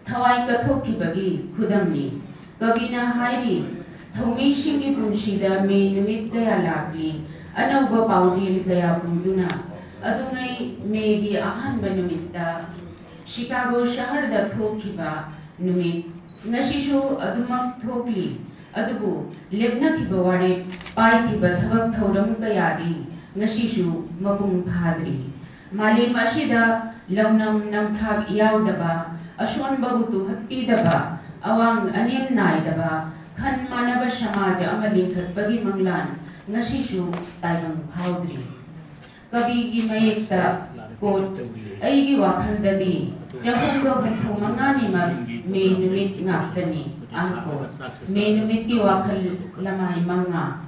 ꯊꯋꯥꯏ ꯀꯠꯊꯣꯛꯈꯤꯕꯒꯤ ꯈꯨꯗꯝꯅꯤ꯫ ꯀꯕꯤꯅ ꯍꯥꯏꯔꯤ, ꯊꯧꯃꯤꯁꯤꯡꯒꯤ ꯄꯨꯟꯁꯤꯗ ꯃꯦ ꯅꯨꯃꯤꯠ ꯀꯌꯥ ꯂꯥꯛꯂꯤ, ꯑꯅꯧꯕ ꯄꯥꯎꯖꯦꯜ ꯀꯌꯥ ꯄꯨꯗꯨꯅ꯫ ꯑꯗꯨꯉꯩ ꯃꯦꯒꯤ ꯑꯍꯥꯟꯕ ꯅꯨꯃꯤꯠꯇ ꯁꯤꯀꯥꯒꯣ ꯁꯍꯔꯗ ꯊꯣꯛꯈꯤꯕ ꯅꯨꯃꯤꯠ ꯉꯁꯤꯁꯨ ꯑꯗꯨꯃꯛ ꯊꯣꯛꯂꯤ꯫ ꯑꯗꯨꯕꯨ ꯂꯦꯞꯅꯈꯤꯕ ꯋꯥꯔꯦꯞ, ꯄꯥꯏꯈꯤꯕ ꯊꯕꯛ ꯊꯧꯔꯝ ꯀꯌꯥꯗꯤ ꯉꯁꯤꯁꯨ ꯃꯄꯨꯡ ꯐꯥꯗ꯭ꯔꯤ꯫ ꯃꯥꯂꯦꯝ ꯑꯁꯤꯗ ꯂꯧꯅꯝ ꯅꯝꯊꯥꯛ ꯌꯥꯎꯗꯕ, ꯑꯁꯣꯟꯕꯕꯨ ꯇꯨꯍꯠꯄꯤꯗꯕ, ꯑꯋꯥꯡ ꯑꯅꯦꯝ ꯅꯥꯏꯗꯕ, ꯈꯟ ꯃꯥꯟꯅꯕ ꯁꯃꯥꯖ ꯑꯃ ꯂꯤꯡꯈꯠꯄꯒꯤ ꯃꯪꯂꯥꯟ ꯉꯁꯤꯁꯨ ꯇꯥꯏꯕꯪ ꯐꯥꯎꯗ꯭ꯔꯤ꯫ ꯀꯕꯤꯒꯤ ꯃꯌꯦꯛꯇ, quote, "ꯑꯩꯒꯤ ꯋꯥꯈꯜꯗꯗꯤ ꯆꯍꯨꯝꯒ ꯍꯨꯝꯐꯨ ꯃꯉꯥꯅꯤꯃꯛ ꯃꯦ ꯅꯨꯃꯤꯠ ꯉꯥꯛꯇꯅꯤ", unquote꯫ ꯃꯦ ꯅꯨꯃꯤꯠꯀꯤ ꯋꯥꯈꯜ ꯂꯃꯥꯏ ꯃꯉꯥ꯫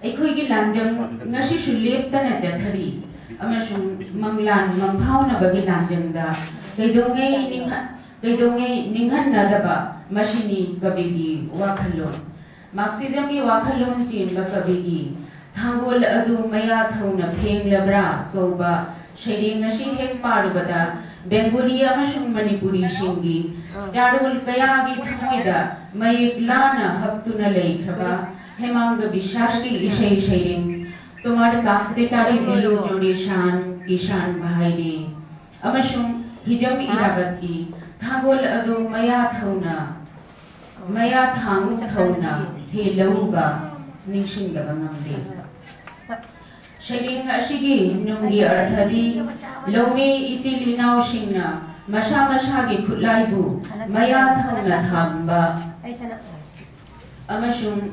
ꯑꯩꯈꯣꯏꯒꯤ ꯂꯥꯟꯖꯪ ꯉꯁꯤꯁꯨ ꯂꯦꯞꯇꯅ ꯆꯠꯊꯔꯤ ꯑꯃꯁꯨꯡ ꯃꯪꯂꯥꯟ ꯃꯪꯐꯥꯎꯅꯕꯒꯤ ꯂꯥꯟꯖꯪꯗ ꯀꯩꯗꯧꯉꯩ ꯅꯤꯡꯍ-, ꯀꯩꯗꯧꯉꯩ ꯅꯤꯡꯍꯟꯅꯗꯕ, ꯃꯁꯤꯅꯤ ꯀꯕꯤꯒꯤ ꯋꯥꯈꯜꯂꯣꯟ꯫ ꯃꯥꯔꯛꯁꯤꯖꯝꯒꯤ ꯋꯥꯈꯜꯂꯣꯟ ꯆꯦꯟꯕ ꯀꯕꯤꯒꯤ "ꯊꯥꯡꯒꯣꯜ ꯑꯗꯨ ꯃꯌꯥ ꯊꯧꯅ ꯐꯦꯡꯂꯕ꯭ꯔꯥ" ꯀꯧꯕ ꯁꯩꯔꯦꯡ ꯑꯁꯤ ꯍꯦꯛ ꯄꯥꯔꯨꯕꯗ ꯕꯦꯡꯒꯣꯂꯤ ꯑꯃꯁꯨꯡ ꯃꯅꯤꯄꯨꯔꯤꯁꯤꯡꯒꯤ ꯆꯥꯔꯣꯜ ꯀꯌꯥꯒꯤ ꯊꯃꯣꯏꯗ ꯃꯌꯦꯛ ꯂꯥꯅ ꯍꯛꯇꯨꯅ ꯂꯩꯈ꯭ꯔꯕ ꯍꯦꯃꯥꯡꯒ ꯕꯤꯁ꯭ꯋꯥꯁꯀꯤ ꯏꯁꯩ ꯁꯩꯔꯦꯡ "ꯇꯣꯃꯥꯔ ꯀꯥꯁꯇꯦ ꯇꯥꯔꯦ ꯗꯤꯌꯣ ꯖꯣꯔꯦ ꯁꯥꯟ ꯀꯤꯁꯥꯟ ꯚꯥꯏ ꯔꯦ" ꯑꯃꯁꯨꯡ ꯍꯤꯖꯝ ꯏꯔꯥꯕꯠꯀꯤ "ꯊꯥꯡꯒꯣꯜ ꯑꯗꯨ ꯃꯌꯥ ꯊꯧꯅ, ꯃꯌꯥ ꯊꯥꯡ ꯊꯧꯅ ꯍꯦ ꯂꯧꯎꯕ" ꯅꯤꯡꯁꯤꯡꯗꯕ ꯉꯝꯗꯦ꯫ ꯁꯩꯔꯦꯡ ꯑꯁꯤꯒꯤ ꯅꯨꯡꯒꯤ ꯑꯔꯊꯗꯤ ꯂꯧꯃꯤ ꯏꯆꯤꯜ ꯏꯅꯥꯎꯁꯤꯡꯅ ꯃꯁꯥ ꯃꯁꯥꯒꯤ ꯈꯨꯠꯂꯥꯏꯕꯨ ꯃꯌꯥ ꯊꯧꯅ ꯊꯝꯕ ꯑꯃꯁꯨꯡ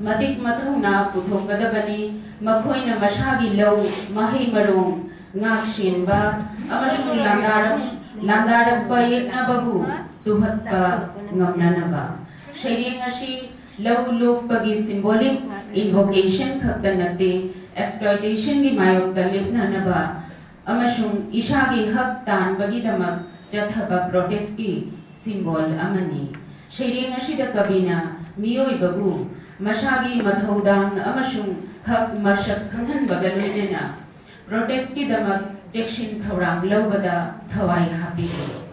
ꯃꯇꯤꯛ ꯃꯊꯧꯅꯥ ꯄꯨꯊꯣꯛꯀꯗꯕꯅꯤ꯫ ꯃꯈꯣꯏꯅ ꯃꯁꯥꯒꯤ ꯂꯧ, ꯃꯍꯩ ꯃꯔꯣꯡ ꯉꯥꯛ ꯁꯦꯟꯕ ꯑꯃꯁꯨꯡ ꯂꯥꯟꯗꯥꯔꯛ-, ꯂꯥꯟꯗꯥꯔꯛꯄ ꯌꯦꯛꯅꯕꯕꯨ ꯇꯨꯍꯠꯄ ꯉꯝꯅꯅꯕ꯫ ꯁꯩꯔꯦꯡ ꯑꯁꯤ ꯂꯧ ꯂꯣꯛꯄꯒꯤ symbolic invocation ꯈꯛꯇ ꯅꯠꯇꯦ, exploitation ꯒꯤ ꯃꯥꯌꯣꯛꯇ ꯂꯦꯞꯅꯅꯕ ꯑꯃꯁꯨꯡ ꯏꯁꯥꯒꯤ ꯍꯛ ꯇꯥꯟꯕꯒꯤꯗꯃꯛ ꯆꯠꯊꯕ ꯄ꯭ꯔꯣꯇꯦꯁꯀꯤ ꯁꯤꯝꯕꯣꯜ ꯑꯃꯅꯤ꯫ ꯁꯩꯔꯦꯡ ꯑꯁꯤꯗ ꯀꯕꯤꯅ ꯃꯤꯑꯣꯏꯕꯕꯨ ꯃꯁꯥꯒꯤ ꯃꯊꯧꯗꯥꯡ ꯑꯃꯁꯨꯡ ꯍꯛ ꯃꯁꯛ ꯈꯪꯍꯟꯕꯒ ꯂꯣꯏꯅꯅ ꯄ꯭ꯔꯣꯇꯦꯁꯀꯤꯗꯃꯛ ꯆꯦꯛꯁꯤꯟ ꯊꯧꯔꯥꯡ ꯂꯧꯕꯗ ꯊꯋꯥꯏ ꯍꯥꯞꯄꯤꯔꯤ꯫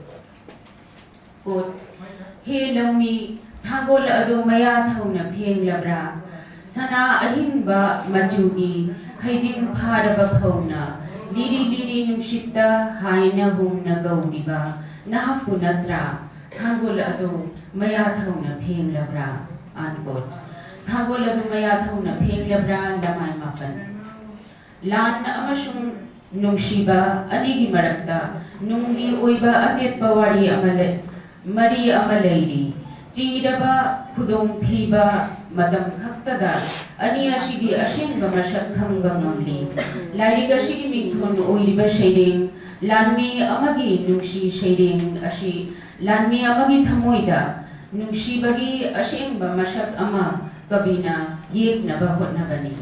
Quote, ꯍꯦ ꯂꯧꯃꯤ, ꯊꯥꯡꯒꯣꯜ ꯑꯗꯨ ꯃꯌꯥ ꯊꯧꯅ ꯐꯦꯡꯂꯕ꯭ꯔꯥ? ꯁꯅꯥ ꯑꯍꯤꯡꯕ ꯃꯆꯨꯒꯤ ꯍꯩꯖꯤꯡ ꯐꯥꯔꯕ ꯐꯧꯅ ꯂꯤꯔꯤ ꯂꯤꯔꯤ ꯅꯨꯡꯁꯤꯠꯇ ꯍꯥꯏꯅ ꯍꯨꯝꯅ ꯀꯧꯔꯤꯕ ꯅꯍꯥꯛꯄꯨ ꯅꯠꯇ꯭ꯔꯥ? ꯊꯥꯡꯒꯣꯜ ꯑꯗꯨ ꯃꯌꯥ ꯊꯧꯅ ꯐꯦꯡꯂꯕ꯭ꯔꯥ? Unquote. ꯊꯥꯡꯒꯣꯜ ꯑꯗꯨ ꯃꯌꯥ ꯊꯧꯅ ꯐꯦꯡꯂꯕ꯭ꯔꯥ? ꯂꯃꯥꯏ ꯃꯥꯄꯟ꯫ ꯂꯥꯟ ꯑꯃꯁꯨꯡ ꯅꯨꯡꯁꯤꯕ ꯑꯅꯤꯒꯤ ꯃꯔꯛꯇ ꯅꯨꯡꯒꯤ ꯑꯣꯏꯕ ꯑꯆꯦꯠꯄ ꯋꯥꯔꯤ ꯑꯃ ꯂꯩ, ꯃꯔꯤ ꯑꯃ ꯂꯩꯔꯤ꯫ ꯆꯤꯔꯕ ꯈꯨꯗꯣꯡꯊꯤꯕ ꯃꯇꯝ ꯈꯛꯇꯗ ꯑꯅꯤ ꯑꯁꯤꯒꯤ ꯑꯁꯦꯡꯕ ꯃꯁꯛ ꯈꯪꯕ ꯉꯝꯂꯤ꯫ ꯂꯥꯏꯔꯤꯛ ꯑꯁꯤꯒꯤ ꯃꯤꯡꯊꯣꯟ ꯑꯣꯏꯔꯤꯕ ꯁꯩꯔꯦꯡ ꯂꯥꯟꯃꯤ ꯑꯃꯒꯤ ꯅꯨꯡꯁꯤ ꯁꯩꯔꯦꯡ ꯑꯁꯤ ꯂꯥꯟꯃꯤ ꯑꯃꯒꯤ ꯊꯃꯣꯏꯗ ꯅꯨꯡꯁꯤꯕꯒꯤ ꯑꯁꯦꯡꯕ ꯃꯁꯛ ꯑꯃ ꯀꯕꯤꯅ ꯌꯦꯛꯅꯕ ꯍꯣꯠꯅꯕꯅꯤ꯫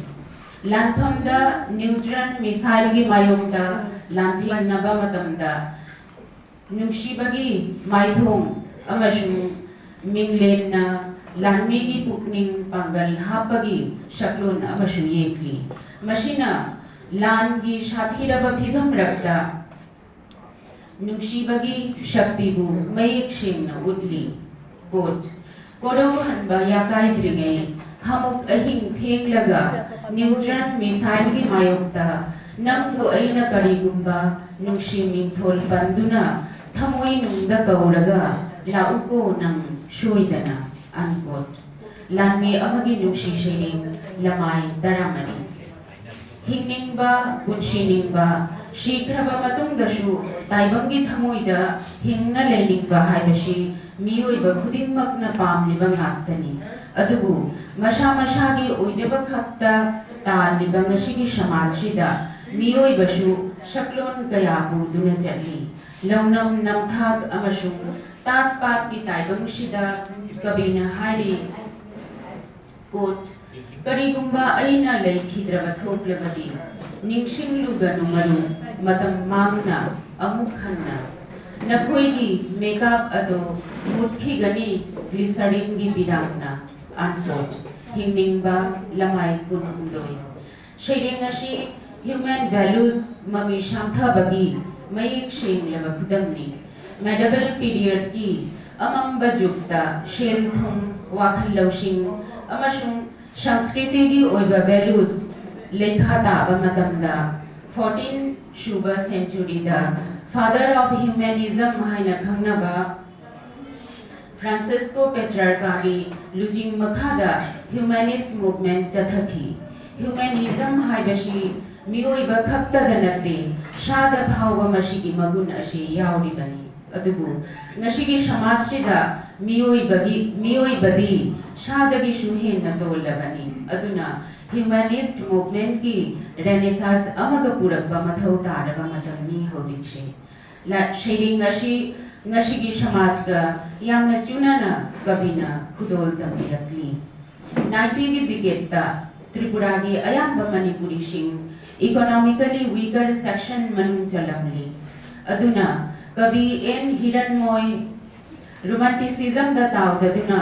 ꯂꯥꯟꯐꯝꯗ ꯅ꯭ꯌꯨꯇ꯭ꯔꯟ ꯃꯤꯁꯥꯏꯜꯒꯤ ꯃꯥꯌꯣꯛꯇ ꯂꯥꯟꯊꯦꯡꯅꯕ ꯃꯇꯝꯗ ꯅꯨꯡꯁꯤꯕꯒꯤ ꯃꯥꯏꯊꯣꯡ ꯑꯃꯁꯨꯡ ꯃꯤꯡꯂꯦꯟꯅ ꯂꯥꯟꯃꯤꯒꯤ ꯄꯨꯛꯅꯤꯡ ꯄꯥꯡꯒꯜ ꯍꯥꯞꯄꯒꯤ ꯁꯛꯂꯣꯟ ꯑꯃꯁꯨ ꯌꯦꯛꯂꯤ꯫ ꯃꯁꯤꯅ ꯂꯥꯟꯒꯤ ꯁꯥꯊꯤꯔꯕ ꯐꯤꯚꯝꯔꯛꯇ ꯅꯨꯡꯁꯤꯕꯒꯤ ꯁꯛꯇꯤꯕꯨ ꯃꯌꯦꯛ ꯁꯦꯡꯅ ꯎꯠꯂꯤ꯫ Quote, ꯀꯣꯔꯧꯍꯟꯕ ꯌꯥꯀꯥꯏꯗ꯭ꯔꯤꯉꯩ ꯍꯥꯃꯨꯛ ꯑꯍꯤꯡ ꯊꯦꯡꯂꯒ ꯅ꯭ꯌꯨꯇ꯭ꯔꯟ ꯃꯤꯁꯥꯏꯜꯒꯤ ꯃꯥꯌꯣꯛꯇ ꯅꯪꯕꯨ ꯑꯩꯅ ꯀꯔꯤꯒꯨꯝꯕ ꯅꯨꯡꯁꯤ ꯃꯤꯡꯊꯣꯜ ꯄꯟꯗꯨꯅ ꯊꯃꯣꯏꯅꯨꯡꯗ ꯀꯧꯔꯒ ꯂꯥꯛꯎꯀꯣ ꯅꯪ ꯁꯣꯏꯗꯅ꯫ Unquote. ꯂꯥꯟꯃꯤ ꯑꯃꯒꯤ ꯅꯨꯡꯁꯤ ꯁꯩꯔꯦꯡ ꯂꯃꯥꯏ ꯇꯔꯥꯃꯔꯤ꯫ ꯍꯤꯡꯅꯤꯡꯕ, ꯄꯨꯟꯁꯤꯅꯤꯡꯕ, ꯁꯤꯈ꯭ꯔꯕ ꯃꯇꯨꯡꯗꯁꯨ ꯇꯥꯏꯕꯪꯒꯤ ꯊꯃꯣꯏꯗ ꯍꯤꯡꯅ ꯂꯩꯅꯤꯡꯕ ꯍꯥꯏꯕꯁꯤ ꯃꯤꯑꯣꯏꯕ ꯈꯨꯗꯤꯡꯃꯛꯅ ꯄꯥꯝꯂꯤꯕ ꯉꯥꯛꯇꯅꯤ꯫ ꯑꯗꯨꯕꯨ ꯃꯁꯥ ꯃꯁꯥꯒꯤ ꯑꯣꯏꯖꯕ ꯈꯛꯇ ꯇꯥꯜꯂꯤꯕ ꯉꯁꯤꯒꯤ ꯁꯃꯥꯖꯁꯤꯗ ꯃꯤꯑꯣꯏꯕꯁꯨ ꯁꯛꯂꯣꯟ ꯀꯌꯥ ꯄꯨꯗꯨꯅ ꯆꯠꯂꯤ꯫ ꯂꯧꯅꯝ ꯅꯝꯊꯥꯛ ꯑꯃꯁꯨꯡ ꯇꯥꯠ ꯄꯥꯠꯀꯤ ꯇꯥꯏꯕꯪꯁꯤꯗ ꯀꯕꯤꯅ ꯍꯥꯏꯔꯤ, Quote, ꯀꯔꯤꯒꯨꯝꯕ ꯑꯩꯅ ꯂꯩꯈꯤꯗ꯭ꯔꯕ ꯊꯣꯛꯂꯕꯗꯤ, ꯅꯤꯡꯁꯤꯡꯂꯨꯒꯅꯨ ꯃꯔꯨꯞ, ꯃꯇꯝ ꯃꯥꯡꯅ ꯑꯃꯨꯛ ꯍꯟꯅ꯫ ꯅꯈꯣꯏꯒꯤ ꯃꯦꯀꯞ ꯑꯗꯨ ꯃꯨꯠꯈꯤꯒꯅꯤ ꯒ꯭ꯂꯤꯁꯔꯤꯟꯒꯤ ꯄꯤꯔꯥꯡꯅ꯫ ꯑꯟꯀꯣꯠ꯫ ꯍꯤꯡꯅꯤꯡꯕ ꯂꯃꯥꯏ ꯀꯨꯟꯍꯨꯝꯗꯣꯏ꯫ ꯁꯩꯔꯦꯡ ꯑꯁꯤ ꯍ꯭ꯌꯨꯃꯦꯟ ꯚꯦꯂꯨꯁ ꯃꯃꯤ ꯁꯥꯝꯊꯕꯒꯤ ꯃꯌꯦꯛ ꯁꯦꯡꯂꯕ ꯈꯨꯗꯝꯅꯤ꯫ ꯃꯦꯗꯕꯜ ꯄꯤꯔꯤꯌꯗꯀꯤ ꯑꯃꯝꯕ ꯖꯨꯒꯇ ꯁꯦꯜ ꯊꯨꯝ, ꯋꯥꯈꯜ ꯂꯧꯁꯤꯡ ꯑꯃꯁꯨꯡ ꯁꯪꯁꯀ꯭ꯔꯤꯇꯤꯒꯤ ꯑꯣꯏꯕ ꯚꯦꯂꯨꯁ ꯂꯩꯈꯥ ꯇꯥꯕ ꯃꯇꯝꯗ, ꯐꯣꯔꯇꯤꯟ ꯁꯨꯕ ꯁꯦꯟꯆꯨꯔꯤꯗ ꯐꯥꯗꯔ ꯑꯣꯐ ꯍ꯭ꯌꯨꯃꯦꯅꯤꯖꯝ ꯍꯥꯏꯅ ꯈꯪꯅꯕ ꯐ꯭ꯔꯥꯟꯁꯤꯁꯀꯣ ꯄꯦꯇ꯭ꯔꯥꯔꯀꯥꯒꯤ ꯂꯨꯆꯤꯡ ꯃꯈꯥꯗ ꯍ꯭ꯌꯨꯃꯦꯅꯤꯁ ꯃꯨꯚꯃꯦꯟꯠ ꯆꯠꯊꯈꯤ꯫ ꯍ꯭ꯌꯨꯃꯦꯅꯤꯖꯝ ꯍꯥꯏꯕꯁꯤ ꯃꯤꯑꯣꯏꯕ ꯈꯛꯇꯗ ꯅꯠꯇꯦ, ꯁꯥꯗ ꯐꯥꯎꯕ ꯃꯁꯤꯒꯤ ꯃꯒꯨꯟ ꯑꯁꯤ ꯌꯥꯎꯔꯤꯕꯅꯤ꯫ ꯑꯗꯨꯕꯨ ꯉꯁꯤꯒꯤ ꯁꯃꯥꯖꯁꯤꯗ ꯃꯤꯑꯣꯏꯕꯒꯤ, ꯃꯤꯑꯣꯏꯕꯗꯤ ꯁꯥꯗꯒꯤꯁꯨ ꯍꯦꯟꯅ ꯇꯣꯜꯂꯕꯅꯤ꯫ ꯑꯗꯨꯅ ꯍ꯭ꯌꯨꯃꯦꯅꯤꯁ ꯃꯨꯚꯃꯦꯟꯠꯀꯤ ꯔꯦꯅꯦꯁꯥꯟꯁ ꯑꯃꯒ ꯄꯨꯔꯛꯄ ꯃꯊꯧ ꯇꯥꯔꯕ ꯃꯇꯝꯅꯤ ꯍꯧꯖꯤꯛꯁꯦ꯫ ꯂ-, ꯁꯩꯔꯦꯡ ꯑꯁꯤ ꯉꯁꯤꯒꯤ ꯁꯃꯥꯖꯒ ꯌꯥꯝꯅ ꯆꯨꯅꯅ ꯀꯕꯤꯅ ꯈꯨꯗꯣꯜ ꯇꯝꯕꯤꯔꯛꯂꯤ꯫ ꯅꯥꯏꯟꯇꯤꯒꯤ ꯗꯤꯀꯦꯗꯇ ꯇ꯭ꯔꯤꯄꯨꯔꯥꯒꯤ ꯑꯌꯥꯝꯕ ꯃꯅꯤꯄꯨꯔꯤꯁꯤꯡ ꯏꯀꯣꯅꯣꯃꯤꯀꯦꯜꯂꯤ ꯋꯤꯀꯔ ꯁꯦꯛꯁꯟ ꯃꯅꯨꯡ ꯆꯜꯂꯝꯂꯤ꯫ ꯑꯗꯨꯅ ꯀꯕꯤ ꯑꯦꯟ ꯍꯤꯔꯟꯃꯣꯏ ꯔꯣꯃꯥꯟꯇꯤꯁꯤꯖꯝꯗ ꯇꯥꯎꯗꯗꯨꯅ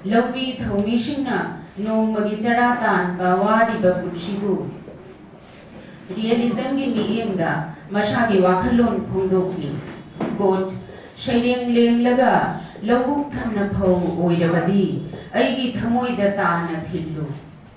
ꯂꯧꯃꯤ ꯊꯧꯃꯤꯁꯤꯡꯅ ꯅꯣꯡꯃꯒꯤ ꯆꯔꯥ ꯇꯥꯟꯕ ꯋꯥꯔꯤꯕ ꯄꯨꯟꯁꯤꯕꯨ ꯔꯤꯌꯦꯂꯤꯖꯝꯒꯤ ꯃꯤꯠꯌꯦꯡꯗ ꯃꯁꯥꯒꯤ ꯋꯥꯈꯜꯂꯣꯟ ꯐꯣꯡꯗꯣꯛꯈꯤ꯫ ꯀꯣꯠ, "ꯁꯩꯔꯦꯡ ꯂꯦꯡꯂꯒ ꯂꯧꯕꯨꯛ ꯊꯟꯅ ꯐꯧ ꯑꯣꯏꯔꯕꯗꯤ ꯑꯩꯒꯤ ꯊꯃꯣꯏꯗ ꯇꯥꯅ ꯊꯤꯜꯂꯨ"꯫